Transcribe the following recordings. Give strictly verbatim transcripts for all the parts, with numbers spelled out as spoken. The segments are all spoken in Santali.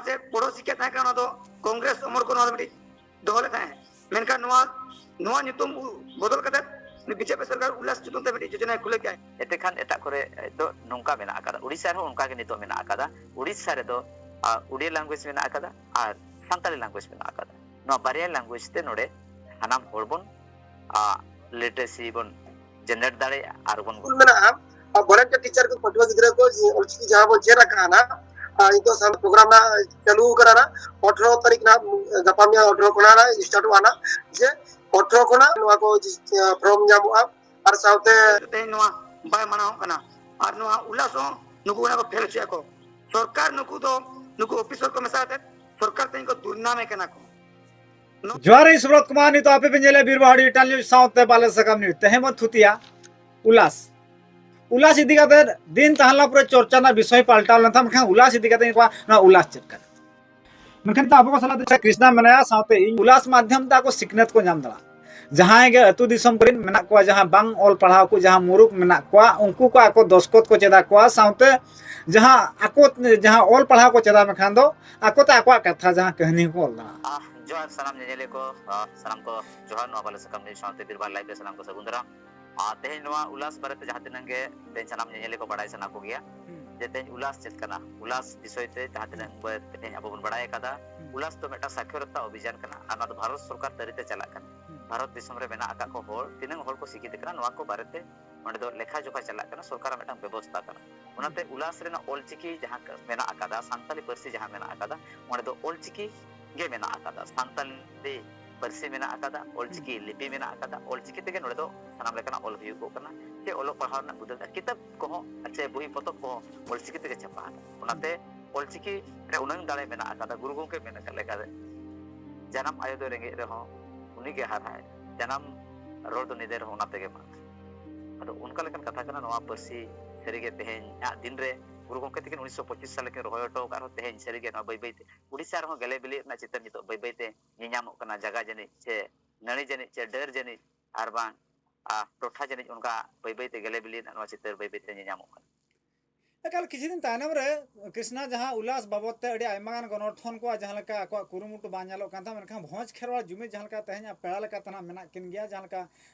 ᱥᱮ ᱯᱚᱲᱚᱥᱤ ᱪᱮᱫ ᱛᱟᱦᱮᱸ ᱠᱟᱱᱟ, ᱚᱱᱟ ᱫᱚ ᱠᱚᱝᱜᱨᱮᱥ ᱚᱢᱚᱞ ᱠᱷᱚᱱ ᱚᱱᱟ ᱫᱚ ᱢᱤᱫᱴᱤᱡ ᱫᱚᱦᱚ ᱞᱮᱫ ᱛᱟᱦᱮᱸᱫ᱾ ᱢᱮᱱᱠᱷᱟᱱ ᱱᱚᱣᱟ, ᱱᱚᱣᱟ ᱧᱩᱛᱩᱢ ᱵᱚᱫᱚᱞ ᱠᱟᱛᱮ ᱩᱱᱤ ᱵᱤᱡᱮᱯᱤ ᱥᱚᱨᱠᱟᱨ ᱩᱞᱞᱟᱥ ᱧᱩᱛᱩᱢ ᱛᱮ ᱢᱤᱫᱴᱤᱡ ᱡᱳᱡᱚᱱᱟᱭ ᱠᱷᱩᱞᱟᱹᱣ ᱠᱮᱫᱼᱟᱭ᱾ ᱮᱛᱮ ᱠᱷᱟᱱ ᱮᱴᱟᱜ ᱠᱚᱨᱮ ᱫᱚ ᱱᱚᱝᱠᱟ ᱢᱮᱱᱟᱜ ᱟᱠᱟᱫᱟ, ᱩᱲᱤᱥᱥᱟ ᱨᱮᱦᱚᱸ ᱚᱱᱠᱟ ᱜᱮ ᱱᱤᱛᱚᱜ ᱢᱮᱱᱟᱜ ᱟᱠᱟᱫᱟ᱾ ᱩᱲᱤᱥᱥᱟ ᱨᱮᱫᱚ, ᱟ, ᱳᱰᱤᱭᱟ language ᱢᱮᱱᱟᱜ ᱟᱠᱟᱫᱟ ᱟᱨ ᱥᱟᱱᱛᱟᱲᱤ language ᱢᱮᱱᱟᱜ ᱟᱠᱟᱫᱟ᱾ ᱱᱚᱣᱟ ᱵᱟᱨᱭᱟ language ᱛᱮ ᱱᱚᱰᱮ ᱥᱟᱱᱟᱢ ᱦᱚᱲ ᱵᱚᱱ, ᱟ, literacy ᱵᱚᱱ generate ᱫᱟᱲᱮᱭᱟᱜᱼᱟ ᱟᱨ ᱵᱚᱱ ᱥᱠᱩᱞ ᱢᱮᱱᱟᱜᱼᱟ, ᱟᱨ volunteer teacher ᱠᱚ, ᱯᱟᱹᱴᱷᱩᱣᱟᱹ ᱜᱤᱫᱽᱨᱟᱹ ᱠᱚ ᱡᱮ ᱚᱞᱪᱤᱠᱤ ᱡᱟᱦᱟᱸ ᱵᱚᱱ ᱪᱮᱫ ᱟᱠᱟᱫᱼᱟ ᱱᱟᱜ, ᱟᱨ ᱱᱤᱛᱚᱜ ᱥᱟᱱ-, program ᱱᱟᱜ ᱪᱟᱹᱞᱩ ᱟᱠᱟᱱᱟ ᱱᱟᱜ, ᱟᱴᱷᱨᱚ ᱛᱟᱹᱨᱤᱠᱷ ᱱᱟᱜ, ᱜᱟᱯᱟ ᱢᱮᱭᱟᱝ ᱟᱴᱷᱨᱚ ᱠᱷᱚᱱᱟᱜ ᱱᱟᱜ start ᱚᱜᱼᱟ ᱱᱟᱜ, ᱡᱮ ᱟᱴᱷᱨᱚ ᱠᱷᱚᱱᱟᱜ ᱱᱚᱣᱟ ᱠᱚ, ᱮ, form ᱧᱟᱢᱚᱜᱼᱟ᱾ ᱟᱨ ᱥᱟᱶᱛᱮ ᱛᱮᱦᱮᱧ ᱱᱚᱣᱟ ᱵᱟᱭ ᱢᱟᱱᱟᱣᱚᱜ ᱠᱟᱱᱟ, ᱟᱨ ᱱᱚᱣᱟ ᱩᱞᱞᱟᱥ ᱦᱚᱸ ᱱᱩᱠᱩ ᱚᱱᱟ ᱠᱚ ᱯᱷᱮᱞ ᱦᱚᱪᱚᱭᱟ ᱠᱚ᱾ ᱥᱚᱨᱠᱟᱨ ᱱᱩᱠᱩ ᱫᱚ, ᱱᱩᱠᱩ officer ᱠᱚ ᱢᱮᱥᱟ ᱠᱟᱛᱮ ᱥᱚᱨᱠᱟᱨ ᱛᱮᱦᱮᱧ ᱠᱚ ᱫᱩᱨᱱᱟᱢᱮ ᱠᱟᱱᱟ ᱠᱚ᱾ ᱡᱚᱦᱟᱨ, ᱤᱧ ᱥᱩᱵᱨᱚᱛ ᱠᱩᱢᱟᱨ᱾ ᱱᱤᱛᱚᱜ ᱟᱯᱮ ᱯᱮ ᱧᱮᱞᱮᱫ ᱵᱤᱨᱵᱟᱦᱟ digital news ᱥᱟᱶᱛᱮ ᱵᱟᱞᱮ ᱥᱟᱠᱟᱢ news᱾ ᱛᱮᱦᱮᱧ ᱵᱚᱱ ᱛᱷᱩᱛᱤᱭᱟ ᱩᱞᱞᱟᱥ᱾ ᱩᱞᱞᱟᱥ ᱤᱫᱤ ᱠᱟᱛᱮ ᱫᱤᱱ ᱛᱟᱦᱮᱸ ᱞᱮᱱᱟ ᱯᱩᱨᱟᱹ ᱪᱚᱨᱪᱟ ᱨᱮᱱᱟᱜ ᱵᱤᱥᱚᱭ ᱯᱟᱞᱴᱟᱣ ᱞᱮᱱ ᱛᱟᱦᱮᱸ, ᱢᱮᱱᱠᱷᱟᱱ ᱩᱞᱞᱟᱥ ᱤᱫᱤ ᱠᱟᱛᱮ ᱤᱧ ᱠᱚᱣᱟ, ᱱᱚᱣᱟ ᱩᱞᱞᱟᱥ ᱪᱮᱫ ᱠᱟᱱᱟ? ᱢᱮᱱᱠᱷᱟᱱ ᱱᱤᱛᱚᱜ ᱟᱵᱚ ᱠᱚ ᱥᱟᱞᱟᱜ ᱛᱮ ᱠᱨᱤᱥᱱᱟ ᱢᱮᱱᱟᱭᱟ, ᱥᱟᱶᱛᱮ ᱤᱧ᱾ ᱩᱞᱞᱟᱥ ᱢᱟᱫᱽᱫᱷᱚᱢ ᱛᱮ ᱟᱠᱚ ᱥᱤᱠᱷᱱᱟᱹᱛ ᱠᱚ ᱧᱟᱢ ᱫᱟᱲᱮᱭᱟᱜᱼᱟ᱾ ᱡᱟᱦᱟᱸᱭ ᱜᱮ ᱟᱹᱛᱩ ᱫᱤᱥᱚᱢ ᱠᱚᱨᱮᱱ ᱢᱮᱱᱟᱜ ᱠᱚᱣᱟ, ᱡᱟᱦᱟᱸ ᱵᱟᱝ ᱚᱞ ᱯᱟᱲᱦᱟᱣ ᱠᱚ, ᱡᱟᱦᱟᱸ ᱢᱩᱨᱩᱠ ᱢᱮᱱᱟᱜ ᱠᱚᱣᱟ, ᱩᱱᱠᱩ ᱠᱚ ᱟᱠᱚ ᱫᱚᱥᱠᱚᱛ ᱠᱚ ᱪᱮᱫ ᱟᱠᱚᱣᱟ, ᱥᱟᱶᱛᱮ ᱡᱟᱦᱟᱸ ᱟᱠᱚ, ᱡᱟᱦᱟᱸ ᱚᱞ ᱯᱟᱲᱦᱟᱣ ᱠᱚ ᱪᱮᱫᱟ, ᱢᱮᱱᱠᱷᱟᱱ ᱫᱚ ᱟᱠᱚᱛᱮ ᱟᱠᱚᱣᱟᱜ ᱠᱟᱛᱷᱟ ᱡᱟᱦᱟᱸ ᱠᱟᱹᱦᱱᱤ ᱦᱚᱸᱠᱚ ᱚᱞ ᱫᱟᱲᱮᱭᱟᱜᱼᱟ᱾ ᱟᱦ, ᱡᱚᱦᱟᱨ ᱥᱟᱱᱟᱢ ᱧᱮᱧᱮᱞᱤᱭᱟᱹ ᱠᱚ, ᱟᱦ, ᱥᱟᱱᱟᱢ ᱠᱚ ᱡᱚᱦᱟᱨ, ᱱᱚᱣᱟ ᱵᱟᱞᱮ ᱥᱟᱠᱟᱢ news ᱥᱟᱶᱛᱮ ᱵᱤᱨᱵᱟᱦᱟ live ᱨᱮ ᱥᱟᱱᱟᱢ ᱠᱚ ᱥᱟᱹᱜᱩᱱ ᱫᱟᱨᱟᱢ᱾ ᱟᱨ ᱛᱮᱦᱮᱧ ᱱᱚᱣᱟ ᱩᱞᱞᱟᱥ ᱵᱟᱨᱮᱛᱮ ᱡᱟᱦᱟᱸ ᱛᱤᱱᱟᱹᱜ ᱜᱮ ᱛᱮᱦᱮᱧ ᱥᱟᱱᱟᱢ ᱧᱮᱧᱮᱞᱤᱭᱟᱹ ᱠᱚ ᱵᱟᱲᱟᱭ ᱥᱟᱱᱟ ᱠᱚᱜᱮᱭᱟ ᱦᱩᱸ᱾ ᱡᱮ ᱛᱮᱦᱮᱧ ᱩᱞᱞᱟᱥ ᱪᱮᱫ ᱠᱟᱱᱟ, ᱩᱞᱞᱟᱥ ᱵᱤᱥᱚᱭ ᱛᱮ ᱡᱟᱦᱟᱸ ᱛᱤᱱᱟᱹᱜ ᱵᱚ-, ᱛᱮᱦᱮᱧ ᱟᱵᱚ ᱵᱚᱱ ᱵᱟᱲᱟᱭ ᱟᱠᱟᱫᱟ, ᱦᱩᱸ᱾ ᱩᱞᱞᱟᱥ ᱫᱚ ᱢᱤᱫᱴᱟᱝ ᱥᱟᱠᱷᱚᱨᱚᱛᱟ ᱚᱵᱷᱤᱡᱟᱱ ᱠᱟᱱᱟ ᱟᱨ ᱱᱚᱣᱟ ᱫᱚ ᱵᱷᱟᱨᱚᱛ ᱥᱚᱨᱠᱟᱨ ᱛᱟᱹᱨᱤ ᱛᱮ ᱪᱟᱞᱟᱜ ᱠᱟᱱᱟ᱾ ᱦᱩᱸ᱾ ᱵᱷᱟᱨᱚᱛ ᱫᱤᱥᱚᱢ ᱨᱮ ᱢᱮᱱᱟᱜ ᱟᱠᱟᱫ ᱠᱚ ᱦᱚᱲ ᱛᱤᱱᱟᱹᱜ ᱦᱚᱲ ᱠᱚ ᱥᱤᱠᱷᱤᱛ ᱟᱠᱟᱱᱟ, ᱱᱚᱣᱟ ᱠᱚ ᱵᱟᱨᱮᱛᱮ ᱚᱸᱰᱮ ᱫᱚ ᱞᱮᱠᱷᱟ ᱡᱚᱠᱷᱟ ᱪᱟᱞᱟᱜ ᱠᱟᱱᱟ, ᱥᱚᱨᱠᱟᱨᱟᱜ ᱢᱤᱫᱴᱟᱝ ᱵᱮᱵᱚᱥᱛᱟ ᱠᱟᱱᱟ᱾ ᱚᱱᱟᱛᱮ ᱩᱞᱞᱟᱥ ᱨᱮᱱᱟᱜ ᱚᱞᱪᱤᱠᱤ ᱡᱟᱦᱟᱸ ᱠᱟ-, ᱢᱮᱱᱟᱜ ᱟᱠᱟᱫᱟ, ᱥᱟᱱᱛᱟᱞᱤ ᱯᱟᱹᱨᱥᱤ ᱡᱟᱦᱟᱸ ᱢᱮᱱᱟᱜ ᱟᱠᱟᱫᱟ, ᱚᱸᱰᱮ ᱫᱚ ᱚᱞᱪᱤᱠᱤ ᱜᱮ ᱢᱮᱱᱟᱜ ᱟᱠᱟᱫᱟ, ᱥᱟᱱᱛᱟᱞᱤ ᱯᱟᱹᱨᱥᱤ ᱢᱮᱱᱟᱜ ᱟᱠᱟᱫᱟ, ᱚᱞᱪᱤᱠᱤ ᱞᱤᱯᱤ ᱢᱮᱱᱟᱜ ᱟᱠᱟᱫᱟ, ᱚᱞᱪᱤᱠᱤ ᱛᱮᱜᱮ ᱱᱚᱰᱮ ᱫᱚ ᱥᱟᱱᱟᱢ ᱞᱮᱠᱟᱱᱟᱜ ᱚᱞ ᱦᱩᱭᱩᱜᱚᱜ ᱠᱟᱱᱟ, ᱥᱮ ᱚᱞᱚᱜ ᱯᱟᱲᱦᱟᱣ ᱨᱮᱱᱟᱜ ᱵᱩᱫᱟᱹ ᱠᱤᱛᱟᱹᱵ ᱠᱚᱦᱚᱸ ᱥᱮ ᱵᱳᱭ ᱯᱚᱛᱚᱵ ᱠᱚᱦᱚᱸ ᱚᱞᱪᱤᱠᱤ ᱛᱮᱜᱮ ᱪᱷᱟᱯᱟ ᱟᱠᱟᱱᱟ᱾ ᱚᱱᱟᱛᱮ ᱚᱞᱪᱤᱠᱤ ᱨᱮ ᱩᱱᱟᱹᱝ ᱫᱟᱲᱮ ᱢᱮᱱᱟᱜ ᱟᱠᱟᱫᱟ, ᱜᱩᱨᱩ ᱜᱚᱢᱠᱮ ᱢᱮᱱ ᱟᱠᱟᱫ ᱞᱮᱠᱟᱛᱮ, "ᱡᱟᱱᱟᱢ ᱟᱭᱳ ᱫᱚ ᱨᱮᱸᱜᱮᱡ ᱨᱮᱦᱚᱸ ᱩᱱᱤᱜᱮ ᱦᱟᱨᱟᱭ, ᱡᱟᱱᱟᱢ ᱨᱚᱲ ᱫᱚ ᱱᱤᱫᱟᱹᱭ ᱨᱮᱦᱚᱸ ᱚᱱᱟ ᱛᱮᱜᱮ ᱢᱟᱲᱟᱝ᱾" ᱟᱫᱚ ᱚᱱᱠᱟ ᱞᱮᱠᱟᱱ ᱠᱟᱛᱷᱟ ᱠᱟᱱᱟ᱾ ᱱᱚᱣᱟ ᱯᱟᱹᱨᱥᱤ ᱥᱟᱹᱨᱤᱜᱮ ᱛᱮᱦᱮᱧᱟᱜ ᱫᱤᱱ ᱨᱮ ᱜᱩᱨᱩ ᱜᱚᱢᱠᱮ ᱛᱟᱹᱠᱤᱱ ᱩᱱᱤᱥᱥᱚ ᱯᱚᱸᱪᱤᱥ ᱥᱟᱞ ᱨᱮᱠᱤᱱ ᱨᱚᱦᱚᱭ ᱦᱚᱴᱚ ᱟᱠᱟᱫ ᱨᱮᱦᱚᱸ, ᱛᱮᱦᱮᱧ ᱥᱟᱹᱨᱤᱜᱮ ᱱᱚᱣᱟ ᱵᱟᱹᱭ ᱵᱟᱹᱭ ᱛᱮ ᱩᱰᱤᱥᱥᱟ ᱨᱮᱦᱚᱸ ᱜᱮᱞᱮ ᱵᱤᱞᱤ ᱨᱮᱱᱟᱜ ᱪᱤᱛᱟᱹᱨ ᱱᱤᱛᱚᱜ ᱵᱟᱹᱭ ᱵᱟᱹᱭ ᱛᱮ ᱧᱮᱧᱟᱢᱚᱜ ᱠᱟᱱᱟ᱾ ᱡᱟᱭᱜᱟ ᱡᱟᱹᱱᱤᱡ ᱥᱮ ᱱᱟᱹᱲᱤ ᱡᱟᱹᱱᱤᱡ ᱪᱮ ᱰᱟᱹᱨ ᱡᱟᱹᱱᱤᱡ ᱟᱨ ᱵᱟᱝ, ᱟ, ᱴᱚᱴᱷᱟ ᱡᱟᱹᱱᱤᱡ ᱚᱱᱠᱟ ᱵᱟᱹᱭ ᱵᱟᱹᱭ ᱛᱮ ᱜᱮᱞᱮ ᱵᱤᱞᱤ ᱨᱮᱱᱟᱜ ᱱᱚᱣᱟ ᱪᱤᱛᱟᱹᱨ ᱵᱟᱹᱭ ᱵᱟᱹᱭ ᱛᱮ ᱧᱮᱧᱟᱢᱚᱜ ᱠᱟᱱᱟ᱾ ᱮᱠᱟᱞ ᱠᱤᱪᱷᱩ ᱫᱤᱱ ᱛᱟᱭᱱᱚᱢ ᱨᱮ ᱠᱨᱤᱥᱱᱟ ᱡᱟᱦᱟᱸ ᱩᱞᱟᱥ ᱵᱟᱵᱚᱫ ᱛᱮ ᱟᱹᱰᱤ ᱟᱭᱢᱟ ᱜᱟᱱ ᱜᱚᱱᱚᱴᱷᱚᱱ ᱠᱚᱣᱟᱜ ᱡᱟᱦᱟᱸ ᱞᱮᱠᱟ ᱟᱠᱚᱣᱟᱜ ᱠᱩᱨᱩᱢᱩᱴᱩ ᱵᱟᱝ ᱧᱮᱞᱚᱜ ᱠᱟᱱ ᱛᱟᱦᱮᱸ, ᱢᱮᱱᱠᱷᱟᱱ ᱵᱷᱚᱸᱡᱽ ᱠᱷᱮᱨᱣᱟᱲ ᱡᱩᱢᱤᱫ ᱡᱟᱦᱟᱸ ᱞᱮᱠᱟ ᱛᱮᱦᱮᱧ ᱯᱮᱲᱟ ᱞᱮᱠᱟ ᱛᱮ ᱱᱟᱜ ᱢᱮᱱᱟᱜ ᱠᱤᱱ ᱜᱮᱭᱟ, ᱡᱟᱦᱟᱸ ᱞᱮᱠᱟ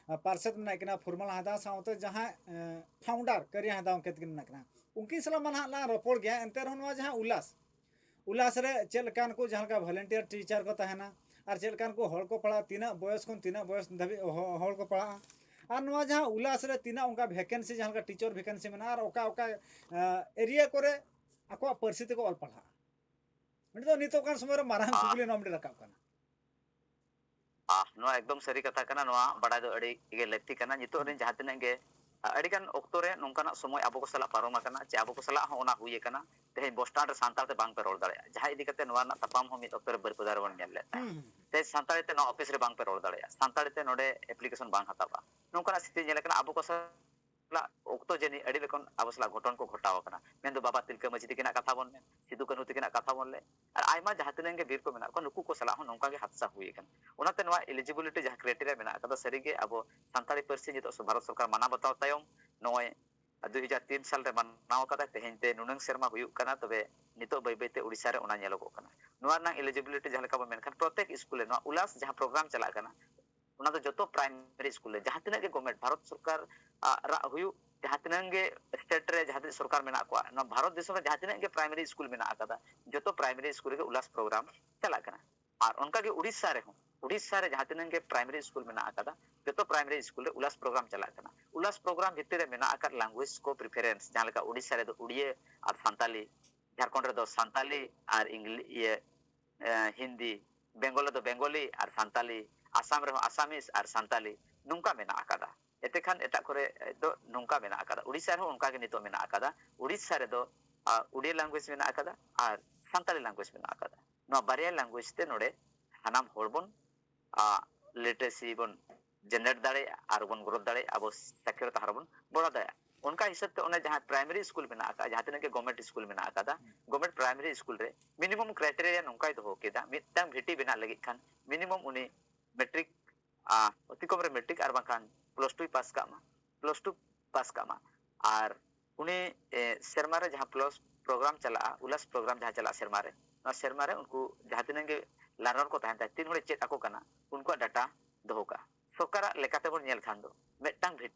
ᱯᱟᱨᱥᱮᱛ ᱢᱮᱱᱟᱜ ᱠᱤᱱᱟ ᱯᱷᱩᱨᱢᱟᱞ ᱦᱟᱸᱥᱫᱟ ᱥᱟᱶᱛᱮ ᱡᱟᱦᱟᱸ ᱯᱷᱟᱣᱩᱱᱰᱟᱨ ᱠᱟᱹᱨᱤᱭᱟ ᱦᱟᱸᱥᱫᱟ ᱜᱚᱢᱠᱮ ᱛᱟᱹᱠᱤᱱ ᱢᱮᱱᱟᱜ ᱠᱤᱱᱟ, ᱩᱱᱠᱤᱱ ᱥᱟᱞᱟᱜ ᱢᱟ ᱱᱟᱦᱟᱜ ᱞᱟᱝ ᱨᱚᱯᱚᱲ ᱜᱮᱭᱟ᱾ ᱮᱱᱛᱮ ᱨᱮᱦᱚᱸ ᱱᱚᱣᱟ ᱡᱟᱦᱟᱸ ᱩᱞᱟᱥ ᱩᱞᱟᱥ ᱨᱮ ᱪᱮᱫ ᱞᱮᱠᱟᱱ ᱠᱚ ᱡᱟᱦᱟᱸ ᱞᱮᱠᱟ ᱵᱷᱚᱞᱮᱱᱴᱤᱭᱟᱨ ᱴᱤᱪᱟᱨ ᱠᱚ ᱛᱟᱦᱮᱱᱟ ᱟᱨ ᱪᱮᱫ ᱞᱮᱠᱟᱱ ᱠᱚ ᱦᱚᱲ ᱠᱚ ᱯᱟᱲᱦᱟᱜᱼᱟ, ᱛᱤᱱᱟᱹᱜ ᱵᱚᱭᱚᱥ ᱠᱷᱚᱱ ᱛᱤᱱᱟᱹᱜ ᱵᱚᱭᱚᱥ ᱫᱷᱟᱹᱵᱤᱡ ᱦᱚ- ᱦᱚᱲ ᱠᱚ ᱯᱟᱲᱦᱟᱜᱼᱟ, ᱟᱨ ᱱᱚᱣᱟ ᱡᱟᱦᱟᱸ ᱩᱞᱟᱥ ᱨᱮ ᱛᱤᱱᱟᱹᱜ ᱚᱱᱠᱟ ᱵᱷᱮᱠᱮᱱᱥᱤ ᱡᱟᱦᱟᱸ ᱞᱮᱠᱟ ᱴᱤᱪᱟᱨ ᱵᱷᱮᱠᱮᱱᱥᱤ ᱢᱮᱱᱟᱜᱼᱟ ᱟᱨ ᱚᱠᱟ ᱚᱠᱟ ᱮᱨᱤᱭᱟ ᱠᱚᱨᱮ ᱟᱠᱚᱣᱟᱜ ᱯᱟᱹᱨᱥᱤ ᱛᱮᱠᱚ ᱚᱞ ᱯᱟᱲᱦᱟᱜᱼᱟ᱾ ᱱᱤᱛᱚᱜ ᱱᱤᱛᱚᱜ ᱠᱟᱱ ᱥᱚᱢᱚᱭ ᱨᱮ ᱢᱟᱨᱟᱝ ᱠᱩᱠᱞᱤ ᱱᱚᱣᱟ ᱢᱤᱫᱴᱮᱱ ᱨᱟᱠᱟᱵ ᱠᱟᱱᱟ᱾ ᱟᱦ, ᱱᱚᱣᱟ ᱮᱠᱫᱚᱢ ᱥᱟᱹᱨᱤ ᱠᱟᱛᱷᱟ ᱠᱟᱱᱟ᱾ ᱱᱚᱣᱟ ᱵᱟᱰᱟᱭ ᱫᱚ ᱟᱹᱰᱤ ᱜᱮ ᱞᱟᱹᱠᱛᱤ ᱠᱟᱱᱟ᱾ ᱱᱤᱛᱚᱜ ᱨᱮᱱ ᱡᱟᱦᱟᱸ ᱛᱤᱱᱟᱹᱜ ᱜᱮ ᱟᱹᱰᱤ ᱜᱟᱱ ᱚᱠᱛᱚ ᱨᱮ ᱱᱚᱝᱠᱟᱱᱟᱜ ᱥᱚᱢᱚᱭ ᱟᱵᱚ ᱠᱚ ᱥᱟᱞᱟᱜ ᱯᱟᱨᱚᱢ ᱟᱠᱟᱱᱟ, ᱪᱮ ᱟᱵᱚ ᱠᱚ ᱥᱟᱞᱟᱜ ᱦᱚᱸ ᱚᱱᱟ ᱦᱩᱭ ᱟᱠᱟᱱᱟ᱾ ᱛᱮᱦᱮᱧ ᱵᱚᱥ ᱥᱴᱮᱱᱰ ᱨᱮ ᱥᱟᱱᱛᱟᱲ ᱛᱮ ᱵᱟᱝ ᱯᱮ ᱨᱚᱲ ᱫᱟᱲᱮᱭᱟᱜᱼᱟ, ᱡᱟᱦᱟᱸ ᱤᱫᱤ ᱠᱟᱛᱮ ᱱᱚᱣᱟ ᱨᱮᱱᱟᱜ ᱛᱟᱯᱟᱢ ᱦᱚᱸ ᱢᱤᱫ ᱚᱠᱛᱚ ᱨᱮ ᱵᱟᱹᱨᱯᱟᱹᱫᱟ ᱨᱮᱵᱚᱱ ᱧᱮᱞ ᱞᱮᱫ ᱛᱟᱦᱮᱸᱫ᱾ ᱛᱮᱦᱮᱧ ᱥᱟᱱᱛᱟᱲᱤ ᱛᱮ ᱱᱚᱣᱟ ᱚᱯᱷᱤᱥ ᱨᱮ ᱵᱟᱝ ᱯᱮ ᱨᱚᱲ ᱫᱟᱲᱮᱭᱟᱜᱼᱟ, ᱥᱟᱱᱛᱟᱲᱤ ᱛᱮ ᱱᱚᱰᱮ ᱮᱯᱞᱤᱠᱮᱥᱚᱱ ᱵᱟᱝ ᱦᱟᱛᱟᱣᱼᱟ, ᱱᱚᱝᱠᱟᱱᱟᱜ ᱥᱛᱷᱤᱛᱤ ᱧᱮᱞ ᱟᱠᱟᱱᱟ᱾ ᱟᱵᱚ ᱠᱚ ᱥᱟᱞᱟᱜ ᱚᱠᱛᱚ ᱡᱟᱹᱱᱤᱡ ᱟᱹᱰᱤ ᱞᱮᱠᱟᱱ ᱟᱵᱚ ᱥᱟᱞᱟᱜ ᱜᱷᱚᱴᱚᱱ ᱠᱚ ᱜᱷᱚᱴᱟᱣ ᱟᱠᱟᱱᱟ᱾ ᱢᱮᱱᱫᱚ ᱵᱟᱵᱟ ᱛᱤᱞᱠᱟᱹ ᱢᱟᱹᱡᱷᱤ ᱛᱟᱹᱠᱤᱱᱟᱜ ᱠᱟᱛᱷᱟ ᱵᱚᱱ ᱢᱮᱱ, ᱥᱤᱫᱩ ᱠᱟᱹᱱᱦᱩ ᱛᱟᱹᱠᱤᱱᱟᱜ ᱠᱟᱛᱷᱟ ᱵᱚᱱ ᱞᱟᱹᱭ, ᱟᱨ ᱟᱭᱢᱟ ᱡᱟᱦᱟᱸ ᱛᱤᱱᱟᱹᱜ ᱜᱮ ᱵᱤᱨ ᱠᱚ ᱢᱮᱱᱟᱜ ᱠᱚᱣᱟ, ᱱᱩᱠᱩ ᱠᱚ ᱥᱟᱞᱟᱜ ᱦᱚᱸ ᱱᱚᱝᱠᱟ ᱜᱮ ᱦᱟᱫᱥᱟ ᱦᱩᱭ ᱟᱠᱟᱱᱟ᱾ ᱚᱱᱟᱛᱮ ᱱᱚᱣᱟ eligibility ᱡᱟᱦᱟᱸ criteria ᱢᱮᱱᱟᱜ ᱟᱠᱟᱫᱟ, ᱥᱟᱹᱨᱤᱜᱮ ᱟᱵᱚ ᱥᱟᱱᱛᱟᱲᱤ ᱯᱟᱹᱨᱥᱤ ᱱᱤᱛᱚᱜ ᱵᱷᱟᱨᱚᱛ ᱥᱚᱨᱠᱟᱨ ᱢᱟᱱᱟᱣ ᱵᱟᱛᱟᱣ ᱛᱟᱭᱚᱢ ᱱᱚᱜᱼᱚᱭ ᱫᱩᱭ ᱦᱟᱡᱟᱨ ᱛᱤᱱ ᱥᱟᱞ ᱨᱮ ᱢᱟᱱᱟᱣ ᱟᱠᱟᱫᱟ, ᱛᱮᱦᱮᱧ ᱛᱮ ᱱᱩᱱᱟᱹᱝ ᱥᱮᱨᱢᱟ ᱦᱩᱭᱩᱜ ᱠᱟᱱᱟ, ᱛᱚᱵᱮ ᱱᱤᱛᱚᱜ ᱵᱟᱹᱭ ᱵᱟᱹᱭ ᱛᱮ ᱩᱲᱤᱥᱥᱟ ᱨᱮ ᱚᱱᱟ ᱧᱮᱞᱚᱜᱚᱜ ᱠᱟᱱᱟ᱾ ᱱᱚᱣᱟ ᱨᱮᱱᱟᱜ eligibility ᱡᱟᱦᱟᱸ ᱞᱮᱠᱟ ᱵᱚᱱ ᱢᱮᱱᱠᱷᱟᱱ, ᱯᱨᱚᱛᱮᱠ ᱥᱠᱩᱞ ᱨᱮ ᱱᱚᱣᱟ ᱩᱞᱟᱥ ᱡᱟᱦᱟᱸ program ᱪᱟᱞᱟᱜ ᱠᱟᱱᱟ, ᱚᱱᱟ ᱫᱚ ᱡᱚᱛᱚ primary ᱥᱠᱩᱞ ᱨᱮ, ᱡᱟᱦᱟᱸ ᱛᱤᱱᱟᱹᱜ ᱜᱮ government ᱵᱷᱟᱨᱚᱛ ᱥᱚᱨᱠᱟᱨ ᱟᱜ ᱨᱟᱜ ᱦᱩᱭᱩᱜ, ᱡᱟᱦᱟᱸ ᱛᱤᱱᱟᱹᱜ ᱜᱮ state ᱨᱮ ᱡᱟᱦᱟᱸ ᱛᱤᱱᱟᱹᱜ ᱥᱚᱨᱠᱟᱨ ᱢᱮᱱᱟᱜ ᱠᱚᱣᱟ, ᱱᱚᱣᱟ ᱵᱷᱟᱨᱚᱛ ᱫᱤᱥᱚᱢ ᱨᱮ ᱡᱟᱦᱟᱸ ᱛᱤᱱᱟᱹᱜ ᱜᱮ primary ᱥᱠᱩᱞ ᱢᱮᱱᱟᱜ ᱟᱠᱟᱫᱟ, ᱡᱚᱛᱚ primary ᱥᱠᱩᱞ ᱨᱮᱜᱮ ᱩᱞᱟᱥ program ᱪᱟᱞᱟᱜ ᱠᱟᱱᱟ᱾ ᱟᱨ ᱚᱱᱠᱟᱜᱮ ᱩᱲᱤᱥᱥᱟ ᱨᱮᱦᱚᱸ, ᱩᱲᱤᱥᱥᱟ ᱨᱮ ᱡᱟᱦᱟᱸ ᱛᱤᱱᱟᱹᱜ ᱜᱮ primary ᱥᱠᱩᱞ ᱢᱮᱱᱟᱜ ᱟᱠᱟᱫᱟ, ᱡᱚᱛᱚ primary ᱥᱠᱩᱞ ᱨᱮ ᱩᱞᱟᱥ program ᱪᱟᱞᱟᱜ ᱠᱟᱱᱟ᱾ ᱩᱞᱟᱥ program ᱵᱷᱤᱛᱤᱨ ᱨᱮ ᱢᱮᱱᱟᱜ ᱟᱠᱟᱫ language ᱠᱚ preference, ᱡᱟᱦᱟᱸ ᱞᱮᱠᱟ ᱩᱲᱤᱥᱥᱟ ᱨᱮᱫᱚ ᱩᱲᱤᱭᱟᱹ ᱟᱨ ᱥᱟᱱᱛᱟᱞᱤ, ᱡᱷᱟᱲᱠᱷᱚᱸᱰ ᱨᱮᱫᱚ ᱥᱟᱱᱛᱟᱞᱤ ᱟᱨ ᱤᱝᱞᱤ-, ᱤᱭᱟᱹ, ᱮ, ᱦᱤᱱᱫᱤ, ᱵᱮᱝᱜᱚᱞ ᱨᱮᱫᱚ ᱵᱮᱝᱜᱚᱞᱤ ᱟᱨ ᱥᱟᱱᱛᱟᱞᱤ, ᱟᱥᱟᱢ ᱨᱮᱦᱚᱸ ᱟᱥᱟᱢᱤᱥ ᱟᱨ ᱥᱟᱱᱛᱟᱞᱤ, ᱱᱚᱝᱠᱟ ᱢᱮᱱᱟᱜ ᱟᱠᱟᱫᱟ᱾ ᱮᱛᱮ ᱠᱷᱟᱱ ᱮᱴᱟᱜ ᱠᱚᱨᱮ ᱫᱚ ᱱᱚᱝᱠᱟ ᱢᱮᱱᱟᱜ ᱟᱠᱟᱫᱟ᱾ ᱩᱲᱤᱥᱥᱟ ᱨᱮᱦᱚᱸ ᱚᱱᱠᱟ ᱜᱮ ᱱᱤᱛᱚᱜ ᱢᱮᱱᱟᱜ ᱟᱠᱟᱫᱟ᱾ ᱩᱲᱤᱥᱥᱟ ᱨᱮᱫᱚ, ᱟ, ᱩᱰᱤᱭᱟ language ᱢᱮᱱᱟᱜ ᱟᱠᱟᱫᱟ ᱟᱨ ᱥᱟᱱᱛᱟᱞᱤ language ᱢᱮᱱᱟᱜ ᱟᱠᱟᱫᱟ᱾ ᱱᱚᱣᱟ ᱵᱟᱨᱭᱟ language ᱛᱮ ᱱᱚᱰᱮ ᱥᱟᱱᱟᱢ ᱦᱚᱲ ᱵᱚᱱ, ᱟ, literacy ᱵᱚᱱ generate ᱫᱟᱲᱮᱭᱟᱜᱼᱟ ᱟᱨ ᱵᱚᱱ growth ᱫᱟᱲᱮᱭᱟᱜᱼᱟ, ᱟᱵᱚ ᱥᱟᱠᱷᱨᱚᱛᱟ ᱦᱟᱨ ᱵᱚᱱ ᱵᱟᱲᱦᱟᱣ ᱫᱟᱲᱮᱭᱟᱜᱼᱟ᱾ ᱚᱱᱠᱟ ᱦᱤᱥᱟᱹᱵ ᱛᱮ ᱚᱱᱮ ᱡᱟᱦᱟᱸ primary ᱥᱠᱩᱞ ᱢᱮᱱᱟᱜ ᱟᱠᱟᱫ, ᱡᱟᱦᱟᱸ ᱛᱤᱱᱟᱹᱜ ᱜᱮ government ᱥᱠᱩᱞ ᱢᱮᱱᱟᱜ ᱟᱠᱟᱫᱟ, government primary ᱥᱠᱩᱞ ᱨᱮ minimum criteria ᱱᱚᱝᱠᱟᱭ ᱫᱚᱦᱚ ᱠᱮᱫᱟ, ᱢᱤᱫᱴᱟᱝ ᱵᱷᱤᱴᱤ ᱵᱮᱱᱟᱜ ᱞᱟᱹᱜᱤᱫ ᱠᱷᱟᱱ minimum ᱩᱱᱤ ᱢᱮᱴᱨᱤᱠ, ᱟ, ᱚᱛᱤ ᱠᱚᱢ ᱨᱮ ᱢᱮᱴᱨᱤᱠ ᱟᱨ ᱵᱟᱝᱠᱷᱟᱱ plus two ᱯᱟᱥ ᱠᱟᱜ ᱢᱟ, plus two ᱯᱟᱥ ᱠᱟᱜ ᱢᱟ᱾ ᱟᱨ ᱩᱱᱤ ᱥᱮᱨᱢᱟ ᱨᱮ ᱡᱟᱦᱟᱸ ᱯᱞᱟᱥ ᱯᱨᱳᱜᱨᱟᱢ ᱪᱟᱞᱟᱜᱼᱟ, ᱩᱞᱟᱥ ᱯᱨᱳᱜᱨᱟᱢ ᱡᱟᱦᱟᱸ ᱪᱟᱞᱟᱜᱼᱟ ᱥᱮᱨᱢᱟ ᱨᱮ, ᱱᱚᱣᱟ ᱥᱮᱨᱢᱟ ᱨᱮ ᱩᱱᱠᱩ ᱡᱟᱦᱟᱸ ᱛᱤᱱᱟᱹᱜ ᱜᱮ ᱞᱟᱨᱱᱟᱨ ᱠᱚ ᱛᱟᱦᱮᱱ ᱛᱟᱭ, ᱛᱤᱱ ᱦᱚᱲᱮ ᱪᱮᱫ ᱟᱠᱚ ᱠᱟᱱᱟ, ᱩᱱᱠᱩᱣᱟᱜ ᱰᱟᱴᱟ ᱫᱚᱦᱚ ᱠᱟᱜᱼᱟ᱾ ᱥᱚᱨᱠᱟᱨᱟᱜ ᱞᱮᱠᱟᱛᱮ ᱵᱚᱱ ᱧᱮᱞ ᱠᱷᱟᱱ ᱫᱚ, ᱢᱤᱫᱴᱟᱝ ᱵᱷᱤᱛ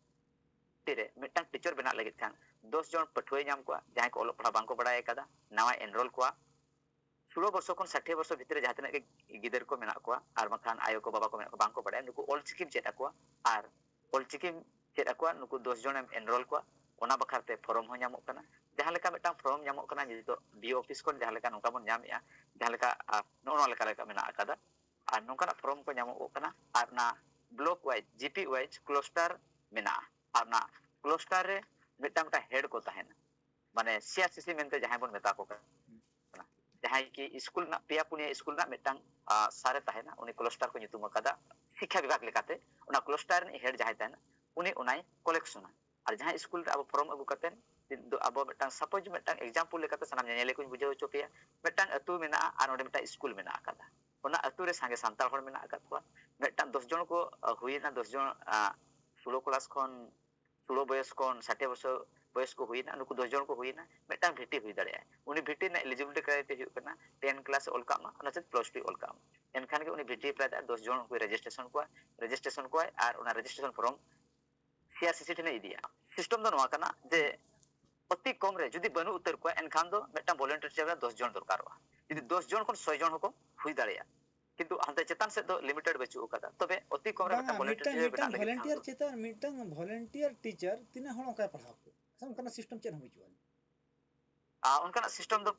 ᱨᱮ ᱢᱤᱫᱴᱟᱝ ᱴᱤᱪᱟᱨ ᱵᱮᱱᱟᱜ ᱞᱟᱹᱜᱤᱫ ᱠᱷᱟᱱ ᱫᱚᱥ ᱡᱚᱱ ᱯᱟᱹᱴᱷᱩᱣᱟᱹᱭ ᱧᱟᱢ ᱠᱚᱣᱟ, ᱡᱟᱦᱟᱸᱭ ᱠᱚ ᱚᱞᱚᱜ ᱯᱟᱲᱦᱟᱜ ᱵᱟᱝᱠᱚ ᱵᱟᱲᱟᱭ ᱟᱠᱟᱫᱟ, ᱱᱟᱣᱟᱭ ᱮᱱᱨᱳᱞ ᱠᱚᱣᱟ᱾ ᱥᱳᱞᱳ ᱵᱚᱨᱥᱚ ᱠᱷᱚᱱ ᱥᱟᱴᱷᱤᱭᱟᱹ ᱵᱚᱨᱥᱚ ᱵᱷᱤᱛᱨᱤ ᱨᱮ ᱡᱟᱦᱟᱸ ᱛᱤᱱᱟᱹᱜ ᱜᱮ ᱜᱤᱫᱟᱹᱨ ᱠᱚ ᱢᱮᱱᱟᱜ ᱠᱚᱣᱟ, ᱟᱨ ᱵᱟᱝᱠᱷᱟᱱ ᱟᱭᱳ ᱠᱚ ᱵᱟᱵᱟ ᱠᱚ ᱢᱮᱱᱟᱜ ᱠᱚᱣᱟ, ᱵᱟᱝᱠᱚ ᱵᱟᱲᱟᱭᱟ, ᱱᱩᱠᱩ ᱚᱞᱪᱤᱠᱤᱢ ᱪᱮᱫ ᱟᱠᱚᱣᱟ᱾ ᱟᱨ ᱚᱞᱪᱤᱠᱤᱢ ᱪᱮᱫ ᱟᱠᱚᱣᱟ, ᱱᱩᱠᱩ ᱫᱚᱥ ᱡᱚᱱᱮᱢ ᱮᱱᱨᱳᱞ ᱠᱚᱣᱟ, ᱚᱱᱟ ᱵᱟᱠᱷᱨᱟ ᱛᱮ ᱯᱷᱚᱨᱚᱢ ᱦᱚᱸ ᱧᱟᱢᱚᱜ ᱠᱟᱱᱟ᱾ ᱡᱟᱦᱟᱸ ᱞᱮᱠᱟ ᱢᱤᱫᱴᱟᱝ ᱯᱷᱚᱨᱚᱢ ᱧᱟᱢᱚᱜ ᱠᱟᱱᱟ ᱱᱤᱛᱚᱜ ᱰᱤ ᱚᱯᱷᱤᱥ ᱠᱷᱚᱱ, ᱡᱟᱦᱟᱸ ᱞᱮᱠᱟ ᱱᱚᱝᱠᱟ ᱵᱚᱱ ᱧᱟᱢᱮᱜᱼᱟ, ᱡᱟᱦᱟᱸ ᱞᱮᱠᱟ, ᱟᱨ ᱱᱚᱜᱼᱚ ᱱᱚᱣᱟ ᱞᱮᱠᱟ ᱞᱮᱠᱟ ᱢᱮᱱᱟᱜ ᱟᱠᱟᱫᱟ᱾ ᱟᱨ ᱱᱚᱝᱠᱟᱱᱟᱜ ᱯᱷᱚᱨᱚᱢ ᱠᱚ ᱧᱟᱢᱚᱜᱚᱜ ᱠᱟᱱᱟ᱾ ᱟᱨ ᱚᱱᱟ block wise, GP wise cluster ᱢᱮᱱᱟᱜᱼᱟ᱾ ᱟᱨ ᱚᱱᱟ ᱠᱞᱟᱥᱴᱟᱨ ᱨᱮ ᱢᱤᱫᱴᱟᱝ ᱢᱤᱫᱴᱟᱝ ᱦᱮᱰ ᱠᱚ ᱛᱟᱦᱮᱱᱟ, ᱢᱟᱱᱮ ᱥᱤ ᱟᱨ ᱥᱤ ᱥᱤ ᱢᱮᱱᱛᱮ ᱡᱟᱦᱟᱸᱭ ᱵᱚᱱ ᱢᱮᱛᱟ ᱠᱚ ᱠᱟᱱᱟ, ᱡᱟᱦᱟᱸᱭ ᱠᱤ ᱥᱠᱩᱞ ᱨᱮᱱᱟᱜ, ᱯᱮᱭᱟ ᱯᱩᱱᱭᱟᱹ ᱥᱠᱩᱞ ᱨᱮᱱᱟᱜ ᱢᱤᱫᱴᱟᱝ ᱥᱟᱨᱮ ᱛᱟᱦᱮᱱᱟ, ᱩᱱᱤ ᱠᱞᱟᱥᱴᱟᱨ ᱠᱚ ᱧᱩᱛᱩᱢ ᱟᱠᱟᱫᱟ ᱥᱤᱠᱠᱷᱟ ᱵᱤᱵᱷᱟᱜᱽ ᱞᱮᱠᱟᱛᱮ᱾ ᱚᱱᱟ ᱠᱞᱟᱥᱴᱟᱨ ᱨᱤᱱᱤᱡ ᱦᱮᱰ ᱡᱟᱦᱟᱸᱭ ᱛᱟᱦᱮᱱᱟ, ᱩᱱᱤ ᱚᱱᱟᱭ ᱠᱚᱞᱮᱠᱥᱚᱱᱟ᱾ ᱟᱨ ᱡᱟᱦᱟᱸ ᱥᱠᱩᱞ ᱨᱮ ᱟᱵᱚ ᱯᱷᱚᱨᱚᱢ ᱟᱹᱜᱩ ᱠᱟᱛᱮ, ᱟᱵᱚ ᱢᱤᱫᱴᱟᱝ ᱥᱟᱯᱳᱡᱽ, ᱢᱤᱫᱴᱟᱝ ᱮᱠᱡᱟᱢᱯᱚᱞ ᱞᱮᱠᱟᱛᱮ ᱥᱟᱱᱟᱢ ᱧᱮᱧᱮᱞᱤᱭᱟᱹ ᱠᱚᱧ ᱵᱩᱡᱷᱟᱹᱣ ᱦᱚᱪᱚ ᱯᱮᱭᱟ, ᱢᱤᱫᱴᱟᱝ ᱟᱹᱛᱩ ᱢᱮᱱᱟᱜᱼᱟ ᱟᱨ ᱚᱸᱰᱮ ᱢᱤᱫᱴᱟᱝ ᱥᱠᱩᱞ ᱢᱮᱱᱟᱜ ᱟᱠᱟᱫᱟ᱾ ᱚᱱᱟ ᱟᱹᱛᱩ ᱨᱮ ᱥᱟᱸᱜᱮ ᱥᱟᱱᱛᱟᱲ ᱦᱚᱲ ᱢᱮᱱᱟᱜ ᱟᱠᱟᱫ ᱠᱚᱣᱟ, ᱢᱤᱫᱴᱟᱝ ᱫᱚᱥ ᱡᱚᱱ ᱠᱚ ᱦᱩᱭᱮᱱᱟ, ᱫᱚᱥ ᱡᱚᱱ ᱥᱳᱞᱳ ᱠᱞᱟᱥ ᱠᱷᱚᱱ, ᱥᱳᱞᱳ ᱵᱚᱭᱚᱥ ᱠᱷᱚᱱ ᱥᱟᱴᱷᱤᱭᱟᱹ ᱵᱚᱪᱷᱚᱨ ᱵᱚᱭᱚᱥ ᱠᱚ ᱦᱩᱭᱮᱱᱟ, ᱱᱩᱠᱩ ᱫᱚᱥ ᱡᱚᱱ ᱠᱚ ᱦᱩᱭᱮᱱᱟ, ᱢᱤᱫᱴᱟᱝ ᱵᱷᱤᱴᱤ ᱦᱩᱭ ᱫᱟᱲᱮᱭᱟᱜᱼᱟ᱾ ᱩᱱᱤ ᱵᱷᱤᱴᱤ ᱨᱮᱱᱟᱜ eligibility criteria ᱦᱩᱭᱩᱜ ᱠᱟᱱᱟ ten class ᱚᱞ ᱠᱟᱜ ᱢᱟ, ᱚᱱᱟ ᱪᱮᱫ plus two ᱚᱞ ᱠᱟᱜ ᱢᱟ᱾ ᱮᱱᱠᱷᱟᱱ ᱜᱮ ᱩᱱᱤ ᱵᱷᱤᱴᱤ ᱯᱨᱟᱭ ᱫᱚᱥ ᱡᱚᱱ ᱩᱱᱠᱩᱭ ᱨᱮᱡᱤᱥᱴᱨᱮᱥᱚᱱ ᱠᱚᱣᱟ, ᱨᱮᱡᱤᱥᱴᱨᱮᱥᱚᱱ ᱠᱚᱣᱟᱭ ᱟᱨ ᱚᱱᱟ ᱨᱮᱡᱤᱥᱴᱨᱮᱥᱚᱱ ᱯᱷᱚᱨᱚᱢ ᱥᱤ ᱟᱨ ᱥᱤ ᱥᱤ ᱴᱷᱮᱱᱮ ᱤᱫᱤᱭᱟ᱾ ᱥᱤᱥᱴᱮᱢ ᱫᱚ ᱱᱚᱣᱟ ᱠᱟᱱᱟ ᱡᱮ ᱚᱛᱤ ᱠᱚᱢ ᱨᱮ ᱡᱩᱫᱤ ᱵᱟᱹᱱᱩᱜ ᱩᱛᱟᱹᱨ ᱠᱚᱣᱟ, ᱮᱱᱠᱷᱟᱱ ᱫᱚ ᱢᱤᱫᱴᱟᱝ ᱵᱷᱚᱞᱮᱱᱴᱤᱭᱟᱨ ᱴᱤᱪᱟᱨ ᱨᱮ ᱫᱚᱥ ᱡᱚᱱ ᱫᱚᱨᱠᱟᱨᱚᱜᱼᱟ᱾ ᱡᱩᱫᱤ ᱫᱚᱥ ᱡᱚᱱ ᱠᱷᱚᱱ ᱥᱚᱭ ᱡᱚᱱ ᱦᱚᱸᱠᱚ ᱦᱩᱭ ᱫᱟᱲᱮᱭᱟᱜᱼᱟ, ᱠᱤᱱᱛᱩ ᱦᱟᱱᱛᱮ ᱪᱮᱛᱟᱱ ᱥᱮᱫ ᱫᱚ ᱞᱤᱢᱤᱴᱮᱰ ᱵᱟᱹᱪᱩᱜ ᱟᱠᱟᱫᱟ᱾ ᱛᱚᱵᱮ ᱚᱛᱤ ᱠᱚᱢ ᱨᱮ ᱢᱤᱫᱴᱟᱝ, ᱢᱤᱫᱴᱟᱝ ᱵᱷᱚᱞᱮᱱᱴᱤᱭᱟᱨ ᱵᱮᱱᱟᱜ ᱞᱟᱹᱜᱤᱫ ᱠᱷᱟᱱ ᱫᱚ ᱪᱮᱛᱟᱱ, ᱢᱤᱫᱴᱟᱝ ᱵᱷᱚᱞᱮᱱᱴᱤᱭᱟᱨ ᱴᱤᱪᱟᱨ ᱛᱤᱱᱟᱹᱜ ᱦᱚᱲ ᱚᱱᱠᱟᱭ ᱯᱟᱲᱦᱟᱣ ᱠᱚᱣᱟ? ᱟᱪᱪᱷᱟ, ᱚᱱᱠᱟᱱᱟᱜ ᱥᱤᱥᱴᱮᱢ ᱪᱮᱫ ᱦᱚᱸ ᱵᱟᱹᱪᱩᱜᱼᱟ᱾ ᱟᱨ ᱚᱱᱠᱟᱱᱟᱜ ᱥᱤᱥᱴᱮᱢ ᱫᱚ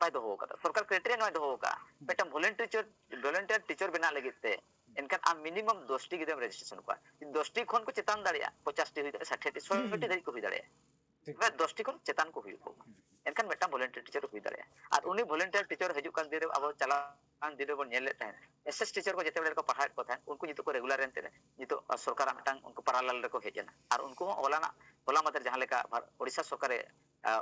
ᱵᱟᱭ ᱫᱚᱦᱚ ᱟᱠᱟᱫᱟ᱾ ᱥᱚᱨᱠᱟᱨ ᱠᱨᱟᱭᱴᱮᱨᱤᱭᱟ ᱱᱚᱣᱟᱭ ᱫᱚᱦᱚ ᱟᱠᱟᱫᱟ, ᱢᱤᱫᱴᱟᱝ ᱵᱷᱚᱞᱮᱱᱴᱤᱭᱟᱨ, ᱵᱷᱚᱞᱮᱱᱴᱤᱭᱟᱨ ᱴᱤᱪᱟᱨ ᱵᱮᱱᱟᱜ ᱞᱟᱹᱜᱤᱫ ᱛᱮ᱾ ᱮᱱᱠᱷᱟᱱ ᱟᱢ ᱢᱤᱱᱤᱢᱟᱢ ᱫᱚᱥᱴᱤ ᱜᱤᱫᱽᱨᱟᱹᱢ ᱨᱮᱡᱤᱥᱴᱨᱮᱥᱚᱱ ᱠᱚᱣᱟ᱾ ᱫᱚᱥᱴᱤ ᱠᱷᱚᱱ ᱠᱚ ᱪᱮᱛᱟᱱ ᱫᱟᱲᱮᱭᱟᱜᱼᱟ, ᱯᱚᱪᱟᱥᱴᱤ ᱦᱩᱭ ᱫᱟᱲᱮᱭᱟᱜᱼᱟ, ᱥᱟᱴᱷᱤᱴᱤ, ᱥᱚᱭᱴᱤ ᱫᱷᱟᱹᱨᱤᱡ ᱠᱚ ᱦᱩᱭ ᱫᱟᱲᱮᱭᱟᱜᱼᱟ᱾ ᱛᱚᱵᱮ ᱫᱚᱥᱴᱤ ᱠᱷᱚᱱ ᱪᱮᱛᱟᱱ ᱠᱚ ᱦᱩᱭᱩᱜ ᱛᱟᱵᱚᱱᱟ᱾ ᱮᱱᱠᱷᱟᱱ ᱢᱤᱫᱴᱟᱝ ᱵᱷᱚᱞᱮᱱᱴᱤᱭᱟᱨ ᱴᱤᱪᱟᱨ ᱦᱩᱭ ᱫᱟᱲᱮᱭᱟᱜᱼᱟ᱾ ᱟᱨ ᱩᱱᱤ ᱵᱷᱚᱞᱮᱱᱴᱤᱭᱟᱨ ᱴᱤᱪᱟᱨ ᱦᱤᱡᱩᱜ ᱠᱟᱱ ᱫᱤᱱ ᱨᱮ ᱟᱵᱚ ᱪᱟᱞᱟᱣ ᱠᱟᱱ ᱫᱤᱱ ᱨᱮᱵᱚᱱ ᱧᱮᱞ ᱞᱮᱫ ᱛᱟᱦᱮᱸᱫ, ᱮᱥ ᱮᱥ ᱴᱤᱪᱟᱨ ᱠᱚ ᱡᱮᱛᱮ ᱵᱮᱲᱟ ᱠᱚ ᱯᱟᱲᱦᱟᱣᱮᱫ ᱠᱚ ᱛᱟᱦᱮᱸᱫ, ᱩᱱᱠᱩ ᱱᱤᱛᱚᱜ ᱠᱚ ᱨᱮᱜᱩᱞᱟᱨ ᱮᱱ ᱛᱮ ᱱᱤᱛᱚᱜ ᱥᱚᱨᱠᱟᱨᱟᱜ ᱢᱤᱫᱴᱟᱝ ᱩᱱᱠᱩ ᱯᱟᱨᱟᱞᱟᱞ ᱨᱮᱠᱚ ᱦᱮᱡ ᱮᱱᱟ᱾ ᱟᱨ ᱩᱱᱠᱩ ᱦᱚᱸ ᱦᱚᱞᱟᱱᱟᱜ, ᱦᱚᱞᱟ ᱢᱟᱫᱷᱮᱨ ᱡᱟᱦᱟᱸ ᱞᱮᱠᱟ ᱳᱰᱤᱥᱟ ᱥᱚᱨᱠᱟᱨᱮ,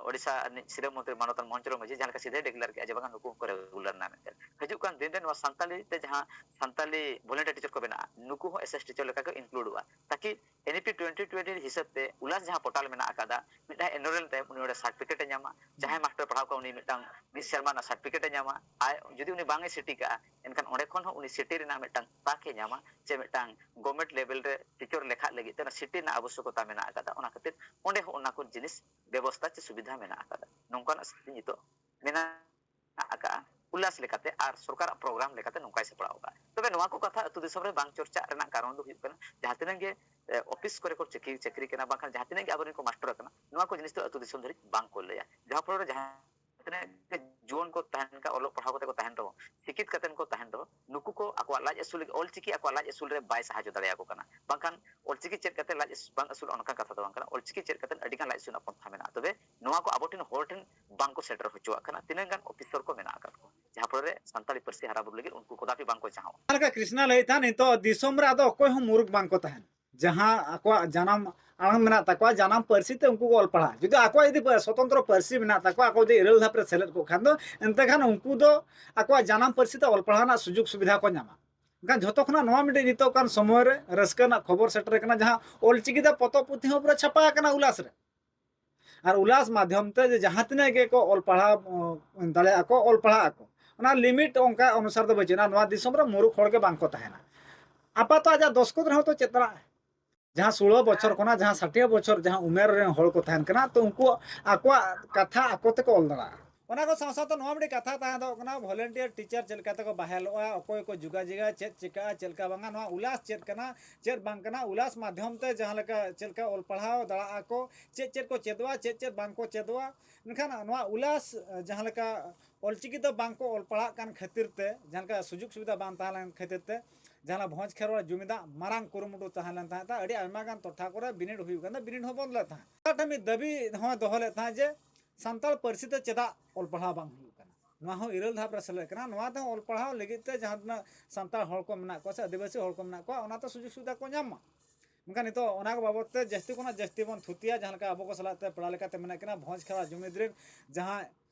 ᱳᱰᱤᱥᱟ ᱨᱤᱱᱤᱡ ᱥᱤᱨᱟᱹ ᱢᱚᱱᱛᱨᱤ ᱢᱟᱱᱚᱛᱟᱱ ᱢᱳᱦᱚᱱ ᱪᱚᱨᱚᱬ ᱢᱟᱹᱡᱷᱤ ᱡᱟᱦᱟᱸ ᱞᱮᱠᱟ ᱥᱤᱫᱷᱟᱹᱭ ᱰᱤᱠᱞᱮᱭᱟᱨ ᱠᱮᱫᱼᱟ ᱡᱮ ᱵᱟᱝᱟ ᱱᱩᱠᱩ ᱦᱚᱸᱠᱚ ᱨᱮᱜᱩᱞᱟᱨ ᱮᱱᱟ ᱢᱮᱱᱛᱮ, ᱦᱤᱡᱩᱜ ᱠᱟᱱ ᱫᱤᱱ ᱨᱮ ᱱᱚᱣᱟ ᱥᱟᱱᱛᱟᱞᱤ ᱛᱮ ᱡᱟᱦᱟᱸ ᱥᱟᱱᱛᱟᱞᱤ ᱵᱷᱚᱞᱮᱱᱴᱤᱭᱟᱨ ᱴᱤᱪᱟᱨ ᱠᱚ ᱵᱮᱱᱟᱜᱼᱟ, ᱱᱩᱠᱩ ᱦᱚᱸ ᱮᱥ ᱮᱥ ᱴᱤᱪᱟᱨ ᱞᱮᱠᱟ ᱠᱚ ᱤᱱᱠᱞᱩᱰᱚᱜᱼᱟ, ᱛᱟᱠᱤ ᱮᱱ ᱤ ᱯᱤ ᱴᱩᱭᱮᱱᱴᱤ ᱴᱩᱭᱮᱱᱴᱤ ᱦᱤᱥᱟᱹᱵ ᱛᱮ ᱩᱞᱟᱥ ᱡᱟᱦᱟᱸ ᱯᱳᱨᱴᱟᱞ ᱢᱮᱱᱟᱜ ᱟᱠᱟᱫᱟ, ᱢᱤᱫᱴᱟᱝ ᱮᱱᱨᱳᱞ ᱛᱟᱭᱚᱢ ᱩᱱᱤ ᱚᱸᱰᱮ ᱥᱟᱨᱴᱤᱯᱷᱤᱠᱮᱴ ᱮ ᱧᱟᱢᱟ᱾ ᱡᱟᱦᱟᱸᱭ ᱢᱟᱥᱴᱟᱨ ᱯᱟᱲᱦᱟᱣ ᱠᱚᱣᱟ ᱩᱱᱤ ᱢᱤᱫᱴᱟᱝ ᱢᱤᱫ ᱥᱮᱨᱢᱟ ᱨᱮᱱᱟᱜ ᱥᱟᱨᱴᱤᱯᱷᱤᱠᱮᱴ ᱮ ᱧᱟᱢᱟ᱾ ᱟᱨ ᱡᱩᱫᱤ ᱩᱱᱤ ᱵᱟᱝ ᱮ ᱥᱤᱴᱤ ᱠᱟᱜᱼᱟ, ᱮᱱᱠᱷᱟᱱ ᱚᱸᱰᱮ ᱠᱷᱚᱱ ᱦᱚᱸ ᱩᱱᱤ ᱥᱤᱴᱤ ᱨᱮᱱᱟᱜ ᱢᱤᱫᱴᱟᱝ ᱛᱟᱠ ᱮ ᱧᱟᱢᱟ, ᱥᱮ ᱢᱤᱫᱴᱟᱝ ᱜᱚᱵᱷᱢᱮᱱᱴ ᱞᱮᱵᱮᱞ ᱨᱮ ᱴᱤᱪᱟᱨ ᱞᱮᱠᱷᱟᱜ ᱞᱟᱹᱜᱤᱫ ᱛᱮ ᱚᱱᱟ ᱥᱤᱴᱤ ᱨᱮᱱᱟᱜ ᱟᱵᱚᱥᱥᱚᱠᱚᱛᱟ ᱢᱮᱱᱟᱜ ᱟᱠᱟᱫᱟ᱾ ᱚᱱᱟ ᱠᱷᱟᱹᱛᱤᱨ ᱚᱸᱰᱮ ᱦᱚᱸ ᱚᱱᱟ ᱠᱚ ᱡᱤᱱᱤᱥ ᱵᱮᱵᱚᱥᱛᱷᱟ ᱪᱮ ᱥᱩᱵᱤᱫᱷᱟ ᱢᱮᱱᱟᱜ ᱟᱠᱟᱫᱟ᱾ ᱱᱚᱝᱠᱟᱱᱟᱜ ᱥᱛᱷᱤᱛᱤ ᱱᱤᱛᱚᱜ ᱢᱮᱱᱟᱜ ᱟᱠᱟᱫᱼᱟ ᱩᱞᱞᱟᱥ ᱞᱮᱠᱟᱛᱮ ᱟᱨ ᱥᱚᱨᱠᱟᱨᱟᱜ ᱯᱨᱳᱜᱨᱟᱢ ᱞᱮᱠᱟᱛᱮ ᱱᱚᱝᱠᱟᱭ ᱥᱟᱯᱲᱟᱣ ᱟᱠᱟᱫᱼᱟ᱾ ᱛᱚᱵᱮ ᱱᱚᱣᱟ ᱠᱚ ᱠᱟᱛᱷᱟ ᱟᱹᱛᱩ ᱫᱤᱥᱚᱢ ᱨᱮ ᱵᱟᱝ ᱪᱚᱨᱪᱟᱜ ᱨᱮᱱᱟᱜ ᱠᱟᱨᱚᱱ ᱫᱚ ᱦᱩᱭᱩᱜ ᱠᱟᱱᱟ, ᱡᱟᱦᱟᱸ ᱛᱤᱱᱟᱹᱜ ᱜᱮ ᱮ, ᱚᱯᱷᱤᱥ ᱠᱚᱨᱮ ᱠᱚ ᱪᱟᱹᱠᱨᱤ ᱪᱟᱹᱠᱨᱤ ᱠᱟᱱᱟ, ᱵᱟᱝᱠᱷᱟᱱ ᱡᱟᱦᱟᱸ ᱛᱤᱱᱟᱹᱜ ᱜᱮ ᱟᱵᱚᱨᱮᱱ ᱠᱚ ᱢᱟᱥᱴᱟᱨ ᱠᱟᱱᱟ, ᱱᱚᱣᱟ ᱠᱚ ᱡᱤᱱᱤᱥ ᱫᱚ ᱟᱹᱛᱩ ᱫᱤᱥᱚᱢ ᱫᱷᱟᱹᱨᱤᱡ ᱵᱟᱝ ᱠᱚ ᱞᱟᱹᱭᱟ᱾ ᱡᱟᱦᱟᱸ ᱯᱷᱚᱞᱚ ᱨᱮ ᱡᱟᱦᱟᱸ ᱛᱤᱱᱟᱹᱜ ᱜᱮ ᱡᱩᱣᱟᱹᱱ ᱠᱚ ᱛᱟᱦᱮᱱ ᱠᱷᱟᱱ, ᱚᱞᱚᱜ ᱯᱟᱲᱦᱟᱣ ᱠᱟᱛᱮ ᱠᱚ ᱛᱟᱦᱮᱱ ᱨᱮᱦᱚᱸ, ᱥᱤᱠᱠᱷᱤᱛ ᱠᱟᱛᱮ ᱠᱚ ᱛᱟᱦᱮᱱ ᱨᱮᱦᱚᱸ, ᱱᱩᱠᱩ ᱠᱚ ᱟᱠᱚᱣᱟᱜ ᱞᱟᱡ ᱟᱹᱥᱩᱞ ᱞᱟᱹᱜᱤᱫ ᱚᱞᱪᱤᱠᱤ ᱟᱠᱚᱣᱟᱜ ᱞᱟᱡ ᱟᱹᱥᱩᱞ ᱨᱮ ᱵᱟᱭ ᱥᱟᱦᱟᱡᱽᱡᱚ ᱫᱟᱲᱮᱭᱟᱠᱚ ᱠᱟᱱᱟ᱾ ᱵᱟᱝᱠᱷᱟᱱ ᱚᱞᱪᱤᱠᱤ ᱪᱮᱫ ᱠᱟᱛᱮ ᱞᱟᱡ ᱟᱹᱥᱩᱞ ᱵᱟᱝ ᱟᱹᱥᱩᱞᱚᱜᱼᱟ, ᱚᱱᱠᱟᱱ ᱠᱟᱛᱷᱟ ᱫᱚ ᱵᱟᱝ ᱠᱟᱱᱟ᱾ ᱚᱞᱪᱤᱠᱤ ᱪᱮᱫ ᱠᱟᱛᱮ ᱟᱹᱰᱤᱜᱟᱱ ᱞᱟᱡ ᱟᱹᱥᱩᱞ ᱨᱮᱱᱟᱜ ᱯᱚᱱᱛᱷᱟ ᱢᱮᱱᱟᱜᱼᱟ, ᱛᱚᱵᱮ ᱱᱚᱣᱟ ᱠᱚ ᱟᱵᱚ ᱴᱷᱮᱱ ᱦᱚᱲ ᱴᱷᱮᱱ ᱵᱟᱝ ᱠᱚ ᱥᱮᱴᱮᱨ ᱦᱚᱪᱚᱣᱟᱜ ᱠᱟᱱᱟ᱾ ᱛᱤᱱᱟᱹᱜ ᱜᱟᱱ ᱚᱯᱷᱤᱥᱚᱨ ᱠᱚ ᱢᱮᱱᱟᱜ ᱟᱠᱟᱫ ᱠᱚᱣᱟ, ᱡᱟᱦᱟᱸ ᱯᱷᱚᱞᱚ ᱨᱮ ᱥᱟᱱᱛᱟᱲᱤ ᱯᱟᱹᱨᱥᱤ ᱦᱟᱨᱟ ᱵᱩᱨᱩ ᱞᱟᱹᱜᱤᱫ ᱩᱱᱠᱩ ᱠᱚᱫᱟᱯᱤ ᱵᱟᱝ ᱠᱚ ᱪᱟᱦᱟᱣᱟ᱾ ᱡᱟᱦᱟᱸ ᱞᱮᱠᱟ ᱠᱨᱤᱥᱱᱟ ᱞᱟᱹᱭᱮᱫ ᱛᱟᱦᱮᱸᱫ, ᱱᱤᱛᱚᱜ ᱫᱤᱥᱚᱢ ᱨᱮ ᱟᱫᱚ ᱚᱠᱚᱭ ᱦᱚᱸ ᱢᱩᱨᱩᱠᱷ ᱵᱟᱝ ᱠᱚ ᱛᱟᱦᱮᱱᱟ᱾ ᱡᱟᱦᱟᱸ ᱟᱠᱚᱣᱟᱜ ᱡᱟᱱᱟᱢ ᱟᱲᱟᱝ ᱢᱮᱱᱟᱜ ᱛᱟᱠᱚᱣᱟ, ᱡᱟᱱᱟᱢ ᱯᱟᱹᱨᱥᱤ ᱛᱮ ᱩᱱᱠᱩ ᱠᱚ ᱚᱞ ᱯᱟᱲᱦᱟᱜᱼᱟ᱾ ᱡᱩᱫᱤ ᱟᱠᱚᱣᱟᱜ ᱡᱩᱫᱤ ᱥᱚᱛᱚᱱᱛᱨᱚ ᱯᱟᱹᱨᱥᱤ ᱢᱮᱱᱟᱜ ᱛᱟᱠᱚᱣᱟ, ᱟᱠᱚ ᱡᱩᱫᱤ ᱤᱨᱟᱹᱞ ᱫᱷᱟᱯ ᱨᱮ ᱥᱮᱞᱮᱫ ᱠᱚᱜ ᱠᱷᱟᱱ ᱫᱚ, ᱮᱱᱛᱮ ᱠᱷᱟᱱ ᱩᱱᱠᱩ ᱫᱚ ᱟᱠᱚᱣᱟᱜ ᱡᱟᱱᱟᱢ ᱯᱟᱹᱨᱥᱤ ᱛᱮ ᱚᱞ ᱯᱟᱲᱦᱟᱣ ᱨᱮᱱᱟᱜ ᱥᱩᱡᱳᱜᱽ ᱥᱩᱵᱤᱫᱷᱟ ᱠᱚ ᱧᱟᱢᱟ᱾ ᱢᱮᱱᱠᱷᱟᱱ ᱡᱷᱚᱛᱚ ᱠᱷᱚᱱᱟᱜ ᱱᱚᱣᱟ ᱢᱤᱫᱴᱮᱱ ᱱᱤᱛᱚᱜ ᱠᱟᱱ ᱥᱚᱢᱚᱭ ᱨᱮ ᱨᱟᱹᱥᱠᱟᱹ ᱨᱮᱱᱟᱜ ᱠᱷᱚᱵᱚᱨ ᱥᱮᱴᱮᱨ ᱠᱟᱱᱟ, ᱡᱟᱦᱟᱸ ᱚᱞᱪᱤᱠᱤ ᱛᱮ ᱯᱚᱛᱚᱵ ᱯᱩᱛᱷᱤ ᱦᱚᱸ ᱯᱩᱨᱟᱹ ᱪᱷᱟᱯᱟ ᱟᱠᱟᱱᱟ ᱩᱞᱟᱥ ᱨᱮ᱾ ᱟᱨ ᱩᱞᱟᱥ ᱢᱟᱫᱽᱫᱷᱚᱢ ᱛᱮ ᱡᱮ ᱡᱟᱦᱟᱸ ᱛᱤᱱᱟᱹᱜ ᱜᱮᱠᱚ ᱚᱞ ᱯᱟᱲᱦᱟᱣ, ᱚ, ᱫᱟᱲᱮᱭᱟᱜᱼᱟ ᱠᱚ, ᱚᱞ ᱯᱟᱲᱦᱟᱜ ᱟᱠᱚ, ᱚᱱᱟ ᱞᱤᱢᱤᱴ ᱚᱱᱠᱟ ᱚᱱᱩᱥᱟᱨ ᱫᱚ ᱵᱟᱹᱪᱩᱜᱼᱟ᱾ ᱱᱚᱣᱟ ᱫᱤᱥᱚᱢ ᱨᱮ ᱢᱩᱨᱩᱠᱷ ᱦᱚᱲ ᱜᱮ ᱵᱟᱝ ᱠᱚ ᱛᱟᱦᱮᱱᱟ᱾ ᱟᱯᱟᱛᱚ ᱟᱡᱟᱜ ᱫᱚᱥᱠᱚᱛ ᱨᱮᱦᱚᱸ ᱛᱚ ᱪᱮᱫ ᱫᱟᱲᱮᱭᱟᱜᱼᱟᱭ᱾ ᱡᱟᱦᱟᱸ ᱥᱳᱞᱳ ᱵᱚᱪᱷᱚᱨ ᱠᱷᱚᱱᱟᱜ ᱡᱟᱦᱟᱸ ᱥᱟᱴᱷᱤᱭᱟᱹ ᱵᱚᱪᱷᱚᱨ ᱡᱟᱦᱟᱸ ᱩᱢᱮᱨ ᱨᱮᱱ ᱦᱚᱲ ᱠᱚ ᱛᱟᱦᱮᱱ ᱠᱟᱱᱟ, ᱛᱚ ᱩᱱᱠᱩ ᱟᱠᱚᱣᱟᱜ ᱠᱟᱛᱷᱟ ᱟᱠᱚ ᱛᱮᱠᱚ ᱚᱞ ᱫᱟᱲᱮᱭᱟᱜᱼᱟ᱾ ᱚᱱᱟ ᱠᱚ ᱥᱟᱶ ᱥᱟᱶᱛᱮ ᱱᱚᱣᱟ ᱢᱤᱫᱴᱤᱡ ᱠᱟᱛᱷᱟ ᱛᱟᱦᱮᱸ ᱫᱚ ᱠᱟᱱᱟ, ᱵᱷᱚᱞᱮᱱᱴᱤᱭᱟᱨ ᱴᱤᱪᱟᱨ ᱪᱮᱫ ᱞᱮᱠᱟ ᱛᱮᱠᱚ ᱵᱟᱦᱟᱞᱚᱜᱼᱟ, ᱚᱠᱚᱭ ᱠᱚ ᱡᱳᱜᱟᱡᱳᱜᱟ, ᱪᱮᱫ ᱪᱤᱠᱟᱹᱜᱼᱟ, ᱪᱮᱫ ᱞᱮᱠᱟ ᱵᱟᱝᱟ, ᱱᱚᱣᱟ ᱩᱞᱟᱥ ᱪᱮᱫ ᱠᱟᱱᱟ, ᱪᱮᱫ ᱵᱟᱝ ᱠᱟᱱᱟ, ᱩᱞᱟᱥ ᱢᱟᱫᱽᱫᱷᱚᱢ ᱛᱮ ᱡᱟᱦᱟᱸ ᱞᱮᱠᱟ ᱪᱮᱫ ᱞᱮᱠᱟ ᱚᱞ ᱯᱟᱲᱦᱟᱣ ᱫᱟᱲᱮᱭᱟᱜᱼᱟ ᱠᱚ, ᱪᱮᱫ ᱪᱮᱫ ᱠᱚ ᱪᱮᱫᱚᱜᱼᱟ, ᱪᱮᱫ ᱪᱮᱫ ᱵᱟᱝ ᱠᱚ ᱪᱮᱫᱚᱜᱼᱟ᱾ ᱢᱮᱱᱠᱷᱟᱱ ᱱᱚᱣᱟ ᱩᱞᱟᱥ ᱡᱟᱦᱟᱸ ᱞᱮᱠᱟ ᱚᱞᱪᱤᱠᱤ ᱫᱚ ᱵᱟᱝ ᱠᱚ ᱚᱞ ᱯᱟᱲᱦᱟᱜ ᱠᱟᱱ ᱠᱷᱟᱹᱛᱤᱨ ᱛᱮ, ᱡᱟᱦᱟᱸ ᱞᱮᱠᱟ ᱥᱩᱡᱳᱜᱽ ᱥᱩᱵᱤᱫᱷᱟ ᱵᱟᱝ ᱛᱟᱦᱮᱸ ᱞᱮᱱ ᱠᱷᱟᱹᱛᱤᱨ ᱛᱮ, ᱡᱟᱦᱟᱸ ᱞᱮᱠᱟ ᱵᱷᱚᱸᱡᱽ ᱠᱷᱮᱨᱣᱟᱲ ᱡᱩᱢᱤᱫᱟᱜ ᱢᱟᱨᱟᱝ ᱠᱩᱨᱩᱢᱩᱴᱩ ᱛᱟᱦᱮᱸ ᱞᱮᱱ ᱛᱟᱦᱮᱸᱫ, ᱟᱹᱰᱤ ᱟᱭᱢᱟ ᱜᱟᱱ ᱴᱚᱴᱷᱟ ᱠᱚᱨᱮ ᱵᱤᱱᱤᱰ ᱦᱩᱭᱩᱜ ᱠᱟᱱ ᱛᱟᱦᱮᱸᱫ, ᱵᱤᱱᱤᱰ ᱦᱚᱸ ᱵᱚᱱᱫ ᱞᱮᱫ ᱛᱟᱦᱮᱸᱫ᱾ ᱚᱱᱟ ᱴᱷᱮᱱ ᱢᱤᱫ ᱫᱟᱹᱵᱤ ᱦᱚᱸᱭ ᱫᱚᱦᱚ ᱞᱮᱫ ᱛᱟᱦᱮᱸᱫ ᱡᱮ ᱥᱟᱱᱛᱟᱲ ᱯᱟᱹᱨᱥᱤ ᱛᱮ ᱪᱮᱫᱟᱜ ᱚᱞ ᱯᱟᱲᱦᱟᱣ ᱵᱟᱝ ᱦᱩᱭᱩᱜ ᱠᱟᱱᱟ, ᱱᱚᱣᱟ ᱦᱚᱸ ᱤᱨᱟᱹᱞ ᱫᱷᱟᱯ ᱨᱮ ᱥᱮᱞᱮᱫ ᱠᱟᱱᱟ᱾ ᱱᱚᱣᱟ ᱛᱮᱦᱚᱸ ᱚᱞ ᱯᱟᱲᱦᱟᱣ ᱞᱟᱹᱜᱤᱫ ᱛᱮ ᱡᱟᱦᱟᱸ ᱛᱤᱱᱟᱹᱜ ᱥᱟᱱᱛᱟᱲ ᱦᱚᱲ ᱠᱚ ᱢᱮᱱᱟᱜ ᱠᱚᱣᱟ ᱥᱮ ᱟᱹᱫᱤᱵᱟᱹᱥᱤ ᱦᱚᱲ ᱠᱚ ᱢᱮᱱᱟᱜ ᱠᱚᱣᱟ, ᱚᱱᱟ ᱛᱮ ᱥᱩᱡᱳᱜᱽ ᱥᱩᱵᱤᱫᱷᱟ ᱠᱚ ᱧᱟᱢ ᱢᱟ᱾ ᱢᱮᱱᱠᱷᱟᱱ ᱱᱤᱛᱚᱜ ᱚᱱᱟ ᱠᱚ ᱵᱟᱵᱚᱫ ᱛᱮ ᱡᱟᱹᱥᱛᱤ ᱠᱷᱚᱱᱟᱜ ᱡᱟᱹᱥᱛᱤ ᱵᱚᱱ ᱛᱷᱩᱛᱤᱭᱟ, ᱡᱟᱦᱟᱸ ᱞᱮᱠᱟ ᱟᱵᱚ ᱠᱚ ᱥᱟᱞᱟᱜ ᱛᱮ ᱯᱮᱲᱟ ᱞᱮᱠᱟᱛᱮ ᱢᱮᱱᱟᱜ ᱠᱤᱱᱟ ᱵᱷᱚᱸᱡᱽ ᱠᱷᱮᱨᱣᱟᱲ ᱡᱩᱢᱤᱫ ᱨᱮᱱ ᱡᱟᱦᱟᱸᱭ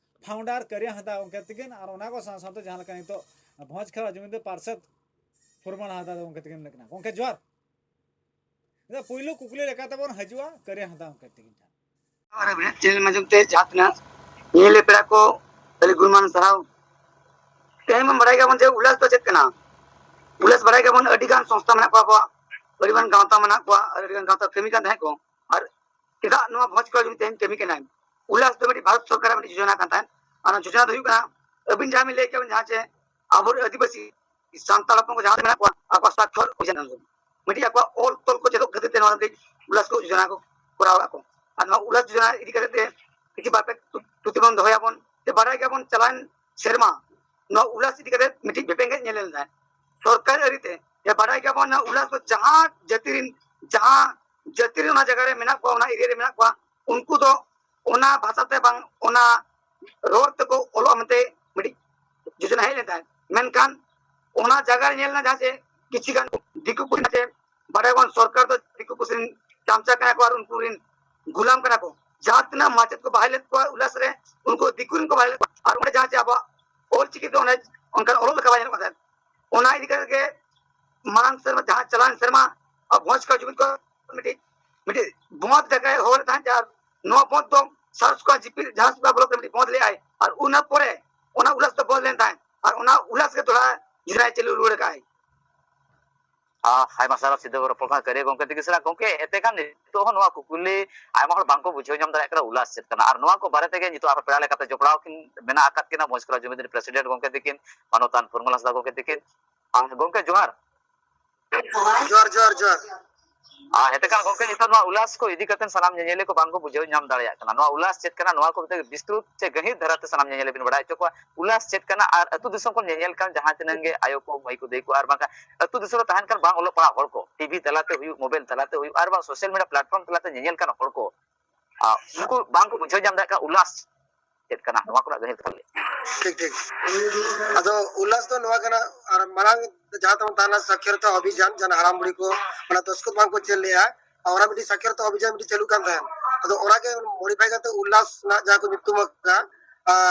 ᱯᱷᱟᱣᱩᱱᱰᱟᱨ ᱠᱟᱹᱨᱤᱭᱟ ᱦᱟᱸᱥᱫᱟ ᱜᱚᱢᱠᱮ ᱛᱤᱠᱤᱱ, ᱟᱨ ᱚᱱᱟ ᱠᱚ ᱥᱟᱶ ᱥᱟᱶᱛᱮ ᱡᱟᱦᱟᱸ ᱞᱮᱠᱟ ᱱᱤᱛᱚᱜ ᱵᱷᱚᱸᱡᱽ ᱠᱷᱮᱨᱣᱟᱲ ᱡᱩᱢᱤᱫ ᱨᱮ ᱯᱟᱨᱥᱮᱛ ᱯᱷᱩᱨᱢᱟᱱ ᱦᱟᱸᱥᱫᱟ ᱜᱚᱢᱠᱮ ᱛᱤᱠᱤᱱ ᱢᱮᱱᱟᱜ ᱠᱤᱱᱟ᱾ ᱜᱚᱢᱠᱮ ᱡᱚᱦᱟᱨ᱾ ᱯᱩᱭᱞᱩ ᱠᱩᱠᱞᱤ ᱞᱮᱠᱟᱛᱮ ᱵᱚᱱ ᱦᱤᱡᱩᱜᱼᱟ ᱠᱟᱹᱨᱤᱭᱟ ᱦᱟᱸᱥᱫᱟ ᱜᱚᱢᱠᱮ ᱛᱤᱠᱤᱱ ᱴᱷᱮᱱ᱾ ᱟᱨ ᱟᱵᱤᱱᱟᱜ ᱪᱮᱱᱮᱞ ᱢᱟᱫᱽᱫᱷᱚᱢ ᱛᱮ ᱡᱟᱦᱟᱸ ᱛᱤᱱᱟᱹᱜ ᱧᱮᱧᱮᱞ ᱯᱮᱲᱟ ᱠᱚ ᱟᱹᱰᱤ ᱜᱩᱱᱢᱟᱱ ᱥᱟᱨᱦᱟᱣ᱾ ᱛᱮᱦᱮᱧ ᱵᱚᱱ ᱵᱟᱲᱟᱭ ᱜᱮᱭᱟᱵᱚᱱ ᱡᱮ ᱩᱞᱟᱥ ᱫᱚ ᱪᱮᱫ ᱠᱟᱱᱟ᱾ ᱩᱞᱟᱥ ᱵᱟᱲᱟᱭ ᱜᱮᱭᱟᱵᱚᱱ ᱟᱹᱰᱤ ᱜᱟᱱ ᱥᱚᱝᱥᱛᱷᱟ ᱢᱮᱱᱟᱜ ᱠᱚᱣᱟ ᱟᱵᱚᱣᱟᱜ, ᱟᱹᱰᱤ ᱜᱟᱱ ᱜᱟᱶᱛᱟ ᱢᱮᱱᱟᱜ ᱠᱚᱣᱟ ᱟᱨ ᱟᱹᱰᱤ ᱜᱟᱱ ᱜᱟᱶᱛᱟ ᱠᱟᱹᱢᱤ ᱠᱟᱱ ᱛᱟᱦᱮᱸᱫ ᱠᱚ᱾ ᱟᱨ ᱪᱮᱫᱟᱜ ᱱᱚᱣᱟ ᱵᱷᱚᱸᱡᱽ ᱠᱚᱲᱟ ᱡᱩᱢᱤ ᱛᱮᱦᱮᱧ ᱠᱟᱹᱢᱤ ᱠᱟᱱᱟᱭ? ᱩᱞᱟᱥ ᱫᱚ ᱢᱤᱫᱴᱤᱡ ᱵᱷᱟᱨᱚᱛ ᱥᱚᱨᱠᱟᱨᱟᱜ ᱢᱤᱫᱴᱤᱡ ᱡᱳᱡᱚᱱᱟ ᱠᱟᱱ ᱛᱟᱦᱮᱸᱫ᱾ ᱚᱱᱟ ᱡᱳᱡᱚᱱᱟ ᱫᱚ ᱦᱩᱭᱩᱜ ᱠᱟᱱᱟ, ᱟᱹᱵᱤᱱ ᱡᱟᱦᱟᱸ ᱵᱤᱱ ᱞᱟᱹᱭ ᱠᱮᱫ ᱵᱤᱱ ᱡᱟᱦᱟᱸ ᱪᱮ ᱟᱵᱚ ᱟᱹᱫᱤᱵᱟᱹᱥᱤ ᱥᱟᱱᱛᱟᱲ ᱦᱚᱯᱚᱱ ᱠᱚ ᱡᱟᱦᱟᱸ ᱨᱮ ᱢᱮᱱᱟᱜ ᱠᱚᱣᱟ ᱟᱠᱚᱣᱟᱜ ᱥᱟᱠᱠᱷᱚᱨ ᱚᱵᱷᱤᱡᱟᱱ ᱢᱤᱫᱴᱤᱡ ᱟᱠᱚᱣᱟᱜ ᱚᱞ ᱛᱚᱞ ᱠᱚ ᱪᱮᱫᱚᱜ ᱠᱷᱟᱹᱛᱤᱨ ᱛᱮ ᱱᱚᱣᱟ ᱢᱤᱫᱴᱤᱡ ᱩᱞᱟᱥ ᱠᱚ ᱡᱳᱡᱚᱱᱟ ᱠᱚ ᱠᱚᱨᱟᱣ ᱟᱠᱟᱫ ᱠᱚ᱾ ᱟᱨ ᱱᱚᱣᱟ ᱩᱞᱟᱥ ᱡᱳᱡᱚᱱᱟ ᱤᱫᱤ ᱠᱟᱛᱮ ᱛᱮ ᱠᱤᱪᱷᱩ ᱵᱟᱨ ᱯᱮ ᱛᱷᱩᱛᱤ ᱵᱚᱱ ᱫᱚᱦᱚᱭᱟᱵᱚᱱ ᱡᱮ ᱵᱟᱰᱟᱭ ᱜᱮᱭᱟᱵᱚᱱ ᱪᱟᱞᱟᱣᱮᱱ ᱥᱮᱨᱢᱟ ᱱᱚᱣᱟ ᱩᱞᱟᱥ ᱤᱫᱤ ᱠᱟᱛᱮ ᱢᱤᱫᱴᱤᱡ ᱵᱮᱯᱮᱸᱜᱮᱫ ᱧᱮᱞ ᱞᱮᱱ ᱛᱟᱦᱮᱸᱫ ᱥᱚᱨᱠᱟᱨ ᱟᱹᱨᱤᱛᱮ᱾ ᱡᱮ ᱵᱟᱰᱟᱭ ᱜᱮᱭᱟᱵᱚᱱ ᱱᱚᱣᱟ ᱩᱞᱟᱥ ᱫᱚ ᱡᱟᱦᱟᱸ ᱡᱟᱹᱛᱤ ᱨᱮᱱ ᱡᱟᱦᱟᱸ ᱡᱟᱹᱛᱤ ᱨᱮ ᱚᱱᱟ ᱡᱟᱭᱜᱟ ᱨᱮ ᱢᱮᱱᱟᱜ ᱠᱚᱣᱟ, ᱚᱱᱟ ᱮᱨᱤᱭᱟ ᱨᱮ ᱢᱮᱱᱟᱜ ᱠᱚᱣᱟ, ᱩᱱᱠᱩ ᱫᱚ ᱚᱱᱟ ᱵᱷᱟᱥᱟ ᱛᱮ ᱵᱟᱝ ᱚᱱᱟ ᱨᱚᱲ ᱛᱮᱠᱚ ᱚᱞᱚᱜ ᱢᱮᱱᱛᱮ ᱢᱤᱫᱴᱤᱡ ᱡᱳᱡᱚᱱᱟ ᱦᱮᱡ ᱞᱮᱱ ᱛᱟᱦᱮᱸᱫ᱾ ᱢᱮᱱᱠᱷᱟᱱ ᱚᱱᱟ ᱡᱟᱭᱜᱟ ᱨᱮ ᱧᱮᱞ ᱮᱱᱟ ᱡᱟᱦᱟᱸ ᱡᱮ ᱠᱤᱪᱷᱩ ᱜᱟᱱ ᱫᱤᱠᱩ ᱯᱩᱥᱤ ᱡᱮ ᱵᱟᱰᱟᱭ ᱵᱚᱱ ᱥᱚᱨᱠᱟᱨ ᱫᱚ ᱫᱤᱠᱩ ᱯᱩᱥᱤ ᱨᱮᱱ ᱪᱟᱢᱪᱟ ᱠᱟᱱᱟ ᱠᱚ ᱟᱨ ᱩᱱᱠᱩ ᱨᱮᱱ ᱜᱩᱞᱟᱢ ᱠᱟᱱᱟ ᱠᱚ᱾ ᱡᱟᱦᱟᱸ ᱛᱤᱱᱟᱹᱜ ᱢᱟᱪᱮᱫ ᱠᱚ ᱵᱟᱦᱟᱞ ᱞᱮᱫ ᱠᱚᱣᱟ ᱩᱞᱟᱥ ᱨᱮ, ᱩᱱᱠᱩ ᱫᱤᱠᱩ ᱨᱮᱱ ᱠᱚ ᱵᱟᱦᱟᱞ ᱞᱮᱫ ᱠᱚᱣᱟ᱾ ᱟᱨ ᱚᱸᱰᱮ ᱡᱟᱦᱟᱸ ᱡᱮ ᱟᱵᱚᱣᱟᱜ ᱚᱞ ᱪᱤᱠᱤ ᱫᱚ ᱚᱱᱮ ᱚᱱᱠᱟᱱ ᱚᱞᱚᱜ ᱞᱮᱠᱟ ᱵᱟᱭ ᱧᱮᱞᱚᱜ ᱠᱟᱱ ᱛᱟᱦᱮᱸᱫ᱾ ᱚᱱᱟ ᱤᱫᱤ ᱠᱟᱛᱮ ᱜᱮ ᱢᱟᱲᱟᱝ ᱥᱮᱨᱢᱟ ᱡᱟᱦᱟᱸ ᱪᱟᱞᱟᱣᱮᱱ ᱥᱮᱨᱢᱟ ᱟᱵᱚ ᱵᱷᱚᱸᱡᱽ ᱠᱚᱲᱟ ᱡᱩᱢᱤᱫ ᱠᱚ ᱢᱤᱫᱴᱤᱡ ᱢᱤᱫᱴᱤᱡ ᱵᱚᱸᱫᱽ ᱞᱮᱠᱟᱭ ᱦᱚᱦᱚ ᱞᱮᱫ ᱛᱟᱦᱮᱸᱫ᱾ ᱟᱨ ᱱᱚᱣᱟ ᱵᱚᱸᱫᱽ ᱫᱚ ᱥᱟᱨᱚᱥ ᱠᱚᱣᱟᱜ ᱡᱤᱯᱤ ᱡᱟᱦᱟᱸ ᱥᱮᱫ ᱵᱚᱞᱚ ᱠᱟᱛᱮ ᱢᱤᱫᱴᱤᱡ ᱵᱚᱸᱫᱽ ᱞᱮᱫᱟᱭ᱾ ᱟᱨ ᱚᱱᱟ ᱯᱚᱨᱮ ᱚᱱᱟ ᱩᱞᱟᱥ ᱫᱚ ᱵᱚᱸᱫᱽ ᱞᱮᱱ ᱛᱟᱦᱮᱸᱫ᱾ ᱟᱨ ᱚᱱᱟ ᱩᱞᱟᱥ ᱜᱮ ᱫᱚᱦᱲᱟ ᱡᱳᱡᱚᱱᱟᱭ ᱪᱟᱹᱞᱩ ᱨᱩᱣᱟᱹᱲ ᱟᱠᱟᱫ ᱟᱭ᱾ ᱟᱭᱢᱟ ᱥᱟᱨᱦᱟᱣ ᱥᱤᱫᱷᱟᱹ ᱨᱚᱯᱚᱲ ᱠᱟᱱᱟ ᱠᱟᱹᱨᱤᱭᱟ ᱜᱚᱢᱠᱮ ᱛᱤᱠᱤᱱ ᱥᱟᱞᱟᱜ᱾ ᱜᱚᱢᱠᱮ, ᱮᱱᱛᱮ ᱠᱷᱟᱱ ᱱᱤᱛᱚᱜ ᱦᱚᱸ ᱱᱚᱣᱟ ᱠᱩᱠᱞᱤ ᱟᱭᱢᱟ ᱦᱚᱲ ᱵᱟᱝᱠᱚ ᱵᱩᱡᱷᱟᱹᱣ ᱧᱟᱢ ᱫᱟᱲᱮᱭᱟᱜ ᱠᱟᱱᱟ ᱩᱞᱟᱥ ᱪᱮᱫ ᱠᱟᱱᱟ᱾ ᱟᱨ ᱱᱚᱣᱟ ᱠᱚ ᱵᱟᱨᱮ ᱛᱮᱜᱮ ᱱᱤᱛᱚᱜ ᱟᱨᱦᱚᱸ ᱯᱮᱲᱟ ᱞᱮᱠᱟᱛᱮ ᱡᱚᱯᱲᱟᱣ ᱠᱤᱱ ᱢᱮᱱᱟᱜ ᱟᱠᱟᱫ ᱠᱤᱱᱟ ᱵᱷᱚᱸᱡᱽ ᱠᱚᱲᱟ ᱡᱩᱢᱤᱫ ᱨᱮᱱ ᱯᱨᱮᱥᱤᱰᱮᱱᱴ ᱜᱚᱢᱠᱮ ᱛᱤᱠᱤᱱ, ᱢᱟᱱᱚᱛᱟᱱ ᱯᱷᱩᱨᱢᱚᱞ ᱦᱟᱸᱥᱫᱟ ᱜᱚᱢᱠᱮ ᱛᱤᱠᱤᱱ᱾ ᱟᱨ ᱜᱚᱢᱠᱮ, ᱡᱚᱦᱟᱨ᱾ ᱡᱚᱦᱟᱨ, ᱡᱚᱦᱟᱨ, ᱡᱚᱦᱟᱨ᱾ ᱟᱨ ᱮᱱᱛᱮ ᱠᱷᱟᱱ ᱜᱚᱢᱠᱮ, ᱱᱤᱛᱚᱜ ᱱᱚᱣᱟ ᱩᱞᱟᱥ ᱠᱚ ᱤᱫᱤ ᱠᱟᱛᱮ ᱥᱟᱱᱟᱢ ᱧᱮᱧᱮᱞᱤᱭᱟᱹ ᱠᱚ ᱵᱟᱝ ᱠᱚ ᱵᱩᱡᱷᱟᱹᱣ ᱧᱟᱢ ᱫᱟᱲᱮᱭᱟᱜ ᱠᱟᱱᱟ᱾ ᱱᱚᱣᱟ ᱩᱞᱟᱥ ᱪᱮᱫ ᱠᱟᱱᱟ, ᱱᱚᱣᱟ ᱠᱚ ᱵᱤᱥᱛᱨᱩᱛ ᱪᱮ ᱜᱟᱹᱦᱤᱨ ᱫᱷᱟᱨᱟᱛᱮ ᱥᱟᱱᱟᱢ ᱧᱮᱧᱮᱞᱤᱭᱟᱹ ᱵᱤᱱ ᱵᱟᱲᱟᱭ ᱦᱚᱪᱚ ᱠᱚᱣᱟ᱾ ᱩᱞᱟᱥ ᱪᱮᱫ ᱠᱟᱱᱟ ᱟᱨ ᱟᱹᱛᱩ ᱫᱤᱥᱚᱢ ᱠᱷᱚᱱ ᱧᱮᱧᱮᱞ ᱠᱟᱱ ᱡᱟᱦᱟᱸ ᱛᱤᱱᱟᱹᱜ ᱜᱮ ᱟᱭᱳ ᱠᱚ, ᱢᱟᱹᱭ ᱠᱚ, ᱫᱟᱹᱭ ᱠᱚ, ᱟᱨ ᱵᱟᱝᱠᱷᱟᱱ ᱟᱹᱛᱩ ᱫᱤᱥᱚᱢ ᱨᱮ ᱛᱟᱦᱮᱱ ᱠᱟᱱ ᱵᱟᱝ ᱚᱞᱚᱜ ᱯᱟᱲᱦᱟᱜ ᱦᱚᱲ ᱠᱚ, ᱴᱤᱵᱷᱤ ᱛᱟᱞᱟᱛᱮ ᱦᱩᱭᱩᱜ, ᱢᱳᱵᱟᱭᱤᱞ ᱛᱟᱞᱟᱛᱮ ᱦᱩᱭᱩᱜ, ᱟᱨ ᱵᱟᱝ ᱥᱳᱥᱟᱞ ᱢᱤᱰᱤᱭᱟ ᱯᱞᱟᱴᱯᱷᱚᱨᱢ ᱛᱟᱞᱟᱛᱮ ᱧᱮᱧᱮᱞ ᱠᱟᱱ ᱦᱚᱲ ᱠᱚ, ᱟᱨ ᱩᱱᱠᱩ ᱵᱟᱝ ᱠᱚ ᱵᱩᱡᱷᱟᱹᱣ ᱧᱟᱢ ᱫᱟᱲᱮᱭᱟᱜ ᱠᱟᱱᱟ ᱩᱞᱟᱥ ᱪᱮᱫ ᱠᱟᱱᱟ, ᱱᱚᱣᱟ ᱠᱚᱨᱮᱱᱟᱜ ᱜᱟᱹᱦᱤᱨ ᱠᱟᱛᱷᱟ ᱞᱟᱹᱭ᱾ ᱴᱷᱤᱠ, ᱴᱷᱤᱠ᱾ ᱟᱫᱚ ᱩᱞᱟᱥ ᱫᱚ ᱱᱚᱣᱟ ᱠᱟᱱᱟ, ᱟᱨ ᱢᱟᱲᱟᱝ ᱡᱟᱦᱟᱸ ᱛᱟᱵᱚᱱ ᱛᱟᱦᱮᱸ ᱞᱮᱱᱟ ᱥᱟᱠᱷᱭᱟᱨᱚᱛᱟ ᱚᱵᱷᱤᱡᱟᱱ, ᱡᱟᱦᱟᱸ ᱦᱟᱲᱟᱢ ᱵᱩᱲᱦᱤ ᱠᱚ ᱚᱱᱟ ᱫᱚᱥᱠᱚᱛ ᱵᱟᱝ ᱠᱚ ᱪᱮᱫ ᱞᱮᱜᱼᱟ, ᱟᱨ ᱚᱱᱟ ᱢᱤᱫᱴᱤᱡ ᱥᱟᱠᱷᱭᱟᱨᱚᱛᱟ ᱚᱵᱷᱤᱡᱟᱱ ᱢᱤᱫᱴᱤᱡ ᱪᱟᱹᱞᱩᱜ ᱠᱟᱱ ᱛᱟᱦᱮᱸᱫ᱾ ᱟᱫᱚ ᱚᱱᱟᱜᱮ ᱢᱚᱰᱤᱯᱷᱟᱭ ᱠᱟᱛᱮ ᱩᱞᱟᱥ ᱨᱮᱱᱟᱜ ᱡᱟᱦᱟᱸ ᱠᱚ ᱧᱩᱛᱩᱢ ᱟᱠᱟᱫᱟ,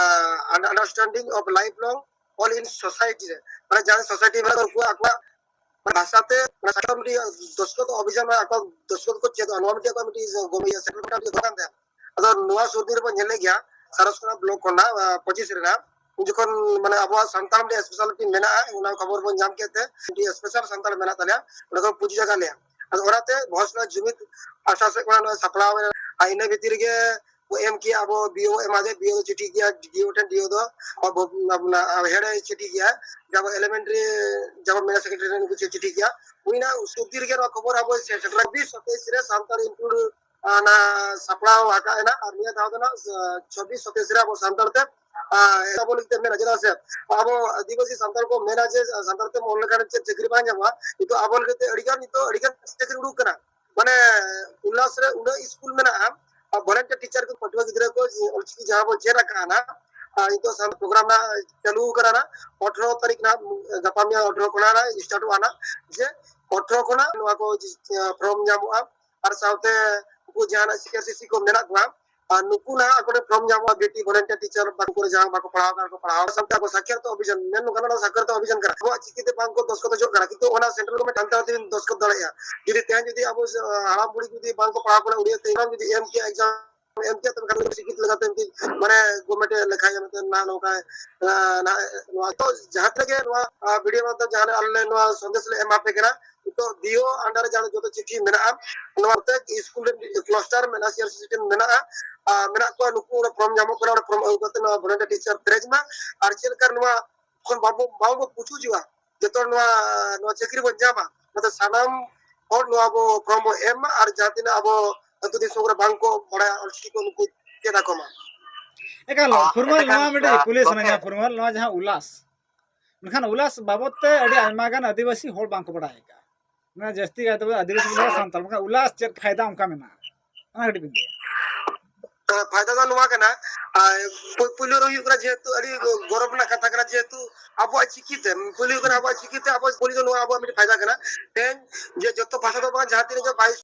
understanding of lifelong all in society ᱨᱮ, ᱢᱟᱱᱮ ᱡᱟᱦᱟᱸ ᱥᱳᱥᱟᱭᱴᱤ ᱢᱮᱱᱟᱜ ᱩᱱᱠᱩ ᱟᱠᱚᱣᱟᱜ ᱵᱷᱟᱥᱟ ᱛᱮ ᱚᱱᱟ ᱥᱟᱱᱛᱟᱲ ᱢᱤᱫᱴᱤᱡ ᱫᱚᱥᱠᱚᱛ ᱚᱵᱷᱤᱡᱟᱱ ᱨᱮ ᱟᱠᱚ ᱫᱚᱥᱠᱚᱛ ᱠᱚ ᱪᱮᱫᱚᱜᱼᱟ, ᱱᱚᱣᱟ ᱢᱤᱫᱴᱤᱡ ᱟᱠᱚᱣᱟᱜ ᱢᱤᱫᱴᱤᱡ ᱜᱚᱵᱚᱞ ᱤᱭᱟᱹ ᱥᱮᱴᱮᱞ ᱠᱟᱱ ᱛᱟᱭᱟ᱾ ᱟᱫᱚ ᱱᱚᱣᱟ ᱥᱩᱨ ᱫᱤᱱ ᱨᱮᱵᱚᱱ ᱧᱮᱞ ᱞᱮᱫ ᱜᱮᱭᱟ, ᱥᱟᱨᱚᱥᱠᱚᱲᱟ ᱵᱞᱚᱠ ᱠᱷᱚᱱᱟᱜ, ᱟᱸ, ᱯᱚᱸᱪᱤᱥ ᱨᱮᱱᱟᱜ, ᱩᱱ ᱡᱚᱠᱷᱚᱱ ᱢᱟᱱᱮ ᱟᱵᱚᱣᱟᱜ ᱥᱟᱱᱛᱟᱲ ᱢᱤᱫᱴᱤᱡ ᱥᱯᱮᱥᱟᱞᱤᱴᱤ ᱢᱮᱱᱟᱜᱼᱟ, ᱚᱱᱟ ᱠᱷᱚᱵᱚᱨ ᱵᱚᱱ ᱧᱟᱢ ᱠᱮᱫ ᱛᱮ ᱢᱤᱫᱴᱤᱡ ᱥᱯᱮᱥᱟᱞ ᱥᱟᱱᱛᱟᱲ ᱢᱮᱱᱟᱜ ᱛᱟᱞᱮᱭᱟ, ᱚᱸᱰᱮ ᱠᱷᱚᱱ ᱯᱩᱡᱟᱹ ᱡᱟᱭᱜᱟ ᱞᱮᱭᱟ᱾ ᱟᱫᱚ ᱚᱱᱟᱛᱮ ᱵᱚᱦᱚᱥᱱᱟ ᱡᱩᱢᱤᱫ ᱟᱥᱲᱟ ᱥᱮᱫ ᱠᱷᱚᱱᱟᱜ ᱱᱚᱣᱟ ᱥᱟᱯᱲᱟᱣ ᱮᱱᱟ᱾ ᱟᱨ ᱤᱱᱟᱹ ᱵᱷᱤᱛᱤᱨ ᱨᱮᱜᱮ ᱠᱚ ᱮᱢ ᱠᱮᱜᱼᱟ, ᱟᱵᱚ ᱵᱤ ᱳ ᱮᱢᱟ ᱫᱮ, ᱵᱤ ᱳ ᱫᱚ ᱪᱤᱴᱷᱤ ᱜᱮᱭᱟ, ᱰᱤ ᱳ ᱴᱷᱮᱱ, ᱰᱤ ᱳ ᱫᱚ ᱟᱵᱚ, ᱟᱵᱚ, ᱟᱵᱚ ᱦᱮᱰ ᱮ ᱪᱤᱴᱷᱤ ᱜᱮᱭᱟ, ᱡᱟᱦᱟᱸ ᱟᱵᱚ ᱮᱞᱤᱢᱮᱱᱴᱟᱨᱤ, ᱡᱟᱦᱟᱸ ᱟᱵᱚ ᱢᱮᱱᱟ ᱥᱮᱠᱨᱮᱴᱟᱨᱤ ᱨᱮᱱ ᱩᱱᱠᱩ ᱪᱤ-, ᱪᱤᱴᱷᱤ ᱜᱮᱭᱟ᱾ ᱦᱩᱭᱱᱟ ᱥᱩᱨ ᱫᱤᱱ ᱨᱮᱜᱮ ᱱᱚᱣᱟ ᱠᱷᱚᱵᱚᱨ ᱟᱵᱚ ᱥᱮᱴᱮᱨ ᱪᱚᱵᱵᱤᱥ ᱥᱟᱛᱟᱭᱤᱥ ᱨᱮ ᱥᱟᱱᱛᱟᱲ ᱤᱱᱠᱞᱩᱰ, ᱚᱱᱟ ᱥᱟᱯᱲᱟᱣ ᱟᱠᱟᱫ ᱮᱱᱟ, ᱟᱨ ᱱᱤᱭᱟᱹ ᱫᱷᱟᱣ ᱫᱚ ᱱᱟᱜ, ᱪᱚᱵᱵᱤᱥ ᱥᱟᱛᱟᱭᱤᱥ ᱨᱮ ᱟᱵᱚ ᱥᱟᱱᱛᱟᱲ ᱛᱮ, ᱟᱵᱚ ᱞᱟᱹᱜᱤᱫ ᱛᱮ ᱢᱮᱱᱟ, ᱪᱮᱫᱟᱜ ᱥᱮ ᱟᱵᱚ ᱟᱹᱫᱤᱵᱟᱹᱥᱤ ᱥᱟᱱᱛᱟᱲ ᱠᱚ ᱢᱮᱱᱟ ᱡᱮ ᱥᱟᱱᱛᱟᱲ ᱛᱮ ᱚᱞ ᱞᱮᱠᱷᱟᱱ ᱪᱮᱫ ᱪᱟᱹᱠᱨᱤ ᱵᱟᱝ ᱧᱟᱢᱚᱜᱼᱟ, ᱠᱤᱱᱛᱩ ᱟᱵᱚ ᱞᱟᱹᱜᱤᱫ ᱛᱮ ᱟᱹᱰᱤᱜᱟᱱ, ᱱᱤᱛᱚᱜ ᱟᱹᱰᱤᱜᱟᱱ ᱪᱟᱹᱠᱨᱤ ᱩᱰᱩᱠ ᱠᱟᱱᱟ᱾ ᱢᱟᱱᱮ ᱩᱞᱞᱟᱥ ᱨᱮ ᱩᱱᱟᱹᱜ ᱥᱠᱩᱞ ᱢᱮᱱᱟᱜᱼᱟ, ᱟᱨ ᱵᱷᱚᱞᱮᱱᱴᱤᱭᱟᱨ ᱴᱤᱪᱟᱨ ᱠᱚ ᱯᱟᱹᱴᱷᱩᱣᱟᱹ ᱜᱤᱫᱽᱨᱟᱹ ᱠᱚ ᱚᱞᱪᱤᱠᱤ ᱡᱟᱦᱟᱸ ᱵᱚᱱ ᱪᱮᱫ ᱟᱠᱟᱫᱼᱟ ᱱᱟᱜ, ᱟᱨ ᱱᱤᱛᱚᱜ ᱥᱟᱱ ᱯᱨᱳᱜᱨᱟᱢ ᱱᱟᱜ ᱪᱟᱹᱞᱩ ᱟᱠᱟᱱᱟ ᱱᱟᱜ, ᱟᱴᱷᱨᱚ ᱛᱟᱹᱨᱤᱠᱷ ᱱᱟᱜ, ᱜᱟᱯᱟ ᱢᱮᱭᱟᱝ ᱟᱴᱷᱨᱚ ᱠᱷᱚᱱᱟᱜ ᱱᱟᱜ ᱥᱴᱟᱨᱴᱚᱜᱼᱟ ᱱᱟᱜ, ᱡᱮ ᱟᱴᱷᱨᱚ ᱠᱷᱚᱱᱟᱜ ᱱᱚᱣᱟ ᱠᱚ, ᱮ, ᱯᱷᱨᱚᱢ ᱧᱟᱢᱚᱜᱼᱟ᱾ ᱟᱨ ᱥᱟᱶᱛᱮ ᱩᱱᱠᱩ ᱡᱟᱦᱟᱸᱱᱟᱜ ᱥᱤ ᱟᱨ ᱥᱤ ᱥᱤ ᱠᱚ ᱢᱮᱱᱟᱜ ᱠᱚᱣᱟ, ᱟᱨ ᱱᱩᱠᱩ ᱱᱟᱜ ᱟᱠᱚ ᱴᱷᱮᱱ ᱯᱷᱨᱚᱢ ᱧᱟᱢᱚᱜᱼᱟ, ᱵᱤᱴᱤ ᱵᱷᱚᱞᱮᱱᱴᱤᱭᱟᱨ ᱴᱤᱪᱟᱨ ᱵᱟᱝ ᱠᱚᱨᱮ ᱡᱟᱦᱟᱸ ᱵᱟᱠᱚ ᱯᱟᱲᱦᱟᱣ ᱠᱟᱱᱟ ᱠᱚ ᱯᱟᱲᱦᱟᱣ, ᱥᱟᱶᱛᱮ ᱟᱵᱚ ᱥᱟᱠᱷᱭᱟᱛ ᱚᱵᱷᱤᱡᱟᱱ ᱢᱮᱱ ᱜᱟᱱᱚᱜᱼᱟ, ᱥᱟᱠᱷᱭᱟᱛ ᱚᱵᱷᱤᱡᱟᱱ ᱠᱟᱱᱟ᱾ ᱟᱵᱚᱣᱟᱜ ᱪᱤᱠᱤᱛᱮ ᱵᱟᱝ ᱠᱚ ᱫᱚᱥᱠᱚᱛ ᱦᱚᱪᱚᱜ ᱠᱟᱱᱟ, ᱠᱤᱱᱛᱩ ᱚᱱᱟ ᱥᱮᱱᱴᱨᱟᱞ ᱜᱚᱵᱷᱚᱨᱱᱢᱮᱱᱴ ᱦᱟᱱᱛᱮ ᱱᱟᱛᱮ ᱫᱚᱥᱠᱚᱛ ᱫᱟᱲᱮᱭᱟᱜᱼᱟ᱾ ᱡᱩᱫᱤ ᱛᱮᱦᱮᱧ ᱡᱩᱫᱤ ᱟᱵᱚ, ᱟᱸ, ᱦᱟᱲᱟᱢ ᱵᱩᱲᱦᱤ ᱡᱩᱫᱤ ᱵᱟᱝ ᱠᱚ ᱯᱟᱲᱦᱟᱣ ᱠᱟᱱᱟ ᱩᱲᱤᱭᱟ ᱛᱮ, ᱮᱢ ᱠᱮᱭᱟ ᱮᱠᱡᱟᱢ, ᱮᱢ ᱠᱮᱭᱟ, ᱛᱚᱵᱮ ᱠᱷᱟᱱ ᱥᱤᱠᱠᱷᱤᱛ ᱞᱮᱠᱟᱛᱮ ᱢᱤᱫᱴᱤᱡ, ᱢᱟᱱᱮ, ᱜᱚᱵᱷᱚᱨᱱᱢᱮᱱᱴ ᱮ ᱞᱮᱠᱷᱟᱭᱟ ᱢᱮᱱᱛᱮ ᱱᱟ-, ᱱᱚᱝᱠᱟ, ᱟᱸ, ᱱᱟ-, ᱱᱚᱣᱟ ᱛᱚ ᱡᱟᱦᱟᱸ ᱛᱤᱱᱟᱹᱜ ᱜᱮ ᱱᱚᱣᱟ, ᱟᱸ, ᱵᱷᱤᱰᱤᱭᱳ ᱢᱟᱫᱽᱫᱷᱚᱢ ᱡᱟᱦᱟᱸ ᱟᱞᱮ ᱱᱚᱣᱟ ᱥᱚᱱᱫᱮᱥ ᱞᱮ ᱮᱢᱟ ᱯᱮ ᱠᱟᱱᱟ, ᱱᱤᱛᱚᱜ ᱵᱤ ᱳ under ᱨᱮ ᱡᱟᱦᱟᱸ ᱡᱚᱛᱚ ᱪᱤᱴᱷᱤ ᱢᱮᱱᱟᱜᱼᱟ, ᱱᱚᱣᱟ ᱯᱨᱚᱛᱮᱠ ᱥᱠᱩᱞ ᱨᱮ ᱢᱤᱫᱴᱤᱡ ᱠᱞᱟᱥᱴᱟᱨ ᱢᱮᱱᱟᱜᱼᱟ, ᱥᱤ ᱟᱨ ᱥᱤ ᱥᱤ ᱴᱤᱢ ᱢᱮᱱᱟᱜᱼᱟ, ᱟᱨ ᱢᱮᱱᱟᱜ ᱠᱚᱣᱟ, ᱱᱩᱠᱩ ᱚᱱᱟ ᱯᱷᱨᱚᱢ ᱧᱟᱢᱚᱜ ᱠᱟᱱᱟ, ᱚᱱᱟ ᱯᱷᱨᱚᱢ ᱟᱹᱜᱩ ᱠᱟᱛᱮ ᱱᱚᱣᱟ ᱵᱷᱚᱞᱮᱱᱴᱤᱭᱟᱨ ᱴᱤᱪᱟᱨ ᱯᱮᱨᱮᱡ ᱢᱟ᱾ ᱟᱨ ᱪᱮᱫ ᱞᱮᱠᱟ ᱱᱚᱣᱟ ᱠᱷᱚᱱ ᱵᱟᱵᱚ, ᱵᱟᱵᱚ ᱯᱩᱪᱩᱡᱚᱜᱼᱟ, ᱡᱚᱛᱚ ᱱᱚᱣᱟ, ᱱᱚᱣᱟ ᱪᱟᱹᱠᱨᱤ ᱵᱚᱱ ᱧᱟᱢᱟ, ᱚᱱᱟᱛᱮ ᱥᱟᱱᱟᱢ ᱦᱚᱲ ᱱᱚᱣᱟ ᱵᱚ ᱯᱷᱨᱚᱢ ᱵᱚ ᱮᱢ ᱢᱟ, ᱟᱨ ᱡᱟᱦᱟᱸ ᱛᱤᱱᱟᱹᱜ ᱟᱵᱚ ᱟᱹᱛᱩ ᱫᱤᱥᱚᱢ ᱨᱮ ᱵᱟᱝ ᱠᱚ ᱵᱟᱲᱟᱭᱟ ᱚᱞᱪᱤᱠᱤ ᱠᱚ, ᱱᱩᱠᱩ ᱪᱮᱫ ᱟᱠᱚ ᱢᱟ᱾ ᱮᱠᱟᱞ, ᱟᱨ ᱯᱷᱩᱨᱢᱟᱞ, ᱮᱱᱠᱷᱟᱱ, ᱱᱚᱣᱟ ᱢᱤᱫᱴᱤᱡ ᱠᱩᱞᱤ ᱜᱚᱢᱠᱮ, ᱥᱟᱱᱟᱧᱟ, ᱯᱷᱩᱨᱢᱟᱞ, ᱱᱚᱣᱟ ᱡᱟᱦᱟᱸ ᱩᱞᱟᱥ, ᱢᱮᱱᱠᱷᱟᱱ ᱩᱞᱟᱥ ᱵᱟᱵᱚᱫ ᱛᱮ ᱟᱹᱰᱤ ᱟᱭᱢᱟ ᱜᱟᱱ ᱟᱹᱫᱤᱵᱟᱹᱥᱤ ᱦᱚᱲ ᱵᱟᱝ ᱠᱚ ᱵᱟᱲᱟᱭ ᱟᱠᱟᱫᱼᱟ᱾ ᱢᱟᱱᱮ ᱡᱟᱹᱥᱛᱤ ᱠᱟᱭᱛᱮ ᱟᱹᱫᱤᱵᱟᱹᱥᱤ ᱵᱚᱱ ᱨᱚᱲᱟ, ᱥᱟᱱᱛᱟᱲ, ᱢᱮᱱᱠᱷᱟᱱ ᱩᱞᱟᱥ ᱪᱮᱫ ᱯᱷᱟᱭᱫᱟ ᱚᱱᱠᱟ ᱢᱮᱱᱟᱜᱼᱟ? ᱚᱱᱟ ᱠᱟᱹᱴᱤᱡ ᱵᱤᱱ ᱞᱟᱹᱭᱟ᱾ ᱟᱸ, ᱯᱷᱟᱭᱫᱟ ᱫᱚ ᱱᱚᱣᱟ ᱠᱟᱱᱟ, ᱟᱨ ᱯᱩ-, ᱯᱩᱭᱞᱩ ᱨᱮ ᱦᱩᱭᱩᱜ ᱠᱟᱱᱟ, ᱡᱮᱦᱮᱛᱩ ᱟᱹᱰᱤ ᱜᱚᱨᱚᱵᱽ ᱨᱮᱱᱟᱜ ᱠᱟᱛᱷᱟ ᱠᱟᱱᱟ, ᱡᱮᱦᱮᱛᱩ ᱟᱵᱚᱣᱟᱜ ᱪᱤᱠᱤ ᱛᱮ, ᱯᱩᱭᱞᱩ ᱦᱩᱭᱩᱜ ᱠᱟᱱᱟ ᱟᱵᱚᱣᱟᱜ ᱪᱤᱠᱤ ᱛᱮ, ᱟᱵᱚ ᱯᱩᱭᱞᱩ ᱫᱚ ᱱᱚᱣᱟ ᱟᱵᱚᱣᱟᱜ ᱢᱤᱫᱴᱮᱱ ᱯᱷᱟᱭᱫᱟ ᱠᱟᱱᱟ᱾ ᱛᱮᱦᱮᱧ ᱡᱮ ᱡᱚᱛᱚ ᱵᱷᱟᱥᱟ ᱫᱚ ᱵᱟᱝ, ᱡᱟᱦᱟᱸ ᱛᱤᱱᱟᱹᱜ ᱜᱮ ᱵᱟᱭᱤᱥ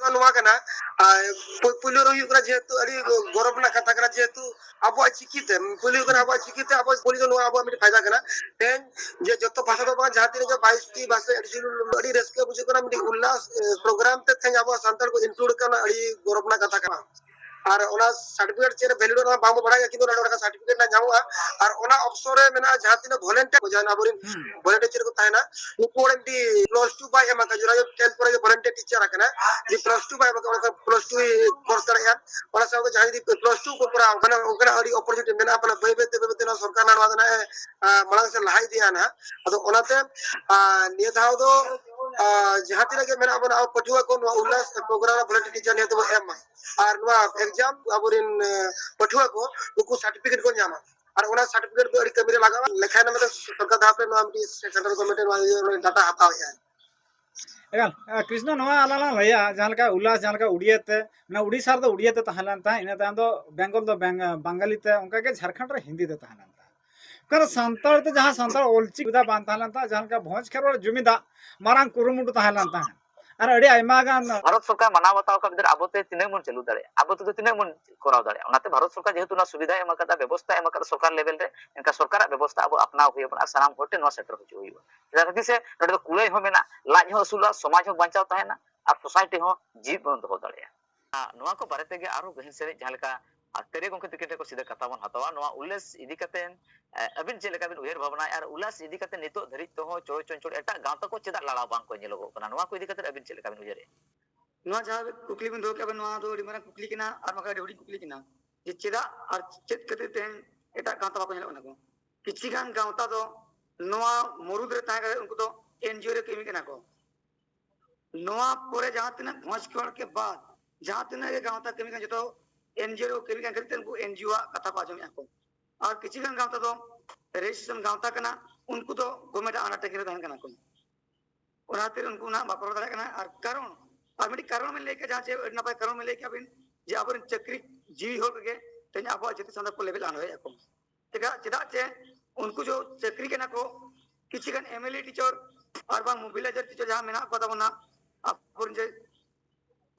ᱱᱚᱣᱟ ᱠᱟᱱᱟ᱾ ᱟᱨ ᱯᱩ- ᱯᱩᱭᱞᱩ ᱨᱮ ᱦᱩᱭᱩᱜ ᱠᱟᱱᱟ, ᱡᱮᱦᱮᱛᱩ ᱟᱹᱰᱤ ᱜᱚᱨᱚᱵᱽ ᱨᱮᱱᱟᱜ ᱠᱟᱛᱷᱟ ᱠᱟᱱᱟ, ᱡᱮᱦᱮᱛᱩ ᱟᱵᱚᱣᱟᱜ ᱪᱤᱠᱤᱛᱮ, ᱯᱩᱭᱞᱩ ᱦᱩᱭᱩᱜ ᱠᱟᱱᱟ ᱟᱵᱚᱣᱟᱜ ᱪᱤᱠᱤᱛᱮ ᱟᱵᱚᱣᱟᱜ ᱯᱩᱭᱞᱩ ᱫᱚ ᱱᱚᱣᱟ ᱟᱵᱚᱣᱟᱜ ᱢᱤᱫᱴᱤᱡ ᱯᱷᱟᱭᱫᱟ ᱠᱟᱱᱟ᱾ ᱛᱮᱦᱮᱧ ᱡᱮ ᱡᱚᱛᱚ ᱵᱷᱟᱥᱟ ᱫᱚ ᱵᱟᱝ, ᱡᱟᱦᱟᱸ ᱛᱤᱱᱟᱹᱜ ᱜᱮ ᱵᱟᱭᱤᱥ ᱴᱤ ᱵᱷᱟᱥᱟ, ᱟᱹᱰᱤ ᱨᱟᱹᱥᱠᱟᱹ ᱵᱩᱡᱷᱟᱹᱜ ᱠᱟᱱᱟ, ᱢᱤᱫᱴᱤᱡ ᱩᱞᱞᱟᱥ ᱮ, ᱯᱨᱳᱜᱨᱟᱢ ᱛᱮ ᱛᱮᱦᱮᱧ ᱟᱵᱚᱣᱟᱜ ᱥᱟᱱᱛᱟᱲ ᱠᱚ ᱤᱱᱠᱞᱩᱰ ᱠᱟᱱᱟ, ᱟᱹᱰᱤ ᱜᱚᱨᱚᱵᱽ ᱨᱮᱱᱟᱜ ᱠᱟᱛᱷᱟ ᱠᱟᱱᱟ᱾ ᱟᱨ ᱚᱱᱟ ᱥᱟᱨᱴᱤᱯᱷᱤᱠᱮᱴ ᱪᱮᱫ ᱨᱮ ᱵᱷᱮᱞᱤᱰ ᱚᱱᱟ ᱵᱟᱝ ᱵᱚ ᱵᱟᱲᱟᱭᱟ, ᱠᱤᱱᱛᱩ ᱚᱱᱟ ᱥᱟᱨᱴᱤᱯᱷᱤᱠᱮᱴ ᱨᱮᱱᱟᱜ ᱧᱟᱢᱚᱜᱼᱟ᱾ ᱟᱨ ᱚᱱᱟ ᱚᱯᱥᱚᱨ ᱨᱮ ᱢᱮᱱᱟᱜᱼᱟ ᱡᱟᱦᱟᱸ ᱛᱤᱱᱟᱹᱜ ᱵᱷᱚᱞᱮᱱᱴᱤᱭᱟᱨ ᱠᱚ, ᱡᱟᱦᱟᱸ ᱟᱵᱚᱨᱮᱱ ᱦᱩᱸ᱾ ᱵᱷᱚᱞᱮᱱᱴᱤᱭᱟᱨ ᱪᱮᱫ ᱠᱚ ᱛᱟᱦᱮᱱᱟ, ᱱᱩᱠᱩ ᱚᱸᱰᱮ ᱢᱤᱫᱴᱤᱡ ᱯᱞᱟᱥ ᱴᱩ ᱵᱟᱭ ᱮᱢ ᱟᱠᱟᱫ, ᱡᱚᱨᱟ ᱴᱮᱱ ᱯᱚᱨᱮ ᱜᱮ ᱵᱷᱚᱞᱮᱱᱴᱤᱭᱟᱨ ᱴᱤᱪᱟᱨ ᱟᱠᱟᱱᱟ, ᱡᱩᱫᱤ ᱯᱞᱟᱥ ᱴᱩ ᱵᱟᱭ ᱮᱢ ᱟᱠᱟᱫ, ᱚᱱᱟ ᱯᱞᱟᱥ ᱴᱩ ᱠᱳᱨᱥ ᱫᱟᱲᱮᱭᱟᱜᱼᱟ᱾ ᱚᱱᱟ ᱥᱟᱶᱛᱮ ᱡᱟᱦᱟᱸᱭ ᱡᱩᱫᱤ ᱯᱞᱟᱥ ᱴᱩ ᱠᱚ ᱠᱚᱨᱟᱣ ᱠᱟᱱᱟ, ᱚᱱᱠᱟᱱᱟᱜ ᱟᱹᱰᱤ ᱚᱯᱚᱨᱪᱩᱱᱤᱴᱤ ᱢᱮᱱᱟᱜᱼᱟ, ᱯᱟᱞᱮ ᱵᱟᱹᱭ ᱵᱟᱹᱭ ᱛᱮ, ᱵᱟᱹᱭ ᱵᱟᱹᱭ ᱛᱮ ᱱᱚᱣᱟ ᱥᱚᱨᱠᱟᱨ ᱱᱚᱣᱟ ᱫᱚ ᱱᱟᱦᱟᱜ ᱮ, ᱟ, ᱢᱟᱲᱟᱝ ᱥᱮᱫ ᱞᱟᱦᱟ ᱤᱫᱤᱭᱟ ᱱᱟᱦᱟᱜ᱾ ᱟᱫᱚ ᱚᱱᱟᱛᱮ, ᱟ, ᱱᱤᱭᱟᱹ ᱫᱷᱟᱣ ᱫᱚ, ᱟ, ᱡᱟᱦᱟᱸ ᱛᱤᱱᱟᱹᱜ ᱜᱮ ᱢᱮᱱᱟᱜ ᱵᱚᱱᱟ ᱟᱵᱚ ᱯᱟᱹᱴᱷᱩᱣᱟᱹ ᱠᱚ, ᱱᱚᱣᱟ ᱩᱞᱞᱟᱥ ᱯᱨᱳᱜᱨᱟᱢ ᱨᱮ ᱵᱷᱚᱞᱮᱱᱴᱤᱭᱟᱨ ᱴᱤᱪᱟᱨ ᱱᱤᱭᱟᱹ ᱫᱚᱵᱚ ᱮᱢᱟ᱾ ᱟᱨ ᱱᱚᱣᱟ ᱮᱠᱡᱟᱢ ᱟᱵᱚᱨᱮᱱ, ᱮ, ᱯᱟᱹᱴᱷᱩᱣᱟᱹ ᱠᱚ, ᱱᱩᱠᱩ ᱥᱟᱨᱴᱤᱯᱷᱤᱠᱮᱴ ᱠᱚ ᱧᱟᱢᱟ᱾ ᱟᱨ ᱚᱱᱟ ᱥᱟᱨᱴᱤᱯᱷᱤᱠᱮᱴ ᱫᱚ ᱟᱹᱰᱤ ᱠᱟᱹᱢᱤ ᱨᱮ ᱞᱟᱜᱟᱜᱼᱟ᱾ ᱞᱮᱠᱷᱟᱱ ᱢᱟᱱᱮ ᱥᱚᱨᱠᱟᱨ ᱫᱷᱟᱯ ᱨᱮ ᱱᱚᱣᱟ ᱢᱤᱫᱴᱤᱡ ᱥᱮᱱᱴᱨᱟᱞ ᱜᱚᱵᱷᱚᱨᱱᱢᱮᱱᱴ ᱱᱚᱣᱟ ᱤᱭᱟᱹ ᱰᱟᱴᱟ ᱦᱟᱛᱟᱣᱮᱫᱼᱟ᱾ ᱮᱠᱟᱞ, ᱮ, ᱠᱨᱤᱥᱱᱟ, ᱱᱚᱣᱟ ᱟᱞᱟᱝ ᱞᱟᱝ ᱞᱟᱹᱭᱟ, ᱡᱟᱦᱟᱸ ᱞᱮᱠᱟ ᱩᱞᱞᱟᱥ, ᱡᱟᱦᱟᱸ ᱞᱮᱠᱟ ᱩᱲᱤᱭᱟ ᱛᱮ, ᱢᱟᱱᱮ ᱩᱲᱤᱥᱥᱟ ᱨᱮᱫᱚ ᱩᱲᱤᱭᱟ ᱛᱮ ᱛᱟᱦᱮᱸ ᱞᱮᱱ ᱛᱟᱦᱮᱸᱫ, ᱤᱱᱟᱹ ᱛᱟᱭᱚᱢ ᱫᱚ ᱵᱮᱝᱜᱚᱞ ᱫᱚ ᱵᱮᱝ-, ᱵᱟᱝᱜᱟᱞᱤ ᱛᱮ, ᱚᱱᱠᱟ ᱜᱮ ᱡᱷᱟᱲᱠᱷᱚᱸᱰ ᱨᱮ ᱦᱤᱱᱫᱤ ᱛᱮ ᱛᱟᱦᱮᱸ ᱞᱮᱱ ᱛᱟᱦᱮᱸᱫ᱾ ᱚᱠᱟᱨᱮ ᱥᱟᱱᱛᱟᱲ ᱛᱮ ᱡᱟᱦᱟᱸ ᱥᱟᱱᱛᱟᱲ ᱚᱞᱪᱤᱠᱤ ᱥᱩᱵᱤᱫᱷᱟ ᱵᱟᱝ ᱛᱟᱦᱮᱸ ᱞᱮᱱ ᱛᱟᱦᱮᱸᱫ, ᱡᱟᱦᱟᱸ ᱞᱮᱠᱟ ᱵᱷᱚᱸᱡᱽ ᱠᱷᱮᱨᱣᱟᱲ ᱡᱩᱢᱤᱫᱟᱜ ᱢᱟᱨᱟᱝ ᱠᱩᱨᱩᱢᱩᱴᱩ ᱛᱟᱦᱮᱸ ᱞᱮᱱ ᱛᱟᱦᱮᱸᱫ, ᱟᱨ ᱟᱹᱰᱤ ᱟᱭᱢᱟ ᱜᱟᱱ ᱵᱷᱟᱨᱚᱛ ᱥᱚᱨᱠᱟᱨ ᱢᱟᱱᱟᱣ ᱵᱟᱛᱟᱣ ᱠᱟᱜ ᱵᱷᱤᱛᱤᱨ ᱟᱵᱚ ᱛᱮ ᱛᱤᱱᱟᱹᱜ ᱵᱚᱱ ᱪᱟᱹᱞᱩ ᱫᱟᱲᱮᱭᱟᱜᱼᱟ, ᱟᱵᱚ ᱛᱮᱫᱚ ᱛᱤᱱᱟᱹᱜ ᱵᱚᱱ ᱠᱚᱨᱟᱣ ᱫᱟᱲᱮᱭᱟᱜᱼᱟ᱾ ᱚᱱᱟᱛᱮ ᱵᱷᱟᱨᱚᱛ ᱥᱚᱨᱠᱟᱨ ᱡᱮᱦᱮᱛᱩ ᱚᱱᱟ ᱥᱩᱵᱤᱫᱷᱟᱭ ᱮᱢ ᱟᱠᱟᱫᱟ, ᱵᱮᱵᱚᱥᱛᱷᱟ ᱮᱢ ᱟᱠᱟᱫᱟ ᱥᱚᱨᱠᱟᱨ ᱞᱮᱵᱮᱞ ᱨᱮ, ᱮᱱᱠᱷᱟᱱ ᱥᱚᱨᱠᱟᱨᱟᱜ ᱵᱮᱵᱚᱥᱛᱷᱟ ᱟᱵᱚ ᱟᱯᱱᱟᱣ ᱦᱩᱭ ᱟᱵᱚᱱᱟ ᱟᱨ ᱥᱟᱱᱟᱢ ᱦᱚᱲ ᱴᱷᱮᱱ ᱱᱚᱣᱟ ᱥᱮᱴᱮᱨ ᱦᱚᱪᱚ ᱦᱩᱭᱩᱜᱼᱟ᱾ ᱪᱮᱫᱟᱜ ᱠᱷᱟᱹᱛᱤᱨ ᱥᱮ ᱱᱚᱰᱮ ᱫᱚ ᱠᱩᱲᱟᱹᱭ ᱦᱚᱸ ᱢᱮᱱᱟᱜᱼᱟ, ᱞᱟᱡ ᱦᱚᱸ ᱟᱹᱥᱩᱞᱚᱜᱼᱟ, ᱥᱚᱢᱟᱡᱽ ᱦᱚᱸ ᱵᱟᱧᱪᱟᱣ ᱛᱟᱦᱮᱱᱟ ᱟᱨ ᱥᱳᱥᱟᱭᱴᱤ ᱦᱚᱸ ᱡᱤᱣᱤᱫ ᱵᱚᱱ ᱫᱚᱦᱚ ᱫᱟᱲᱮᱭᱟᱜᱼᱟ᱾ ᱟᱨ ᱱᱚᱣᱟ ᱠᱚ ᱵᱟᱨᱮ ᱛᱮᱜᱮ ᱟᱨᱦᱚᱸ ᱜᱟᱹᱦᱤᱨ ᱥᱮᱫ ᱡᱟᱦᱟᱸ ᱞᱮᱠᱟ, ᱟᱨ ᱛᱟᱹᱨᱤᱭᱟᱹ ᱜᱚᱢᱠᱮ ᱛᱤᱠᱤᱱ ᱴᱷᱮᱱ ᱠᱚ ᱥᱤᱫᱷᱟᱹ ᱠᱟᱛᱷᱟ ᱵᱚᱱ ᱦᱟᱛᱟᱣᱟ, ᱱᱚᱣᱟ ᱩᱞᱞᱟᱥ ᱤᱫᱤ ᱠᱟᱛᱮ, ᱮ, ᱟᱹᱵᱤᱱ ᱪᱮᱫ ᱞᱮᱠᱟ ᱵᱤᱱ ᱩᱭᱦᱟᱹᱨ ᱵᱷᱟᱵᱽᱱᱟᱭᱟ ᱟᱨ ᱩᱞᱞᱟᱥ ᱤᱫᱤ ᱠᱟᱛᱮ ᱱᱤᱛᱚᱜ ᱫᱷᱟᱹᱨᱤᱡ ᱛᱮᱦᱚᱸ ᱪᱚᱲ ᱪᱚᱧᱪᱚᱲ ᱮᱴᱟᱜ ᱜᱟᱶᱛᱟ ᱠᱚ ᱪᱮᱫᱟᱜ ᱞᱟᱲᱟᱣ ᱵᱟᱝ ᱠᱚ ᱧᱮᱞᱚᱜᱚᱜ ᱠᱟᱱᱟ? ᱱᱚᱣᱟ ᱠᱚ ᱤᱫᱤ ᱠᱟᱛᱮ ᱟᱹᱵᱤᱱ ᱪᱮᱫ ᱞᱮᱠᱟ ᱵᱤᱱ ᱩᱭᱦᱟᱹᱨᱮᱫᱼᱟ? ᱱᱚᱣᱟ ᱡᱟᱦᱟᱸ ᱠᱩᱠᱞᱤ ᱵᱤᱱ ᱫᱚᱦᱚ ᱠᱮᱫᱟ, ᱱᱚᱣᱟ ᱫᱚ ᱟᱹᱰᱤ ᱢᱟᱨᱟᱝ ᱠᱩᱠᱞᱤ ᱠᱟᱱᱟ ᱟᱨ ᱵᱟᱝᱠᱷᱟᱱ ᱟᱹᱰᱤ ᱦᱩᱰᱤᱧ ᱠᱩᱠᱞᱤ ᱠᱟᱱᱟ, ᱡᱮ ᱪᱮᱫᱟᱜ ᱟᱨ ᱪᱮᱫ ᱠᱷᱟᱹᱛᱤᱨ ᱛᱮᱦᱮᱧ ᱮᱴᱟᱜ ᱜᱟᱶᱛᱟ ᱵᱟᱠᱚ ᱧᱮᱞᱚᱜ ᱠᱟᱱᱟ ᱠᱚ? ᱠᱤᱪᱷᱤ ᱜᱟᱱ ᱜᱟᱶᱛᱟ ᱫᱚ ᱱᱚᱣᱟ ᱢᱩᱨᱩᱫ ᱨᱮ ᱛᱟᱦᱮᱸ ᱠᱟᱛᱮ ᱩᱱᱠᱩ ᱫᱚ ᱮᱱᱡᱤᱳ ᱨᱮ ᱠᱟᱹᱢᱤ ᱠᱟᱱᱟ ᱠᱚ᱾ ᱱᱚᱣᱟ ᱯᱚᱨᱮ ᱡᱟᱦᱟᱸ ᱛᱤᱱᱟᱹᱜ ᱵᱷᱚᱸᱡᱽ ᱠᱷᱮᱞᱳᱰ ᱠᱮ ᱵᱟᱫ ᱡᱟᱦᱟᱸ ᱛᱤᱱᱟᱹᱜ ᱜᱮ ᱜᱟᱶᱛᱟ ᱠᱟᱹᱢᱤ ᱠᱟᱱᱟ, ᱡᱚᱛᱚ ᱮᱱᱡᱤᱳ ᱨᱮ ᱠᱟᱹᱢᱤ ᱠᱟᱱ ᱠᱷᱟᱹᱛᱤᱨ ᱛᱮ ᱩᱱᱠᱩ ᱮᱱᱡᱤᱳ ᱟᱜ ᱠᱟᱛᱷᱟ ᱠᱚ ᱟᱸᱡᱚᱢᱮᱫᱼᱟ ᱠᱚ᱾ ᱟᱨ ᱠᱤᱪᱷᱤ ᱜᱟᱱ ᱜᱟᱶᱛᱟ ᱫᱚ ᱨᱮᱡᱤᱥᱴᱨᱮᱥᱚᱱ ᱜᱟᱶᱛᱟ ᱠᱟᱱᱟ, ᱩᱱᱠᱩ ᱫᱚ ᱜᱚᱵᱷᱚᱨᱱᱢᱮᱱᱴ ᱟᱜ undertaking ᱨᱮ ᱛᱟᱦᱮᱱ ᱠᱟᱱᱟ ᱠᱚ᱾ ᱚᱱᱟ ᱠᱷᱟᱹᱛᱤᱨ ᱩᱱᱠᱩ ᱚᱱᱟ ᱵᱟᱠᱚ ᱨᱚᱲ ᱫᱟᱲᱮᱭᱟᱜ ᱠᱟᱱᱟ᱾ ᱟᱨ ᱠᱟᱨᱚᱱ, ᱟᱨ ᱢᱤᱫᱴᱤᱡ ᱠᱟᱨᱚᱱ ᱵᱮᱱ ᱞᱟᱹᱭ ᱠᱮᱫᱟ, ᱡᱟᱦᱟᱸ ᱪᱮ ᱟᱹᱰᱤ ᱱᱟᱯᱟᱭ ᱠᱟᱨᱚᱱ ᱵᱮᱱ ᱞᱟᱹᱭ ᱠᱮᱫᱟ ᱵᱤᱱ, ᱡᱮ ᱟᱵᱚᱨᱮᱱ ᱪᱟᱹᱠᱨᱤ ᱡᱤᱣᱤ ᱦᱚᱲ ᱠᱚᱜᱮ ᱛᱮᱦᱮᱧ ᱟᱵᱚᱣᱟᱜ ᱡᱟᱹᱛᱤ ᱥᱟᱶᱛᱟ ᱠᱚ ᱞᱮᱵᱮᱫ ᱞᱟᱸᱰᱚᱭᱮᱫᱼᱟ ᱠᱚ᱾ ᱪᱮᱫᱟᱜ, ᱪᱮᱫᱟᱜ ᱪᱮ ᱩᱱᱠᱩ ᱡᱚ ᱪᱟᱹᱠᱨᱤ ᱠᱟᱱᱟ ᱠᱚ, ᱠᱤᱪᱷᱩ ᱜᱟᱱ ᱮᱢ ᱮᱞ ᱮ ᱴᱤᱪᱟᱨ ᱟᱨ ᱵᱟᱝ ᱢᱚᱵᱤᱞᱟᱭᱡᱟᱨ ᱴᱤᱪᱟᱨ ᱡᱟᱦᱟᱸ ᱢᱮᱱᱟᱜ ᱠᱚ ᱛᱟᱵᱚᱱᱟ, ᱟᱵᱚᱨᱮᱱ ᱡᱮ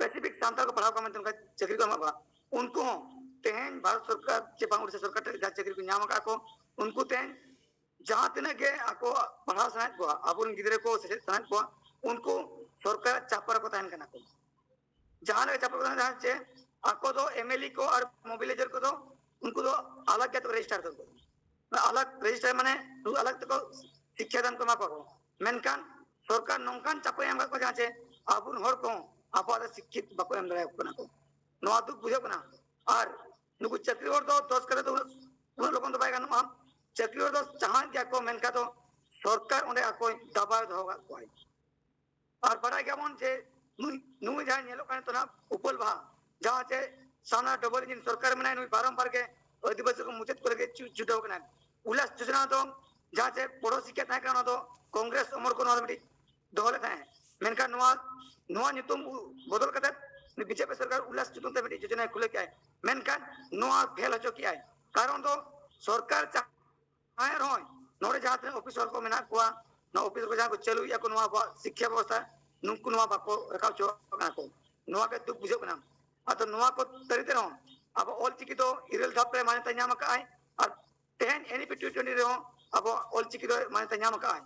ᱥᱯᱮᱥᱤᱯᱷᱤᱠ ᱥᱟᱱᱛᱟᱲ ᱠᱚ ᱯᱟᱲᱦᱟᱣ ᱠᱚᱣᱟ ᱢᱮᱱᱛᱮ ᱚᱱᱠᱟ ᱪᱟᱹᱠᱨᱤ ᱠᱚ ᱮᱢᱟ ᱠᱚᱣᱟ, ᱩᱱᱠᱩ ᱦᱚᱸ ᱛᱮᱦᱮᱧ ᱵᱷᱟᱨᱚᱛ ᱥᱚᱨᱠᱟᱨ ᱪᱮ ᱵᱟᱝ ᱩᱲᱤᱥᱥᱟ ᱥᱚᱨᱠᱟᱨ ᱴᱷᱮᱱ ᱡᱟᱦᱟᱸ ᱪᱟᱹᱠᱨᱤ ᱠᱚ ᱧᱟᱢ ᱟᱠᱟᱫ ᱠᱚ, ᱩᱱᱠᱩ ᱛᱮᱦᱮᱧ ᱡᱟᱦᱟᱸ ᱛᱤᱱᱟᱹᱜ ᱜᱮ ᱟᱠᱚ ᱯᱟᱲᱦᱟᱣ ᱥᱟᱱᱟᱭᱮᱫ ᱠᱚᱣᱟ, ᱟᱵᱚᱨᱮᱱ ᱜᱤᱫᱽᱨᱟᱹ ᱠᱚ ᱥᱮᱪᱮᱫ ᱥᱟᱱᱟᱭᱮᱫ ᱠᱚᱣᱟ, ᱩᱱᱠᱩ ᱥᱚᱨᱠᱟᱨᱟᱜ ᱪᱟᱯᱟ ᱨᱮᱠᱚ ᱛᱟᱦᱮᱱ ᱠᱟᱱᱟ ᱠᱚ᱾ ᱡᱟᱦᱟᱸ ᱞᱮᱠᱟ ᱪᱟᱯᱟ ᱨᱮᱠᱚ ᱛᱟᱦᱮᱱᱟ, ᱡᱟᱦᱟᱸ ᱪᱮ ᱟᱠᱚ ᱫᱚ ᱮᱢᱮᱞᱤ ᱠᱚ ᱟᱨ ᱢᱚᱵᱤᱞᱟᱭᱡᱟᱨ ᱠᱚᱫᱚ ᱩᱱᱠᱩ ᱫᱚ ᱟᱞᱟᱜᱽ ᱜᱮ ᱨᱮᱡᱤᱥᱴᱟᱨ ᱫᱚᱨᱠᱟᱨ᱾ ᱟᱞᱟᱜᱽ ᱨᱮᱡᱤᱥᱴᱟᱨ ᱢᱟᱱᱮ ᱩᱱᱠᱩ ᱟᱞᱟᱜᱽ ᱛᱮᱠᱚ ᱥᱤᱠᱠᱷᱟ ᱫᱟᱱ ᱠᱚ ᱮᱢᱟ ᱠᱚᱣᱟ ᱠᱚ᱾ ᱢᱮᱱᱠᱷᱟᱱ ᱥᱚᱨᱠᱟᱨ ᱱᱚᱝᱠᱟᱱ ᱪᱟᱯᱮ ᱮᱢ ᱟᱠᱟᱫ ᱠᱚᱣᱟ ᱡᱟᱦᱟᱸ ᱪᱮ ᱟᱵᱚᱨᱮᱱ ᱦᱚᱲ ᱠᱚᱦᱚᱸ ᱟᱵᱚᱣᱟᱜ ᱫᱚ ᱥᱤᱠᱠᱷᱤᱛ ᱵᱟᱠᱚ ᱮᱢ ᱫᱟᱲᱮᱭᱟᱠᱚ ᱠᱟᱱᱟ ᱠᱚ᱾ ᱱᱚᱣᱟ ᱫᱩᱠ ᱵᱩᱡᱷᱟᱹᱜ ᱠᱟᱱᱟ᱾ ᱟᱨ ᱱᱩᱠᱩ ᱪᱟᱹᱠᱨᱤ ᱦᱚᱲ ᱫᱚ ᱫᱚᱥ ᱠᱟᱛᱮ ᱫᱚ ᱩᱱᱟᱹᱜ, ᱩᱱᱟᱹᱜ ᱞᱚᱜᱚᱱ ᱫᱚ ᱵᱟᱭ ᱜᱟᱱᱚᱜᱼᱟ᱾ ᱪᱟᱹᱠᱨᱤ ᱦᱚᱲ ᱫᱚ ᱪᱟᱦᱟᱣᱮᱫ ᱜᱮᱭᱟ ᱠᱚ, ᱢᱮᱱᱠᱷᱟᱱ ᱫᱚ ᱥᱚᱨᱠᱟᱨ ᱚᱸᱰᱮ ᱟᱠᱚᱭ ᱫᱟᱵᱟᱣ ᱫᱚᱦᱚ ᱟᱠᱟᱫ ᱠᱚᱣᱟᱭ᱾ ᱟᱨ ᱵᱟᱲᱟᱭ ᱜᱮᱭᱟᱵᱚᱱ ᱡᱮ ᱱᱩᱭ, ᱱᱩᱭ ᱡᱟᱦᱟᱸᱭ ᱧᱮᱞᱚᱜ ᱠᱟᱱᱟ ᱱᱤᱛᱚᱜ ᱱᱟᱜ ᱩᱯᱟᱹᱞ ᱵᱟᱦᱟ, ᱡᱟᱦᱟᱸ ᱪᱮ ᱥᱟᱱᱟ ᱰᱚᱵᱚᱞ ᱤᱧᱡᱤᱱ ᱥᱚᱨᱠᱟᱨ ᱢᱮᱱᱟᱭ, ᱱᱩᱭ ᱵᱟᱨᱚᱢᱵᱟᱨ ᱜᱮ ᱟᱹᱫᱤᱵᱟᱹᱥᱤ ᱠᱚ ᱢᱩᱪᱟᱹᱫ ᱠᱚ ᱞᱟᱹᱜᱤᱫ ᱪᱷᱩ-, ᱪᱷᱩᱴᱟᱹᱣ ᱠᱟᱱᱟᱭ᱾ ᱩᱞᱟᱥ ᱡᱳᱡᱚᱱᱟ ᱫᱚ ᱡᱟᱦᱟᱸ ᱪᱮ ᱯᱚᱲᱚᱥᱤ ᱠᱮ ᱛᱟᱦᱮᱸ ᱠᱟᱱᱟ, ᱚᱱᱟ ᱫᱚ ᱠᱚᱝᱜᱨᱮᱥ ᱚᱢᱚᱞ ᱠᱚ ᱱᱚᱣᱟ ᱫᱚ ᱢᱤᱫᱴᱤᱡ ᱫᱚᱦᱚ ᱞᱮᱫ ᱛᱟᱦᱮᱸᱫ᱾ ᱢᱮᱱᱠᱷᱟᱱ ᱱᱚᱣᱟ, ᱱᱚᱣᱟ ᱧᱩᱛᱩᱢ ᱵᱚᱫᱚᱞ ᱠᱟᱛᱮ ᱵᱤᱡᱮᱯᱤ ᱥᱚᱨᱠᱟᱨ ᱩᱞᱟᱥ ᱧᱩᱛᱩᱢ ᱛᱮ ᱢᱤᱫᱴᱤᱡ ᱡᱳᱡᱚᱱᱟᱭ ᱠᱷᱩᱞᱟᱹᱣ ᱠᱮᱜᱼᱟᱭ, ᱢᱮᱱᱠᱷᱟᱱ ᱱᱚᱣᱟ ᱯᱷᱮᱞ ᱦᱚᱪᱚ ᱠᱮᱜᱼᱟᱭ᱾ ᱠᱟᱨᱚᱱ ᱫᱚ ᱥᱚᱨᱠᱟᱨ ᱪᱟ-, ᱡᱟᱦᱟᱸᱭ ᱨᱮᱦᱚᱸ ᱱᱚᱰᱮ ᱡᱟᱦᱟᱸ ᱛᱤᱱᱟᱹᱜ ᱚᱯᱷᱤᱥᱟᱨ ᱠᱚ ᱢᱮᱱᱟᱜ ᱠᱚᱣᱟ, ᱱᱚᱣᱟ ᱚᱯᱷᱤᱥᱟᱨ ᱠᱚ ᱡᱟᱦᱟᱸ ᱠᱚ ᱪᱟᱹᱞᱩᱭᱮᱫᱼᱟ ᱠᱚ ᱱᱚᱣᱟ ᱟᱵᱚᱣᱟᱜ ᱥᱤᱠᱠᱷᱟ ᱵᱮᱵᱚᱥᱛᱷᱟ, ᱱᱩᱠᱩ ᱱᱚᱣᱟ ᱵᱟᱠᱚ ᱨᱟᱠᱟᱵ ᱦᱚᱪᱚ ᱠᱟᱱᱟ ᱠᱚ᱾ ᱱᱚᱣᱟ ᱜᱮ ᱫᱩᱠ ᱵᱩᱡᱷᱟᱹᱜ ᱠᱟᱱᱟ᱾ ᱟᱫᱚ ᱱᱚᱣᱟ ᱠᱚ ᱛᱟᱹᱨᱤ ᱛᱮ ᱨᱮᱦᱚᱸ ᱟᱵᱚ ᱚᱞᱪᱤᱠᱤ ᱫᱚ ᱤᱨᱟᱹᱞ ᱫᱷᱟᱯ ᱨᱮ ᱢᱟᱱᱚᱛ ᱮ ᱧᱟᱢ ᱟᱠᱟᱫᱼᱟᱭ, ᱟᱨ ᱛᱮᱦᱮᱧ ᱮᱱ ᱤ ᱯᱤ ᱴᱩ ᱴᱩᱭᱮᱱᱴᱤ ᱨᱮᱦᱚᱸ ᱟᱵᱚ ᱚᱞᱪᱤᱠᱤ ᱫᱚ ᱢᱟᱱᱚᱛ ᱮ ᱧᱟᱢ ᱟᱠᱟᱫᱼᱟᱭ᱾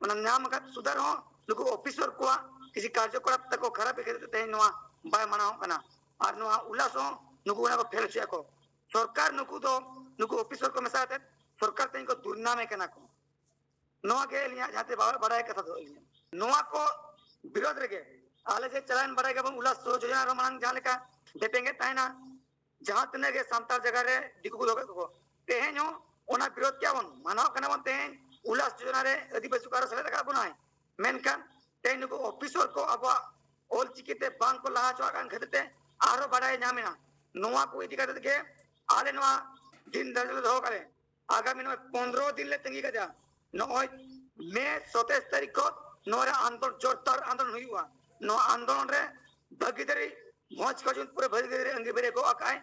ᱚᱱᱟ ᱧᱟᱢ ᱟᱠᱟᱫ ᱥᱩᱫᱷᱟ ᱨᱮᱦᱚᱸ ᱱᱩᱠᱩ ᱚᱯᱷᱤᱥᱟᱨ ᱠᱚᱣᱟᱜ ᱠᱤᱪᱷᱩ ᱠᱟᱨᱡᱚᱠᱚᱞᱟᱯ ᱛᱟᱠᱚ ᱠᱷᱟᱨᱟᱯ ᱤᱫᱤ ᱠᱷᱟᱹᱛᱤᱨ ᱛᱮ ᱛᱮᱦᱮᱧ ᱱᱚᱣᱟ ᱵᱟᱭ ᱢᱟᱱᱟᱣᱚᱜ ᱠᱟᱱᱟ᱾ ᱟᱨ ᱱᱚᱣᱟ ᱩᱞᱟᱥ ᱦᱚᱸ ᱱᱩᱠᱩ ᱚᱱᱟ ᱠᱚ ᱯᱷᱮᱞ ᱦᱚᱪᱚᱭᱟ ᱠᱚ᱾ ᱥᱚᱨᱠᱟᱨ ᱱᱩᱠᱩ ᱫᱚ, ᱱᱩᱠᱩ ᱚᱯᱷᱤᱥᱟᱨ ᱠᱚ ᱢᱮᱥᱟ ᱠᱟᱛᱮ ᱥᱚᱨᱠᱟᱨ ᱛᱮᱦᱮᱧ ᱠᱚ ᱫᱩᱨᱱᱟᱢᱮ ᱠᱟᱱᱟ ᱠᱚ᱾ ᱱᱚᱣᱟ ᱜᱮ ᱟᱹᱞᱤᱧᱟᱜ ᱡᱟᱦᱟᱸ ᱛᱤᱱᱟᱹᱜ ᱵᱟ-, ᱵᱟᱲᱟᱭ ᱠᱟᱛᱷᱟ ᱫᱚ ᱟᱹᱞᱤᱧᱟᱜ᱾ ᱱᱚᱣᱟ ᱠᱚ ᱵᱤᱨᱳᱫᱷ ᱨᱮᱜᱮ ᱟᱞᱮ ᱡᱮ ᱪᱟᱞᱟᱣᱮᱱ ᱵᱟᱲᱟᱭ ᱜᱮᱵᱚᱱ ᱩᱞᱟᱥ ᱥᱩᱨ ᱡᱳᱡᱚᱱᱟ ᱨᱮ ᱢᱟᱲᱟᱝ ᱡᱟᱦᱟᱸ ᱞᱮᱠᱟ ᱵᱮᱯᱮᱸᱜᱮᱫ ᱛᱟᱦᱮᱱᱟ, ᱡᱟᱦᱟᱸ ᱛᱤᱱᱟᱹᱜ ᱜᱮ ᱥᱟᱱᱛᱟᱲ ᱡᱟᱭᱜᱟ ᱨᱮ ᱫᱤᱠᱩ ᱠᱚ ᱫᱚᱦᱚ ᱠᱮᱫ ᱠᱚ, ᱛᱮᱦᱮᱧ ᱦᱚᱸ ᱚᱱᱟ ᱵᱤᱨᱳᱫᱷ ᱠᱮᱜᱼᱟ ᱵᱚᱱ, ᱢᱟᱱᱟᱣ ᱠᱟᱱᱟ ᱵᱚᱱ᱾ ᱛᱮᱦᱮᱧ ᱩᱞᱟᱥ ᱡᱳᱡᱚᱱᱟ ᱨᱮ ᱟᱹᱫᱤᱵᱟᱹᱥᱤ ᱠᱚ ᱟᱨᱚ ᱥᱮᱞᱮᱫ ᱟᱠᱟᱫ ᱵᱚᱱᱟᱭ, ᱢᱮᱱᱠᱷᱟᱱ ᱛᱮᱦᱮᱧ ᱱᱩᱠᱩ ᱚᱯᱷᱤᱥᱟᱨ ᱠᱚ ᱟᱵᱚᱣᱟᱜ ᱚᱞᱪᱤᱠᱤ ᱛᱮ ᱵᱟᱝ ᱠᱚ ᱞᱟᱦᱟ ᱦᱚᱪᱚᱣᱟᱜ ᱠᱟᱱ ᱠᱷᱟᱹᱛᱤᱨ ᱛᱮ ᱟᱨᱦᱚᱸ ᱵᱟᱰᱟᱭ ᱧᱟᱢᱮᱱᱟ᱾ ᱱᱚᱣᱟ ᱠᱚ ᱤᱫᱤ ᱠᱟᱛᱮ ᱜᱮ ᱟᱞᱮ ᱱᱚᱣᱟ ᱫᱤᱱ ᱫᱷᱟᱨᱟ ᱞᱮ ᱫᱚᱦᱚ ᱠᱟᱜᱼᱟ᱾ ᱟᱜᱟᱢᱤ ᱱᱚᱜᱼᱚᱭ ᱯᱚᱱᱨᱚ ᱫᱤᱱ ᱞᱮ ᱛᱟᱺᱜᱤ ᱠᱟᱫᱟ᱾ ᱱᱚᱜᱼᱚᱭ ᱢᱮ ᱥᱚᱛᱮᱭᱤᱥ ᱛᱟᱹᱨᱤᱠᱷ ᱠᱷᱚᱱ ᱱᱚᱣᱟ ᱨᱮ ᱟᱱᱫᱳᱞᱚᱱ, ᱡᱳᱨᱫᱟᱨ ᱟᱱᱫᱳᱞᱚᱱ ᱦᱩᱭᱩᱜᱼᱟ᱾ ᱱᱚᱣᱟ ᱟᱱᱫᱳᱞᱚᱱ ᱨᱮ ᱵᱷᱟᱹᱜᱤᱫᱟᱨᱤ ᱵᱷᱚᱸᱡᱽ ᱠᱷᱚᱡᱩᱱ ᱯᱩᱨᱟᱹ ᱵᱷᱟᱹᱜᱤᱫᱟᱨᱤ ᱟᱹᱝᱜᱤᱵᱷᱟᱹᱨᱤ ᱜᱚᱜ ᱟᱠᱟᱫᱼᱟᱭ᱾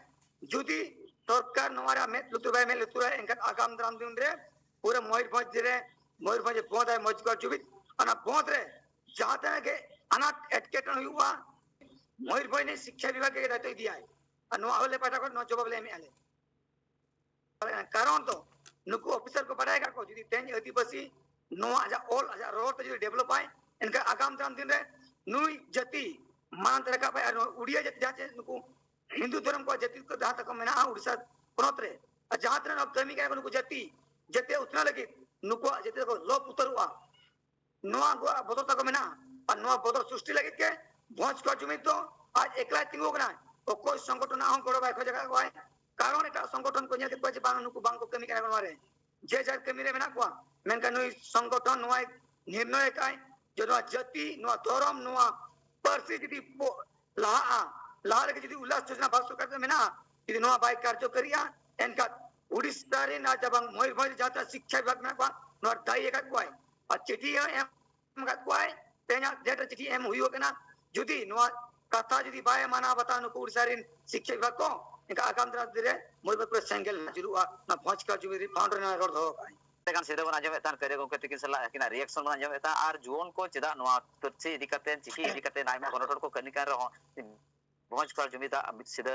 ᱡᱩᱫᱤ ᱥᱚᱨᱠᱟᱨ ᱱᱚᱣᱟ ᱨᱮ ᱢᱮᱫ ᱞᱩᱛᱩᱨ ᱵᱟᱭ ᱢᱮᱫ ᱞᱩᱛᱩᱨᱟ, ᱮᱱᱠᱷᱟᱱ ᱟᱜᱟᱢ ᱫᱟᱨᱟᱢ ᱫᱤᱱ ᱨᱮ ᱯᱩᱨᱟᱹ ᱢᱚᱭᱩᱨᱵᱷᱚᱸᱡᱽ ᱨᱮ, ᱢᱚᱭᱩᱨᱵᱷᱚᱸᱡᱽ ᱵᱚᱸᱫᱷ ᱟᱭ ᱢᱚᱡᱽᱜᱟᱲ ᱡᱩᱵᱤᱫ, ᱚᱱᱟ ᱵᱚᱸᱫᱷ ᱨᱮ ᱡᱟᱦᱟᱸ ᱛᱤᱱᱟᱹᱜ ᱜᱮ ᱟᱱᱟᱴ ᱮᱴᱠᱮᱴᱚᱬᱮ ᱦᱩᱭᱩᱜᱼᱟ, ᱢᱚᱭᱩᱨᱵᱷᱚᱸᱡᱽ ᱨᱤᱱᱤᱡ ᱥᱤᱠᱠᱷᱟ ᱵᱤᱵᱷᱟᱜᱽ ᱜᱮ ᱫᱟᱭᱤᱛᱛᱚ ᱤᱫᱤᱭᱟᱭ᱾ ᱟᱨ ᱱᱚᱣᱟ ᱟᱞᱮ ᱯᱟᱦᱴᱟ ᱠᱷᱚᱱ ᱱᱚᱣᱟ ᱡᱚᱵᱟᱵ ᱞᱮ ᱮᱢᱮᱫᱼᱟ ᱞᱮ᱾ ᱠᱟᱨᱚᱱ ᱫᱚ ᱱᱩᱠᱩ ᱚᱯᱷᱤᱥᱟᱨ ᱠᱚ ᱵᱟᱰᱟᱭ ᱟᱠᱟᱫ ᱠᱚ, ᱡᱩᱫᱤ ᱛᱮᱦᱮᱧ ᱟᱹᱫᱤᱵᱟᱹᱥᱤ ᱱᱚᱣᱟ ᱟᱡᱟᱜ ᱚᱞ, ᱟᱡᱟᱜ ᱨᱚᱲ ᱛᱮ ᱡᱩᱫᱤ ᱰᱮᱵᱷᱞᱚᱯᱟᱭ, ᱮᱱᱠᱷᱟᱱ ᱟᱜᱟᱢ ᱫᱟᱨᱟᱢ ᱫᱤᱱ ᱨᱮ ᱱᱩᱭ ᱡᱟᱹᱛᱤ ᱢᱟᱲᱟᱝ ᱛᱮ ᱨᱟᱠᱟᱵ ᱟᱭ᱾ ᱟᱨ ᱱᱚᱣᱟ ᱩᱲᱤᱭᱟ ᱡᱟᱹᱛᱤ, ᱡᱟᱦᱟᱸ ᱪᱮ ᱱᱩᱠᱩ ᱦᱤᱱᱫᱩ ᱫᱷᱚᱨᱚᱢ ᱠᱚᱣᱟᱜ ᱡᱟᱹᱛᱤ ᱠᱚ ᱡᱟᱦᱟᱸ ᱛᱟᱠᱚ ᱢᱮᱱᱟᱜᱼᱟ ᱩᱲᱤᱥᱥᱟ ᱯᱚᱱᱚᱛ ᱨᱮ, ᱟᱨ ᱡᱟᱦᱟᱸ ᱛᱤᱱᱟᱹᱜ ᱱᱚᱣᱟ ᱠᱟᱹᱢᱤ ᱠᱟᱱᱟ ᱠᱚ ᱱᱩᱠᱩ ᱡᱟᱹᱛᱤ, ᱡᱟᱛᱮ ᱩᱛᱱᱟᱹᱣ ᱞᱟᱹᱜᱤᱫ ᱱᱩᱠᱩᱣᱟᱜ ᱡᱟᱛᱮ ᱠᱚ ᱞᱚᱯ ᱩᱛᱟᱹᱨᱚᱜᱼᱟ, ᱱᱚᱣᱟ ᱟᱵᱚᱣᱟᱜ ᱵᱚᱫᱚᱞ ᱛᱟᱠᱚ ᱢᱮᱱᱟᱜᱼᱟ᱾ ᱟᱨ ᱱᱚᱣᱟ ᱵᱚᱫᱚᱞ ᱥᱨᱤᱥᱴᱤ ᱞᱟᱹᱜᱤᱫ ᱜᱮ ᱵᱷᱚᱸᱡᱽ ᱠᱚ ᱡᱩᱢᱤᱫ ᱫᱚ ᱟᱡ ᱮᱠᱞᱟᱭ ᱛᱤᱸᱜᱩ ᱟᱠᱟᱱᱟ, ᱚᱠᱚᱭ ᱥᱚᱝᱜᱚᱴᱷᱚᱱ ᱦᱚᱸ ᱜᱚᱲᱚ ᱵᱟᱭ ᱠᱷᱚᱡ ᱟᱠᱟᱫ ᱠᱚᱣᱟᱭ᱾ ᱠᱟᱨᱚᱱ ᱮᱴᱟᱜ ᱥᱚᱝᱜᱚᱴᱷᱚᱱ ᱠᱚ ᱧᱮᱞ ᱠᱮᱫ ᱠᱚᱣᱟ ᱡᱮ ᱵᱟᱝ, ᱱᱩᱠᱩ ᱵᱟᱝ ᱠᱚ ᱠᱟᱹᱢᱤ ᱠᱟᱱᱟ ᱱᱚᱣᱟ ᱨᱮ, ᱡᱮ ᱡᱟᱨ ᱠᱟᱹᱢᱤ ᱨᱮ ᱢᱮᱱᱟᱜ ᱠᱚᱣᱟ᱾ ᱢᱮᱱᱠᱷᱟᱱ ᱱᱩᱭ ᱥᱚᱝᱜᱚᱴᱷᱚᱱ ᱱᱚᱣᱟᱭ ᱱᱤᱨᱱᱚᱭ ᱟᱠᱟᱫ ᱡᱮ ᱱᱚᱣᱟ ᱡᱟᱹᱛᱤ, ᱱᱚᱣᱟ ᱫᱷᱚᱨᱚᱢ, ᱱᱚᱣᱟ ᱯᱟᱹᱨᱥᱤ ᱡᱩᱫᱤ ᱵᱚ-, ᱞᱟᱦᱟᱜᱼᱟ, ᱞᱟᱦᱟ ᱨᱮᱜᱮ ᱡᱩᱫᱤ ᱩᱞᱞᱟᱥ ᱡᱳᱡᱚᱱᱟ ᱵᱷᱟᱨᱚᱛ ᱥᱚᱨᱠᱟᱨ ᱨᱮ ᱢᱮᱱᱟᱜᱼᱟ, ᱡᱩᱫᱤ ᱱᱚᱣᱟ ᱵᱟᱭ ᱠᱟᱨᱡᱚᱠᱟᱨᱤᱜᱼᱟ, ᱮᱱᱠᱷᱟᱱ ᱩᱲᱤᱥᱥᱟ ᱨᱮᱱ ᱟᱨ ᱡᱟᱦᱟᱸ ᱵᱟᱝ ᱢᱚᱭᱩᱨᱵᱷᱚᱸᱡᱽ ᱨᱮ ᱡᱟᱦᱟᱸ ᱛᱤᱱᱟᱹᱜ ᱥᱤᱠᱠᱷᱟ ᱵᱤᱵᱷᱟᱜᱽ ᱢᱮᱱᱟᱜ ᱠᱚᱣᱟ, ᱱᱚᱣᱟ ᱫᱟᱭᱤ ᱟᱠᱟᱫ ᱠᱚᱣᱟᱭ ᱟᱨ ᱪᱤᱴᱷᱤ ᱦᱚᱸ ᱮᱢ ᱟᱠᱟᱫ ᱠᱚᱣᱟᱭ᱾ ᱛᱮᱦᱮᱧᱟᱜ date ᱨᱮ ᱪᱤᱴᱷᱤ ᱮᱢ ᱦᱩᱭᱩᱜ ᱠᱟᱱᱟ, ᱡᱩᱫᱤ ᱱᱚᱣᱟ ᱠᱟᱛᱷᱟ ᱡᱩᱫᱤ ᱵᱟᱭ ᱢᱟᱱᱟᱣ ᱵᱟᱛᱟᱣᱟ ᱱᱩᱠᱩ ᱩᱲᱤᱥᱥᱟ ᱨᱮᱱ ᱥᱤᱠᱠᱷᱟ ᱵᱤᱵᱷᱟᱜᱽ ᱠᱚ, ᱮᱱᱠᱷᱟᱱ ᱟᱜᱟᱢ ᱫᱤᱱ ᱨᱮ ᱢᱚᱭᱩᱨᱵᱷᱚᱸᱡᱽ ᱯᱩᱨᱟᱹ ᱥᱮᱸᱜᱮᱞ ᱡᱩᱞᱩᱜᱼᱟ᱾ ᱚᱱᱟ ᱵᱷᱚᱸᱡᱽ ᱠᱟᱨᱡᱚ ᱡᱩᱢᱤᱫ ᱨᱮ ᱯᱷᱟᱣᱩᱱᱰ ᱨᱮ ᱱᱚᱣᱟ ᱨᱚᱲ ᱫᱚᱦᱚ ᱠᱟᱜᱼᱟᱭ᱾ ᱛᱮᱜᱟᱱ ᱥᱤᱫᱷᱟᱹ ᱵᱚᱱ ᱟᱸᱡᱚᱢᱮᱫ ᱛᱟᱦᱮᱱ ᱠᱟᱹᱨᱤᱭᱟᱹ ᱜᱚᱢᱠᱮ ᱛᱤᱠᱤᱱ ᱥᱟᱞᱟᱜ ᱟᱹᱠᱤᱱᱟᱜ reaction ᱵᱚᱱ ᱟᱸᱡᱚᱢᱮᱫ ᱛᱟᱦᱮᱸᱫ, ᱟᱨ ᱡᱩᱣᱟᱹᱱ ᱠᱚ ᱪᱮᱫᱟᱜ ᱱᱚᱣᱟ ᱯᱟᱹᱨᱥᱤ ᱤᱫᱤ ᱠᱟᱛᱮ, ᱪᱤᱠᱤ ᱤᱫᱤ ᱠᱟᱛᱮ ᱟᱭᱢᱟ ᱜᱚᱱᱚᱴᱚᱱ ᱠᱚ ᱠᱟᱹᱢᱤ ᱠᱟᱱ ᱨᱮᱦᱚᱸ, ᱵᱷᱚᱸᱡᱽ ᱠᱚ ᱡᱩᱢᱤᱫᱟᱜ ᱢᱤᱫ ᱥᱤᱫᱷᱟᱹ,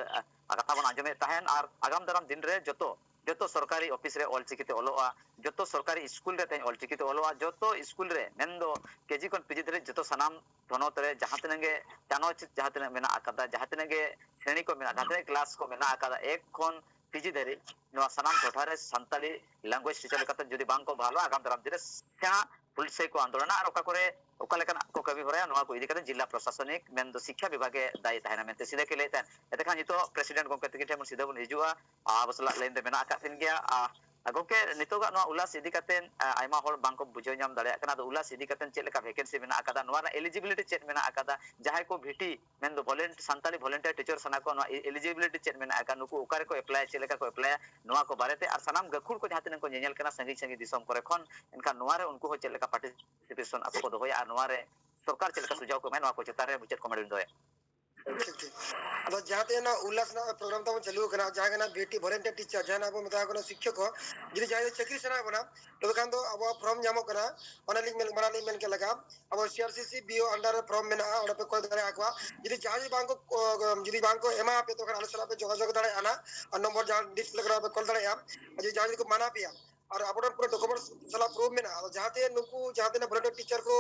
ᱟ, ᱠᱟᱛᱷᱟ ᱵᱚᱱ ᱟᱸᱡᱚᱢᱮᱫ ᱛᱟᱦᱮᱸᱱ᱾ ᱟᱨ ᱟᱜᱟᱢ ᱫᱟᱨᱟᱢ ᱫᱤᱱ ᱨᱮ ᱡᱚᱛᱚ, ᱡᱚᱛᱚ ᱥᱚᱨᱠᱟᱨᱤ ᱚᱯᱷᱤᱥ ᱨᱮ ᱚᱞᱪᱤᱠᱤ ᱛᱮ ᱚᱞᱚᱜᱼᱟ, ᱡᱚᱛᱚ ᱥᱚᱨᱠᱟᱨᱤ ᱥᱠᱩᱞ ᱨᱮ ᱛᱮᱦᱮᱧ ᱚᱞᱪᱤᱠᱤ ᱛᱮ ᱚᱞᱚᱜᱼᱟ, ᱡᱚᱛᱚ ᱥᱠᱩᱞ ᱨᱮ ᱢᱮᱱᱫᱚ ᱠᱮᱡᱤ ᱠᱷᱚᱱ ᱯᱤᱡᱤ ᱫᱷᱟᱹᱨᱤᱡ ᱡᱚᱛᱚ ᱥᱟᱱᱟᱢ ᱛᱷᱚᱱᱚᱛ ᱨᱮ ᱡᱟᱦᱟᱸ ᱛᱤᱱᱟᱹᱜ ᱜᱮ ᱪᱟᱱᱚᱪ ᱡᱟᱦᱟᱸ ᱛᱤᱱᱟᱹᱜ ᱢᱮᱱᱟᱜ ᱟᱠᱟᱫᱟ, ᱡᱟᱦᱟᱸ ᱛᱤᱱᱟᱹᱜ ᱜᱮ ᱥᱨᱮᱬᱤ ᱠᱚ ᱢᱮᱱᱟᱜ, ᱡᱟᱦᱟᱸ ᱛᱤᱱᱟᱹᱜ ᱠᱞᱟᱥ ᱠᱚ ᱢᱮᱱᱟᱜ ᱟᱠᱟᱫᱟ, ᱮᱠ ᱠᱷᱚᱱ ᱯᱤᱡᱤ ᱫᱷᱟᱹᱨᱤᱡ, ᱱᱚᱣᱟ ᱥᱟᱱᱟᱢ ᱴᱚᱴᱷᱟ ᱨᱮ ᱥᱟᱱᱛᱟᱲᱤ language teacher ᱞᱮᱠᱟᱛᱮ ᱡᱩᱫᱤ ᱵᱟᱝ ᱠᱚ ᱵᱟᱦᱟᱞᱚᱜᱼᱟ, ᱟᱜᱟᱢ ᱫᱟᱨᱟᱢ ᱫᱤᱱ ᱨᱮ ᱥᱮᱬᱟ ᱦᱩᱞᱥᱟᱹᱭ ᱠᱚ ᱟᱱᱫᱳᱞᱚᱱᱟ ᱟᱨ ᱚᱠᱟ ᱠᱚᱨᱮ ᱚᱠᱟ ᱞᱮᱠᱟᱱᱟᱜ ᱠᱚ ᱠᱟᱹᱢᱤ ᱦᱚᱨᱟᱭᱟ, ᱱᱚᱣᱟ ᱠᱚ ᱤᱫᱤ ᱠᱟᱛᱮ ᱡᱤᱞᱟ ᱯᱨᱚᱥᱟᱥᱚᱱᱤᱠ ᱢᱮᱱᱫᱚ ᱥᱤᱠᱠᱷᱟ ᱵᱤᱵᱷᱟᱜᱽ ᱮ ᱫᱟᱭᱤ ᱛᱟᱦᱮᱱᱟ ᱢᱮᱱᱛᱮ ᱥᱤᱫᱷᱟᱹ ᱠᱚ ᱞᱟᱹᱭᱮᱫ ᱛᱟᱦᱮᱸᱫ᱾ ᱮᱱᱛᱮᱠᱷᱟᱱ ᱱᱤᱛᱚᱜ president ᱜᱚᱢᱠᱮ ᱛᱟᱹᱠᱤᱱ ᱴᱷᱮᱱ ᱵᱚᱱ ᱥᱤᱫᱷᱟᱹ ᱵᱚᱱ ᱦᱤᱡᱩᱜᱼᱟ, ᱟᱵᱚ ᱥᱟᱞᱟᱜ line ᱨᱮ ᱢᱮᱱᱟᱜ ᱟᱠᱟᱫ ᱠᱤᱱ ᱜᱮᱭᱟ᱾ ᱟᱨ ᱜᱚᱢᱠᱮ, ᱱᱤᱛᱚᱜᱟᱜ ᱱᱚᱣᱟ ᱩᱞᱞᱟᱥ ᱤᱫᱤ ᱠᱟᱛᱮ, ᱟ, ᱟᱭᱢᱟ ᱦᱚᱲ ᱵᱟᱝᱠᱚ ᱵᱩᱡᱷᱟᱹᱣ ᱧᱟᱢ ᱫᱟᱲᱮᱭᱟᱜ ᱠᱟᱱᱟ᱾ ᱟᱫᱚ ᱩᱞᱞᱟᱥ ᱤᱫᱤ ᱠᱟᱛᱮ ᱪᱮᱫ ᱞᱮᱠᱟ vacancy ᱢᱮᱱᱟᱜ ᱟᱠᱟᱫᱟ, ᱱᱚᱣᱟ ᱨᱮᱱᱟᱜ eligibility ᱪᱮᱫ ᱢᱮᱱᱟᱜ ᱟᱠᱟᱫᱟ, ᱡᱟᱦᱟᱸᱭ ᱠᱚ ᱵᱷᱤᱴᱤ ᱢᱮᱱᱫᱚ volent-, ᱥᱟᱱᱛᱟᱲᱤ volunteer teacher ᱥᱟᱱᱟ ᱠᱚᱣᱟ, ᱱᱚᱣᱟ eligibility ᱪᱮᱫ ᱢᱮᱱᱟᱜ ᱟᱠᱟᱫᱟ, ᱱᱩᱠᱩ ᱚᱠᱟ ᱨᱮᱠᱚ apply, ᱪᱮᱫ ᱞᱮᱠᱟ ᱠᱚ apply ᱟ, ᱱᱚᱣᱟ ᱠᱚ ᱵᱟᱨᱮᱛᱮ, ᱟᱨ ᱥᱟᱱᱟᱢ ᱜᱟᱹᱠᱷᱩᱲ ᱠᱚ ᱡᱟᱦᱟᱸ ᱛᱤᱱᱟᱹᱜ ᱠᱚ ᱧᱮᱧᱮᱞ ᱠᱟᱱᱟ ᱥᱟᱺᱜᱤᱧ ᱥᱟᱺᱜᱤᱧ ᱫᱤᱥᱚᱢ ᱠᱚᱨᱮ ᱠᱷᱚᱱ, ᱮᱱᱠᱷᱟᱱ ᱱᱚᱣᱟ ᱨᱮ ᱩᱱᱠᱩ ᱦᱚᱸ ᱪᱮᱫ ᱞᱮᱠᱟ participation ᱟᱠᱚ ᱠᱚ ᱫᱚᱦᱚᱭᱟ ᱟᱨ ᱱᱚᱣᱟ ᱨᱮ ᱥᱚᱨᱠᱟᱨ ᱪᱮᱫ ᱞᱮᱠᱟ ᱥᱩᱡᱷᱟᱣ ᱠᱚ ᱮᱢᱟ, ᱱᱚᱣᱟ ᱠᱚ ᱪᱮᱛᱟᱱ ᱨᱮ ᱢᱩᱪᱟᱹᱫ comment ᱵᱤᱱ ᱫᱚᱦᱚᱭᱟ᱾ ᱴᱷᱤᱠ, ᱴᱷᱤᱠ᱾ ᱟᱫᱚ ᱡᱟᱦᱟᱸ ᱛᱤᱱᱟᱹᱜ ᱩᱞᱞᱟᱥ ᱨᱮᱱᱟᱜ ᱯᱨᱳᱜᱨᱟᱢ ᱛᱟᱵᱚᱱ ᱪᱟᱹᱞᱩ ᱟᱠᱟᱱᱟ, ᱡᱟᱦᱟᱸ ᱠᱟᱱᱟ ᱵᱤᱴᱤ ᱵᱷᱚᱞᱮᱱᱴᱤᱭᱟᱨ ᱴᱤᱪᱟᱨ, ᱡᱟᱦᱟᱸ ᱟᱵᱚ ᱢᱮᱛᱟ ᱠᱚ ᱠᱟᱱᱟ ᱥᱤᱠᱠᱷᱚᱠ ᱠᱚ, ᱡᱩᱫᱤ ᱡᱟᱦᱟᱸᱭ ᱫᱚ ᱪᱟᱹᱠᱨᱤ ᱥᱟᱱᱟᱭᱮᱫ ᱵᱚᱱᱟ, ᱛᱚᱵᱮ ᱠᱷᱟᱱ ᱫᱚ ᱟᱵᱚᱣᱟᱜ ᱯᱷᱨᱚᱢ ᱧᱟᱢᱚᱜ ᱠᱟᱱᱟ, ᱚᱱᱟ ᱞᱤᱧ ᱢᱮᱱ, ᱢᱟᱲᱟᱝ ᱞᱤᱧ ᱢᱮᱱ ᱠᱮᱫ ᱞᱮᱠᱟ, ᱟᱵᱚ ᱥᱤ ᱟᱨ ᱥᱤ ᱥᱤ ᱵᱤ ᱳ under ᱨᱮ ᱯᱷᱨᱚᱢ ᱢᱮᱱᱟᱜᱼᱟ, ᱚᱸᱰᱮ ᱯᱮ ᱠᱚᱞ ᱫᱟᱲᱮ ᱟᱠᱚᱣᱟ᱾ ᱡᱩᱫᱤ ᱡᱟᱦᱟᱸᱭ ᱡᱩᱫᱤ ᱵᱟᱝ ᱠᱚ, ᱡᱩᱫᱤ ᱵᱟᱝ ᱠᱚ ᱮᱢᱟ ᱟᱯᱮ, ᱛᱚᱵᱮ ᱠᱷᱟᱱ ᱟᱞᱮ ᱥᱟᱞᱟᱜ ᱯᱮ ᱡᱳᱜᱟᱡᱳᱜᱽ ᱫᱟᱲᱮᱭᱟᱜᱼᱟ ᱱᱟᱜ, ᱟᱨ ᱱᱚᱢᱵᱚᱨ ᱡᱟᱦᱟᱸ ᱰᱤᱥᱯᱞᱮ ᱠᱟᱱᱟ, ᱯᱮ ᱠᱚᱞ ᱫᱟᱲᱮᱭᱟᱜᱼᱟ᱾ ᱟᱨ ᱡᱩᱫᱤ ᱡᱟᱦᱟᱸᱭ ᱡᱩᱫᱤ ᱠᱚ ᱢᱟᱱᱟ ᱯᱮᱭᱟ, ᱟᱨ ᱟᱵᱚᱨᱮᱱ ᱯᱩᱨᱟᱹ ᱰᱚᱠᱩᱢᱮᱱᱴᱥ ᱥᱟᱞᱟᱜ ᱯᱨᱩᱯᱷ ᱢᱮᱱᱟᱜᱼᱟ᱾ ᱟᱫᱚ ᱡᱟᱦᱟᱸ ᱛᱤᱱᱟᱹᱜ ᱱᱩᱠᱩ, ᱡᱟᱦᱟᱸ ᱛᱤᱱᱟᱹᱜ ᱵᱷᱚᱞᱮᱱᱴᱤᱭᱟᱨ ᱴᱤᱪᱟᱨ ᱠᱚ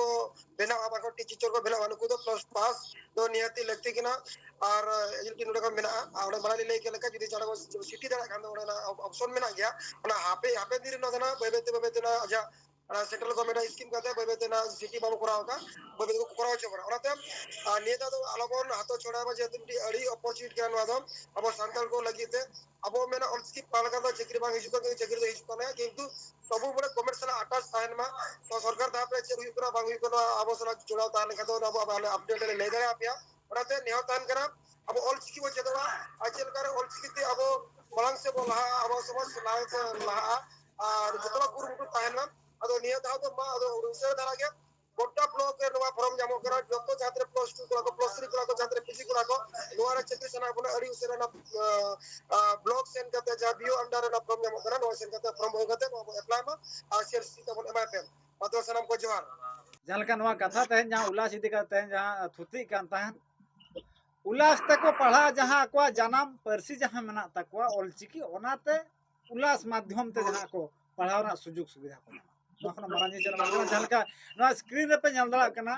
ᱵᱮᱱᱟᱣᱟ, ᱵᱟᱝᱠᱷᱟᱱ ᱴᱤᱪᱤᱝ ᱴᱤᱪᱟᱨ ᱠᱚ ᱵᱮᱱᱟᱣᱟ, ᱱᱩᱠᱩ ᱫᱚ ᱯᱞᱟᱥ ᱯᱟᱥ ᱫᱚ ᱱᱤᱦᱟᱹᱛᱤ ᱞᱟᱹᱠᱛᱤ ᱠᱟᱱᱟ᱾ ᱟᱨ ᱮᱡᱮᱱᱴ ᱱᱚᱰᱮ ᱠᱷᱚᱱ ᱢᱮᱱᱟᱜᱼᱟ, ᱟᱨ ᱚᱸᱰᱮ ᱢᱟᱲᱟᱝ ᱞᱤᱧ ᱞᱟᱹᱭ ᱠᱮᱫ ᱞᱮᱠᱟ, ᱡᱩᱫᱤ ᱡᱟᱦᱟᱸ ᱠᱚ ᱥᱤᱴᱤ ᱫᱟᱲᱮᱭᱟᱜ ᱠᱷᱟᱱ ᱫᱚ ᱚᱸᱰᱮᱱᱟᱜ ᱚᱯᱥᱚᱱ ᱢᱮᱱᱟᱜ ᱜᱮᱭᱟ᱾ ᱚᱱᱟ ᱦᱟᱯᱮ, ᱦᱟᱯᱮ ᱫᱤᱱ ᱨᱮ ᱱᱚᱣᱟ ᱫᱚ ᱱᱟᱜ ᱵᱟᱹᱭ ᱵᱟᱹᱭ ᱛᱮ, ᱵᱟᱹᱭ ᱵᱟᱹᱭ ᱛᱮ ᱱᱟᱜ ᱟᱡᱟᱜ, ᱟᱨ ᱥᱮᱱᱴᱨᱟᱞ ᱜᱚᱵᱷᱚᱨᱱᱢᱮᱱᱴ ᱥᱠᱤᱢ ᱠᱟᱛᱮ ᱵᱟᱹᱭ ᱵᱟᱹᱭ ᱛᱮ ᱱᱟᱜ ᱥᱤᱴᱤ ᱵᱟᱵᱚ ᱠᱚᱨᱟᱣ ᱟᱠᱟᱫ, ᱵᱟᱹᱭ ᱵᱟᱹᱭ ᱛᱮ ᱠᱚ ᱠᱚᱨᱟᱣ ᱦᱚᱪᱚ ᱵᱚᱱᱟ᱾ ᱚᱱᱟᱛᱮ, ᱟᱨ ᱱᱤᱭᱟᱹ ᱫᱷᱟᱣ ᱫᱚ ᱟᱞᱚᱵᱚᱱ ᱦᱟᱛᱟᱣ ᱪᱷᱟᱲᱟᱭ ᱢᱟ, ᱡᱮᱦᱮᱛᱩ ᱢᱤᱫᱴᱤᱡ ᱟᱹᱰᱤ ᱚᱯᱚᱨᱪᱩᱱᱤᱴᱤ ᱠᱟᱱᱟ ᱱᱚᱣᱟ ᱫᱚ ᱟᱵᱚ ᱥᱟᱱᱛᱟᱲ ᱠᱚ ᱞᱟᱹᱜᱤᱫ ᱛᱮ᱾ ᱟᱵᱚ ᱢᱮᱱᱟ ᱚᱞᱪᱤᱠᱤ ᱯᱟᱲᱦᱟᱣ ᱞᱮᱠᱷᱟᱱ ᱫᱚ ᱪᱟᱹᱠᱨᱤ ᱵᱟᱝ ᱦᱤᱡᱩᱜ ᱠᱟᱱᱟ, ᱪᱟᱹᱠᱨᱤ ᱫᱚ ᱦᱤᱡᱩᱜ ᱠᱟᱱᱟ, ᱠᱤᱱᱛᱩ ᱛᱚᱵᱩ ᱵᱚᱞᱮ ᱜᱚᱵᱷᱚᱨᱱᱢᱮᱱᱴ ᱥᱟᱞᱟᱜ ᱟᱴᱟᱪ ᱛᱟᱦᱮᱱ ᱢᱟ᱾ ᱛᱚ ᱥᱚᱨᱠᱟᱨ ᱫᱷᱟᱯ ᱨᱮ ᱪᱮᱫ ᱦᱩᱭᱩᱜ ᱠᱟᱱᱟ ᱵᱟᱝ ᱦᱩᱭᱩᱜ ᱠᱟᱱᱟ, ᱟᱵᱚ ᱥᱟᱞᱟᱜ ᱡᱚᱲᱟᱣ ᱛᱟᱦᱮᱸ ᱞᱮᱱᱠᱷᱟᱱ ᱫᱚ ᱟᱵᱚ ᱟᱯᱰᱮᱴ ᱞᱮ ᱞᱟᱹᱭ ᱫᱟᱲᱮᱭᱟᱯᱮᱭᱟ᱾ ᱚᱱᱟᱛᱮ ᱱᱮᱦᱚᱨ ᱛᱟᱦᱮᱱ ᱠᱟᱱᱟ, ᱟᱵᱚ ᱚᱞᱪᱤᱠᱤ ᱵᱚᱱ ᱪᱮᱫᱚᱜᱼᱟ᱾ ᱟᱨ ᱪᱮᱫ ᱞᱮᱠᱟᱨᱮ ᱚᱞᱪᱤᱠᱤ ᱛᱮ ᱟᱵᱚ ᱢᱟᱲᱟᱝ ᱥᱮᱫ ᱵᱚᱱ ᱞᱟᱦᱟᱜᱼᱟ, ᱟᱵᱚ ᱥᱚᱢᱟᱡᱽ ᱞᱟᱦᱟ ᱥᱮᱫ ᱞᱟᱦᱟᱜᱼᱟ᱾ ᱟᱨ ᱡᱚᱛᱚ ᱦᱚᱲ ᱠᱩᱨᱩᱢᱩᱴᱩ ᱛᱟᱦᱮᱱ ᱢᱟ᱾ ᱟᱫᱚ ᱱᱤᱭᱟᱹ ᱫᱷᱟᱣ ᱫᱚ ᱢᱟ, ᱟᱫᱚ ᱩᱥᱟᱹᱨᱟ ᱫᱷᱟᱨᱟ ᱜᱮ ᱜᱚᱴᱟ ᱵᱞᱚᱠ ᱨᱮ ᱱᱚᱣᱟ ᱯᱷᱚᱨᱚᱢ ᱧᱟᱢᱚᱜ ᱠᱟᱱᱟ᱾ ᱡᱚᱛᱚ ᱡᱟᱦᱟᱸ ᱛᱤᱱᱟᱹᱜ ᱯᱞᱟᱥ ᱴᱩ ᱠᱚᱲᱟ ᱠᱚ, ᱯᱞᱟᱥ ᱛᱷᱨᱤ ᱠᱚᱲᱟ ᱠᱚ, ᱡᱟᱦᱟᱸ ᱛᱤᱱᱟᱹᱜ ᱯᱤᱡᱤ ᱠᱚᱲᱟ ᱠᱚ, ᱱᱚᱣᱟ ᱨᱮ ᱪᱟᱹᱠᱨᱤ ᱥᱟᱱᱟ ᱵᱚᱱᱟ, ᱟᱹᱰᱤ ᱩᱥᱟᱹᱨᱟ ᱚᱱᱟ, ᱟᱸ, ᱟᱸ, ᱵᱞᱚᱠ ᱥᱮᱱ ᱠᱟᱛᱮ, ᱡᱟᱦᱟᱸ ᱵᱤ ᱳ under ᱨᱮ ᱚᱱᱟ ᱯᱷᱚᱨᱚᱢ ᱧᱟᱢᱚᱜ ᱠᱟᱱᱟ, ᱱᱚᱣᱟ ᱥᱮᱱ ᱠᱟᱛᱮ ᱯᱷᱚᱨᱚᱢ ᱦᱩᱭ ᱠᱟᱛᱮ ᱱᱚᱣᱟ ᱵᱚᱱ ᱮᱯᱞᱟᱭ ᱢᱟ ᱟᱨ ᱥᱤ ᱟᱨ ᱥᱤ ᱛᱟᱵᱚᱱ ᱮᱢᱟᱭ ᱯᱮ᱾ ᱢᱟ ᱛᱚᱵᱮ ᱥᱟᱱᱟᱢ ᱠᱚ ᱡᱚᱦᱟᱨ᱾ ᱡᱟᱦᱟᱸ ᱞᱮᱠᱟ ᱱᱚᱣᱟ ᱠᱟᱛᱷᱟ ᱛᱮᱦᱮᱧ ᱡᱟᱦᱟᱸ ᱩᱞᱟᱥ ᱤᱫᱤ ᱠᱟᱛᱮ ᱛᱮᱦᱮᱧ ᱡᱟᱦᱟᱸ ᱛᱷᱩᱛᱤᱜ ᱠᱟᱱ ᱛᱟᱦᱮᱸᱫ, ᱩᱞᱟᱥ ᱛᱮᱠᱚ ᱯᱟᱲᱦᱟᱜᱼᱟ, ᱡᱟᱦᱟᱸ ᱟᱠᱚᱣᱟᱜ ᱡᱟᱱᱟᱢ ᱯᱟᱹᱨᱥᱤ ᱡᱟᱦᱟᱸ ᱢᱮᱱᱟᱜ ᱛᱟᱠᱚᱣᱟ ᱚᱞᱪᱤᱠᱤ, ᱚᱱᱟᱛᱮ ᱩᱞᱟᱥ ᱢᱟᱫᱽᱫᱷᱚᱢ ᱛᱮ ᱡᱟᱦᱟᱸ ᱠᱚ ᱯᱟᱲᱦᱟᱣ ᱨᱮᱱᱟᱜ ᱥᱩᱡᱳᱜᱽ ᱥᱩᱵᱤᱫᱷᱟ ᱠᱚ ᱧᱟᱢᱟ᱾ ᱱᱚᱣᱟ ᱠᱷᱚᱱᱟᱜ ᱢᱟᱨᱟᱝ ᱡᱤᱱᱤᱥ ᱪᱮᱫ ᱦᱚᱸ ᱵᱟᱝ ᱠᱟᱱᱟ᱾ ᱡᱟᱦᱟᱸ ᱞᱮᱠᱟ ᱱᱚᱣᱟ ᱥᱠᱨᱤᱱ ᱨᱮᱯᱮ ᱧᱮᱞ ᱫᱟᱲᱮᱭᱟᱜ ᱠᱟᱱᱟ,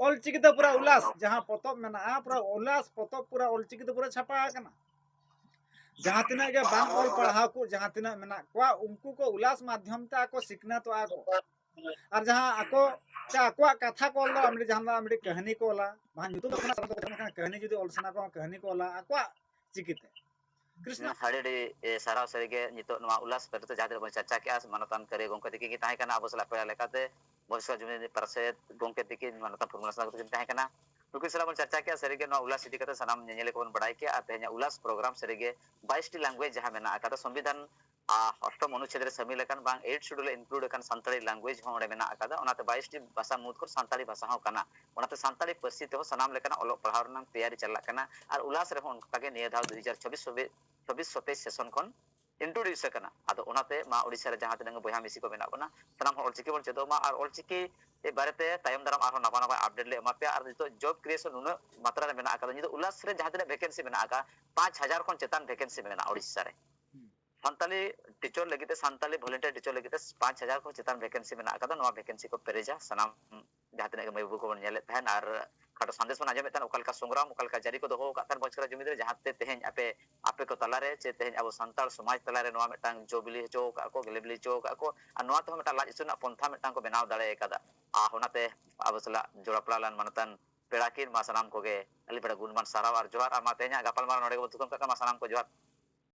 ᱚᱞᱪᱤᱠᱤ ᱛᱮ ᱯᱩᱨᱟᱹ ᱩᱞᱟᱥ ᱡᱟᱦᱟᱸ ᱯᱚᱛᱚᱵ ᱢᱮᱱᱟᱜᱼᱟ, ᱯᱩᱨᱟᱹ ᱩᱞᱟᱥ ᱯᱚᱛᱚᱵ ᱯᱩᱨᱟᱹ ᱚᱞᱪᱤᱠᱤ ᱛᱮ ᱯᱩᱨᱟᱹ ᱪᱷᱟᱯᱟ ᱟᱠᱟᱱᱟ᱾ ᱡᱟᱦᱟᱸ ᱛᱤᱱᱟᱹᱜ ᱜᱮ ᱵᱟᱝ ᱚᱞ ᱯᱟᱲᱦᱟᱣ ᱠᱚ ᱡᱟᱦᱟᱸ ᱛᱤᱱᱟᱹᱜ ᱢᱮᱱᱟᱜ ᱠᱚᱣᱟ, ᱩᱱᱠᱩ ᱠᱚ ᱩᱞᱟᱥ ᱢᱟᱫᱽᱫᱷᱚᱢ ᱛᱮ ᱟᱠᱚ ᱥᱤᱠᱷᱱᱟᱹᱛᱚᱜᱼᱟ ᱠᱚ᱾ ᱟᱨ ᱡᱟᱦᱟᱸ ᱟᱠᱚ ᱛᱮ ᱟᱠᱚᱣᱟᱜ ᱠᱟᱛᱷᱟ ᱠᱚ ᱚᱞ ᱫᱟᱲᱮᱭᱟᱜᱼᱟ, ᱢᱤᱫᱴᱤᱡ ᱡᱟᱦᱟᱸ ᱫᱚ ᱢᱤᱫᱴᱤᱡ ᱠᱟᱹᱦᱱᱤ ᱠᱚ ᱚᱞᱟ, ᱵᱟᱝ ᱧᱩᱛᱩᱢ ᱫᱚ ᱠᱟᱱᱟ, ᱢᱮᱱᱠᱷᱟᱱ ᱠᱟᱹᱦᱱᱤ ᱡᱩᱫᱤ ᱚᱞ ᱥᱟᱱᱟ ᱠᱚᱣᱟ, ᱠᱟᱹᱦᱱᱤ ᱠᱚ ᱚᱞᱟ ᱟᱠᱚᱣᱟᱜ ᱪᱤᱠᱤᱛᱮ᱾ ᱠᱨᱤᱥᱱᱟ᱾ ᱦᱩᱸ, ᱟᱹᱰᱤ ᱟᱹᱰᱤ, ᱮ, ᱥᱟᱨᱦᱟᱣ ᱥᱟᱹᱨᱤᱜᱮ᱾ ᱱᱤᱛᱚᱜ ᱱᱚᱣᱟ ᱩᱞᱟᱥ ᱵᱟᱨᱮᱛᱮ ᱡᱟᱦᱟᱸ ᱛᱤᱱᱟᱹᱜ ᱵᱚᱱ ᱪᱟᱨᱪᱟ ᱠᱮᱜᱼᱟ, ᱢᱟᱱᱚᱛᱟᱱ ᱠᱟᱹᱨᱤ ᱜᱚᱢᱠᱮ ᱛᱤᱠᱤᱱ ᱜᱮ ᱛᱟᱦᱮᱸ ᱠᱟᱱᱟ ᱟᱵᱚ ᱥᱟᱞᱟᱜ ᱯᱮᱲᱟ ᱞᱮᱠᱟᱛᱮ᱾ ᱵᱷᱚᱵᱤᱥᱥᱚᱛ ᱡᱩᱢᱤ ᱯᱟᱨᱥᱮᱛ ᱜᱚᱢᱠᱮ ᱛᱤᱠᱤᱱ, ᱢᱟᱱᱚᱛᱟᱱ ᱯᱷᱩᱞᱢᱚᱱᱟ ᱥᱟᱱᱟ ᱛᱤᱠᱤᱱ ᱛᱟᱦᱮᱸ ᱠᱟᱱᱟ᱾ ᱱᱩᱠᱤᱱ ᱥᱟᱞᱟᱜ ᱵᱚᱱ ᱪᱟᱨᱪᱟ ᱠᱮᱜᱼᱟ᱾ ᱥᱟᱹᱨᱤᱜᱮ ᱱᱚᱣᱟ ᱩᱞᱟᱥ ᱤᱫᱤ ᱠᱟᱛᱮ ᱥᱟᱱᱟᱢ ᱧᱮᱧᱮᱞᱤᱭᱟᱹ ᱠᱚᱵᱚᱱ ᱵᱟᱲᱟᱭ ᱠᱮᱜᱼᱟ᱾ ᱟᱨ ᱛᱮᱦᱮᱧᱟᱜ ᱩᱞᱟᱥ ᱯᱨᱳᱜᱨᱟᱢ ᱥᱟᱹᱨᱤᱜᱮ ᱵᱟᱭᱤᱥ ᱴᱤ ᱞᱮᱝᱜᱩᱭᱮᱡᱽ ᱡᱟᱦᱟᱸ ᱢᱮᱱᱟᱜ ᱟᱠᱟᱫᱟ, ᱥᱚᱝᱵᱤᱫᱷᱟᱱ ᱚᱥᱴᱚᱢ ᱚᱱᱩᱪᱷᱮᱫ ᱨᱮ ᱥᱟᱹᱢᱤᱞ ᱟᱠᱟᱱ ᱵᱟᱝ ᱮᱭᱤᱴ ᱥᱤᱰᱩᱞ ᱨᱮ ᱤᱱᱠᱞᱩᱰ ᱟᱠᱟᱱ ᱥᱟᱱᱛᱟᱲᱤ ᱞᱮᱝᱜᱩᱭᱮᱡᱽ ᱦᱚᱸ ᱚᱸᱰᱮ ᱢᱮᱱᱟᱜ ᱟᱠᱟᱫᱟ᱾ ᱚᱱᱟᱛᱮ ᱵᱟᱭᱤᱥ ᱴᱤ ᱵᱷᱟᱥᱟ ᱢᱩᱫᱽ ᱠᱷᱚᱱ ᱥᱟᱱᱛᱟᱲᱤ ᱵᱷᱟᱥᱟ ᱦᱚᱸ ᱠᱟᱱᱟ᱾ ᱚᱱᱟᱛᱮ ᱥᱟᱱᱛᱟᱲᱤ ᱯᱟᱹᱨᱥᱤ ᱛᱮᱦᱚᱸ ᱥᱟᱱᱟᱢ ᱞᱮᱠᱟᱱᱟᱜ ᱚᱞᱚᱜ ᱯᱟᱲᱦᱟᱣ ᱨᱮᱱᱟᱜ ᱛᱮᱭᱟᱨᱤ ᱪᱟᱞᱟᱜ ᱠᱟᱱᱟ᱾ ᱟᱨ ᱩᱞᱟᱥ ᱨᱮᱦᱚᱸ ᱚᱱᱠᱟᱜᱮ ᱱᱤᱭᱟᱹ ᱫᱷᱟᱣ ᱫᱩ ᱦᱟᱡᱟᱨ ᱪᱷᱚᱵᱵᱤᱥ ᱥᱚᱛᱮᱡ ᱥᱮᱥᱚᱱ ᱠᱷᱚᱱ ᱤᱱᱴᱨᱳᱰᱤᱭᱩᱥ ᱟᱠᱟᱱᱟ᱾ ᱟᱫᱚ ᱚᱱᱟᱛᱮ ᱢᱟ ᱳᱰᱤᱥᱟ ᱨᱮ ᱡᱟᱦᱟᱸ ᱛᱤᱱᱟᱹᱜ ᱜᱮ ᱵᱚᱭᱦᱟ ᱢᱤᱥᱤ ᱠᱚ ᱢᱮᱱᱟᱜ ᱵᱚᱱᱟ, ᱥᱟᱱᱟᱢ ᱦᱚᱲ ᱚᱞᱪᱤᱠᱤ ᱵᱚᱱ ᱪᱮᱫᱚᱜ ᱢᱟ᱾ ᱟᱨ ᱚᱞᱪᱤᱠᱤ ᱵᱟᱨᱮᱛᱮ ᱛᱟᱭᱚᱢ ᱫᱟᱨᱟᱢ ᱟᱨᱦᱚᱸ ᱱᱟᱯᱟᱭ ᱱᱟᱯᱟᱭ ᱟᱯᱰᱮᱴ ᱞᱮ ᱮᱢᱟ ᱯᱮᱭᱟ᱾ ᱟᱨ ᱱᱤᱛᱚᱜ ᱡᱚᱵ ᱠᱨᱤᱭᱮᱥᱚᱱ ᱱᱩᱱᱟᱹᱜ ᱢᱟᱛᱨᱟ ᱨᱮ ᱢᱮᱱᱟᱜ ᱟᱠᱟᱫᱟ, ᱱᱤᱛᱚᱜ ᱩᱞᱟᱥ ᱨᱮ ᱡᱟᱦᱟᱸ ᱛᱤᱱᱟᱹᱜ ᱵᱷᱮᱠᱮᱱᱥᱤ ᱢᱮᱱᱟᱜ ᱟᱠᱟᱫᱟ, ᱯᱟᱸᱪ ᱦᱟᱡᱟᱨ ᱠᱷᱚᱱ ᱪᱮᱛᱟᱱ ᱵᱷᱮᱠᱮᱱᱥᱤ ᱢᱮᱱᱟᱜᱼᱟ ᱳᱰᱤᱥᱟ ᱨᱮ᱾ ᱥᱟᱱᱛᱟᱞᱤ ᱴᱤᱪᱚᱨ ᱞᱟᱹᱜᱤᱫ ᱛᱮ, ᱥᱟᱱᱛᱟᱞᱤ ᱵᱷᱚᱞᱮᱱᱴᱤᱭᱟᱨ ᱴᱤᱪᱚᱨ ᱞᱟᱹᱜᱤᱫ ᱛᱮ ᱯᱟᱸᱪ ᱦᱟᱡᱟᱨ ᱠᱷᱚᱱ ᱪᱮᱛᱟᱱ ᱵᱷᱮᱠᱮᱱᱥᱤ ᱢᱮᱱᱟᱜ ᱟᱠᱟᱫᱟ᱾ ᱱᱚᱣᱟ ᱵᱷᱮᱠᱮᱱᱥᱤ ᱠᱚ ᱯᱮᱨᱮᱡᱟ ᱥᱟᱱᱟᱢ ᱡᱟᱦᱟᱸ ᱛᱤᱱᱟᱹᱜ ᱜᱮ ᱢᱟᱹᱭ ᱵᱟᱹᱵᱩ ᱠᱚᱵᱚᱱ ᱧᱮᱞᱮᱫ ᱛᱟᱦᱮᱸᱱ᱾ ᱟᱨ ᱠᱷᱟᱴᱚ ᱥᱟᱸᱫᱮᱥ ᱵᱚᱱ ᱟᱸᱡᱚᱢᱮᱫ ᱛᱟᱦᱮᱸᱱ, ᱚᱠᱟ ᱞᱮᱠᱟ ᱥᱚᱝᱜᱨᱟᱢ, ᱚᱠᱟ ᱞᱮᱠᱟ ᱡᱟᱹᱨᱤ ᱠᱚ ᱫᱚᱦᱚ ᱟᱠᱟᱫ ᱛᱟᱦᱮᱸᱱ ᱵᱚᱪᱷᱚᱨ ᱡᱩᱢᱤᱫ ᱨᱮ, ᱡᱟᱦᱟᱸ ᱛᱮ ᱛᱮᱦᱮᱧ ᱟᱯᱮ, ᱟᱯᱮ ᱠᱚ ᱛᱟᱞᱟᱨᱮ ᱪᱮ ᱛᱮᱦᱮᱧ ᱟᱵᱚ ᱥᱟᱱᱛᱟᱲ ᱥᱚᱢᱟᱡᱽ ᱛᱟᱞᱟᱨᱮ ᱱᱚᱣᱟ ᱢᱤᱫᱴᱟᱝ ᱡᱚ ᱵᱤᱞᱤ ᱦᱚᱪᱚ ᱟᱠᱟᱫ ᱠᱚ, ᱜᱮᱞᱮ ᱵᱤᱞᱤ ᱦᱚᱪᱚ ᱟᱠᱟᱫ ᱠᱚ, ᱟᱨ ᱱᱚᱣᱟ ᱛᱮᱦᱚᱸ ᱢᱤᱫᱴᱟᱝ ᱞᱟᱡ ᱟᱹᱥᱩᱞ ᱨᱮᱱᱟᱜ ᱯᱚᱱᱛᱷᱟ ᱢᱤᱫᱴᱟᱝ ᱠᱚ ᱵᱮᱱᱟᱣ ᱫᱟᱲᱮ ᱟᱠᱟᱫᱟ᱾ ᱟᱨ ᱚᱱᱟᱛᱮ ᱟᱵᱚ ᱥᱟᱞᱟᱜ ᱡᱚᱲᱟᱯᱲᱟᱣ ᱞᱮᱱ ᱢᱟᱱᱚᱛᱟᱱ ᱯᱮᱲᱟ ᱠᱤᱱ, ᱢᱟ ᱥᱟᱱᱟᱢ ᱠᱚᱜᱮ ᱟᱹᱞᱤᱧ ᱯᱟᱦᱴᱟ ᱜᱩᱱᱢᱟᱱ ᱥᱟᱨᱦᱟᱣ ᱟᱨ ᱡᱚᱦᱟᱨ᱾ ᱟᱨ ᱢᱟ ᱛᱮᱦᱮᱧᱟᱜ ᱜᱟᱯᱟᱞᱢᱟᱨᱟᱣ ᱱᱚᱰᱮ ᱜᱮᱵᱚᱱ ᱛᱷᱩᱠᱟᱹᱢ ᱠᱟᱜ ᱠᱟᱱᱟ᱾ ᱢᱟ ᱥᱟᱱᱟᱢ ᱠᱚ ᱡᱚᱦᱟᱨ᱾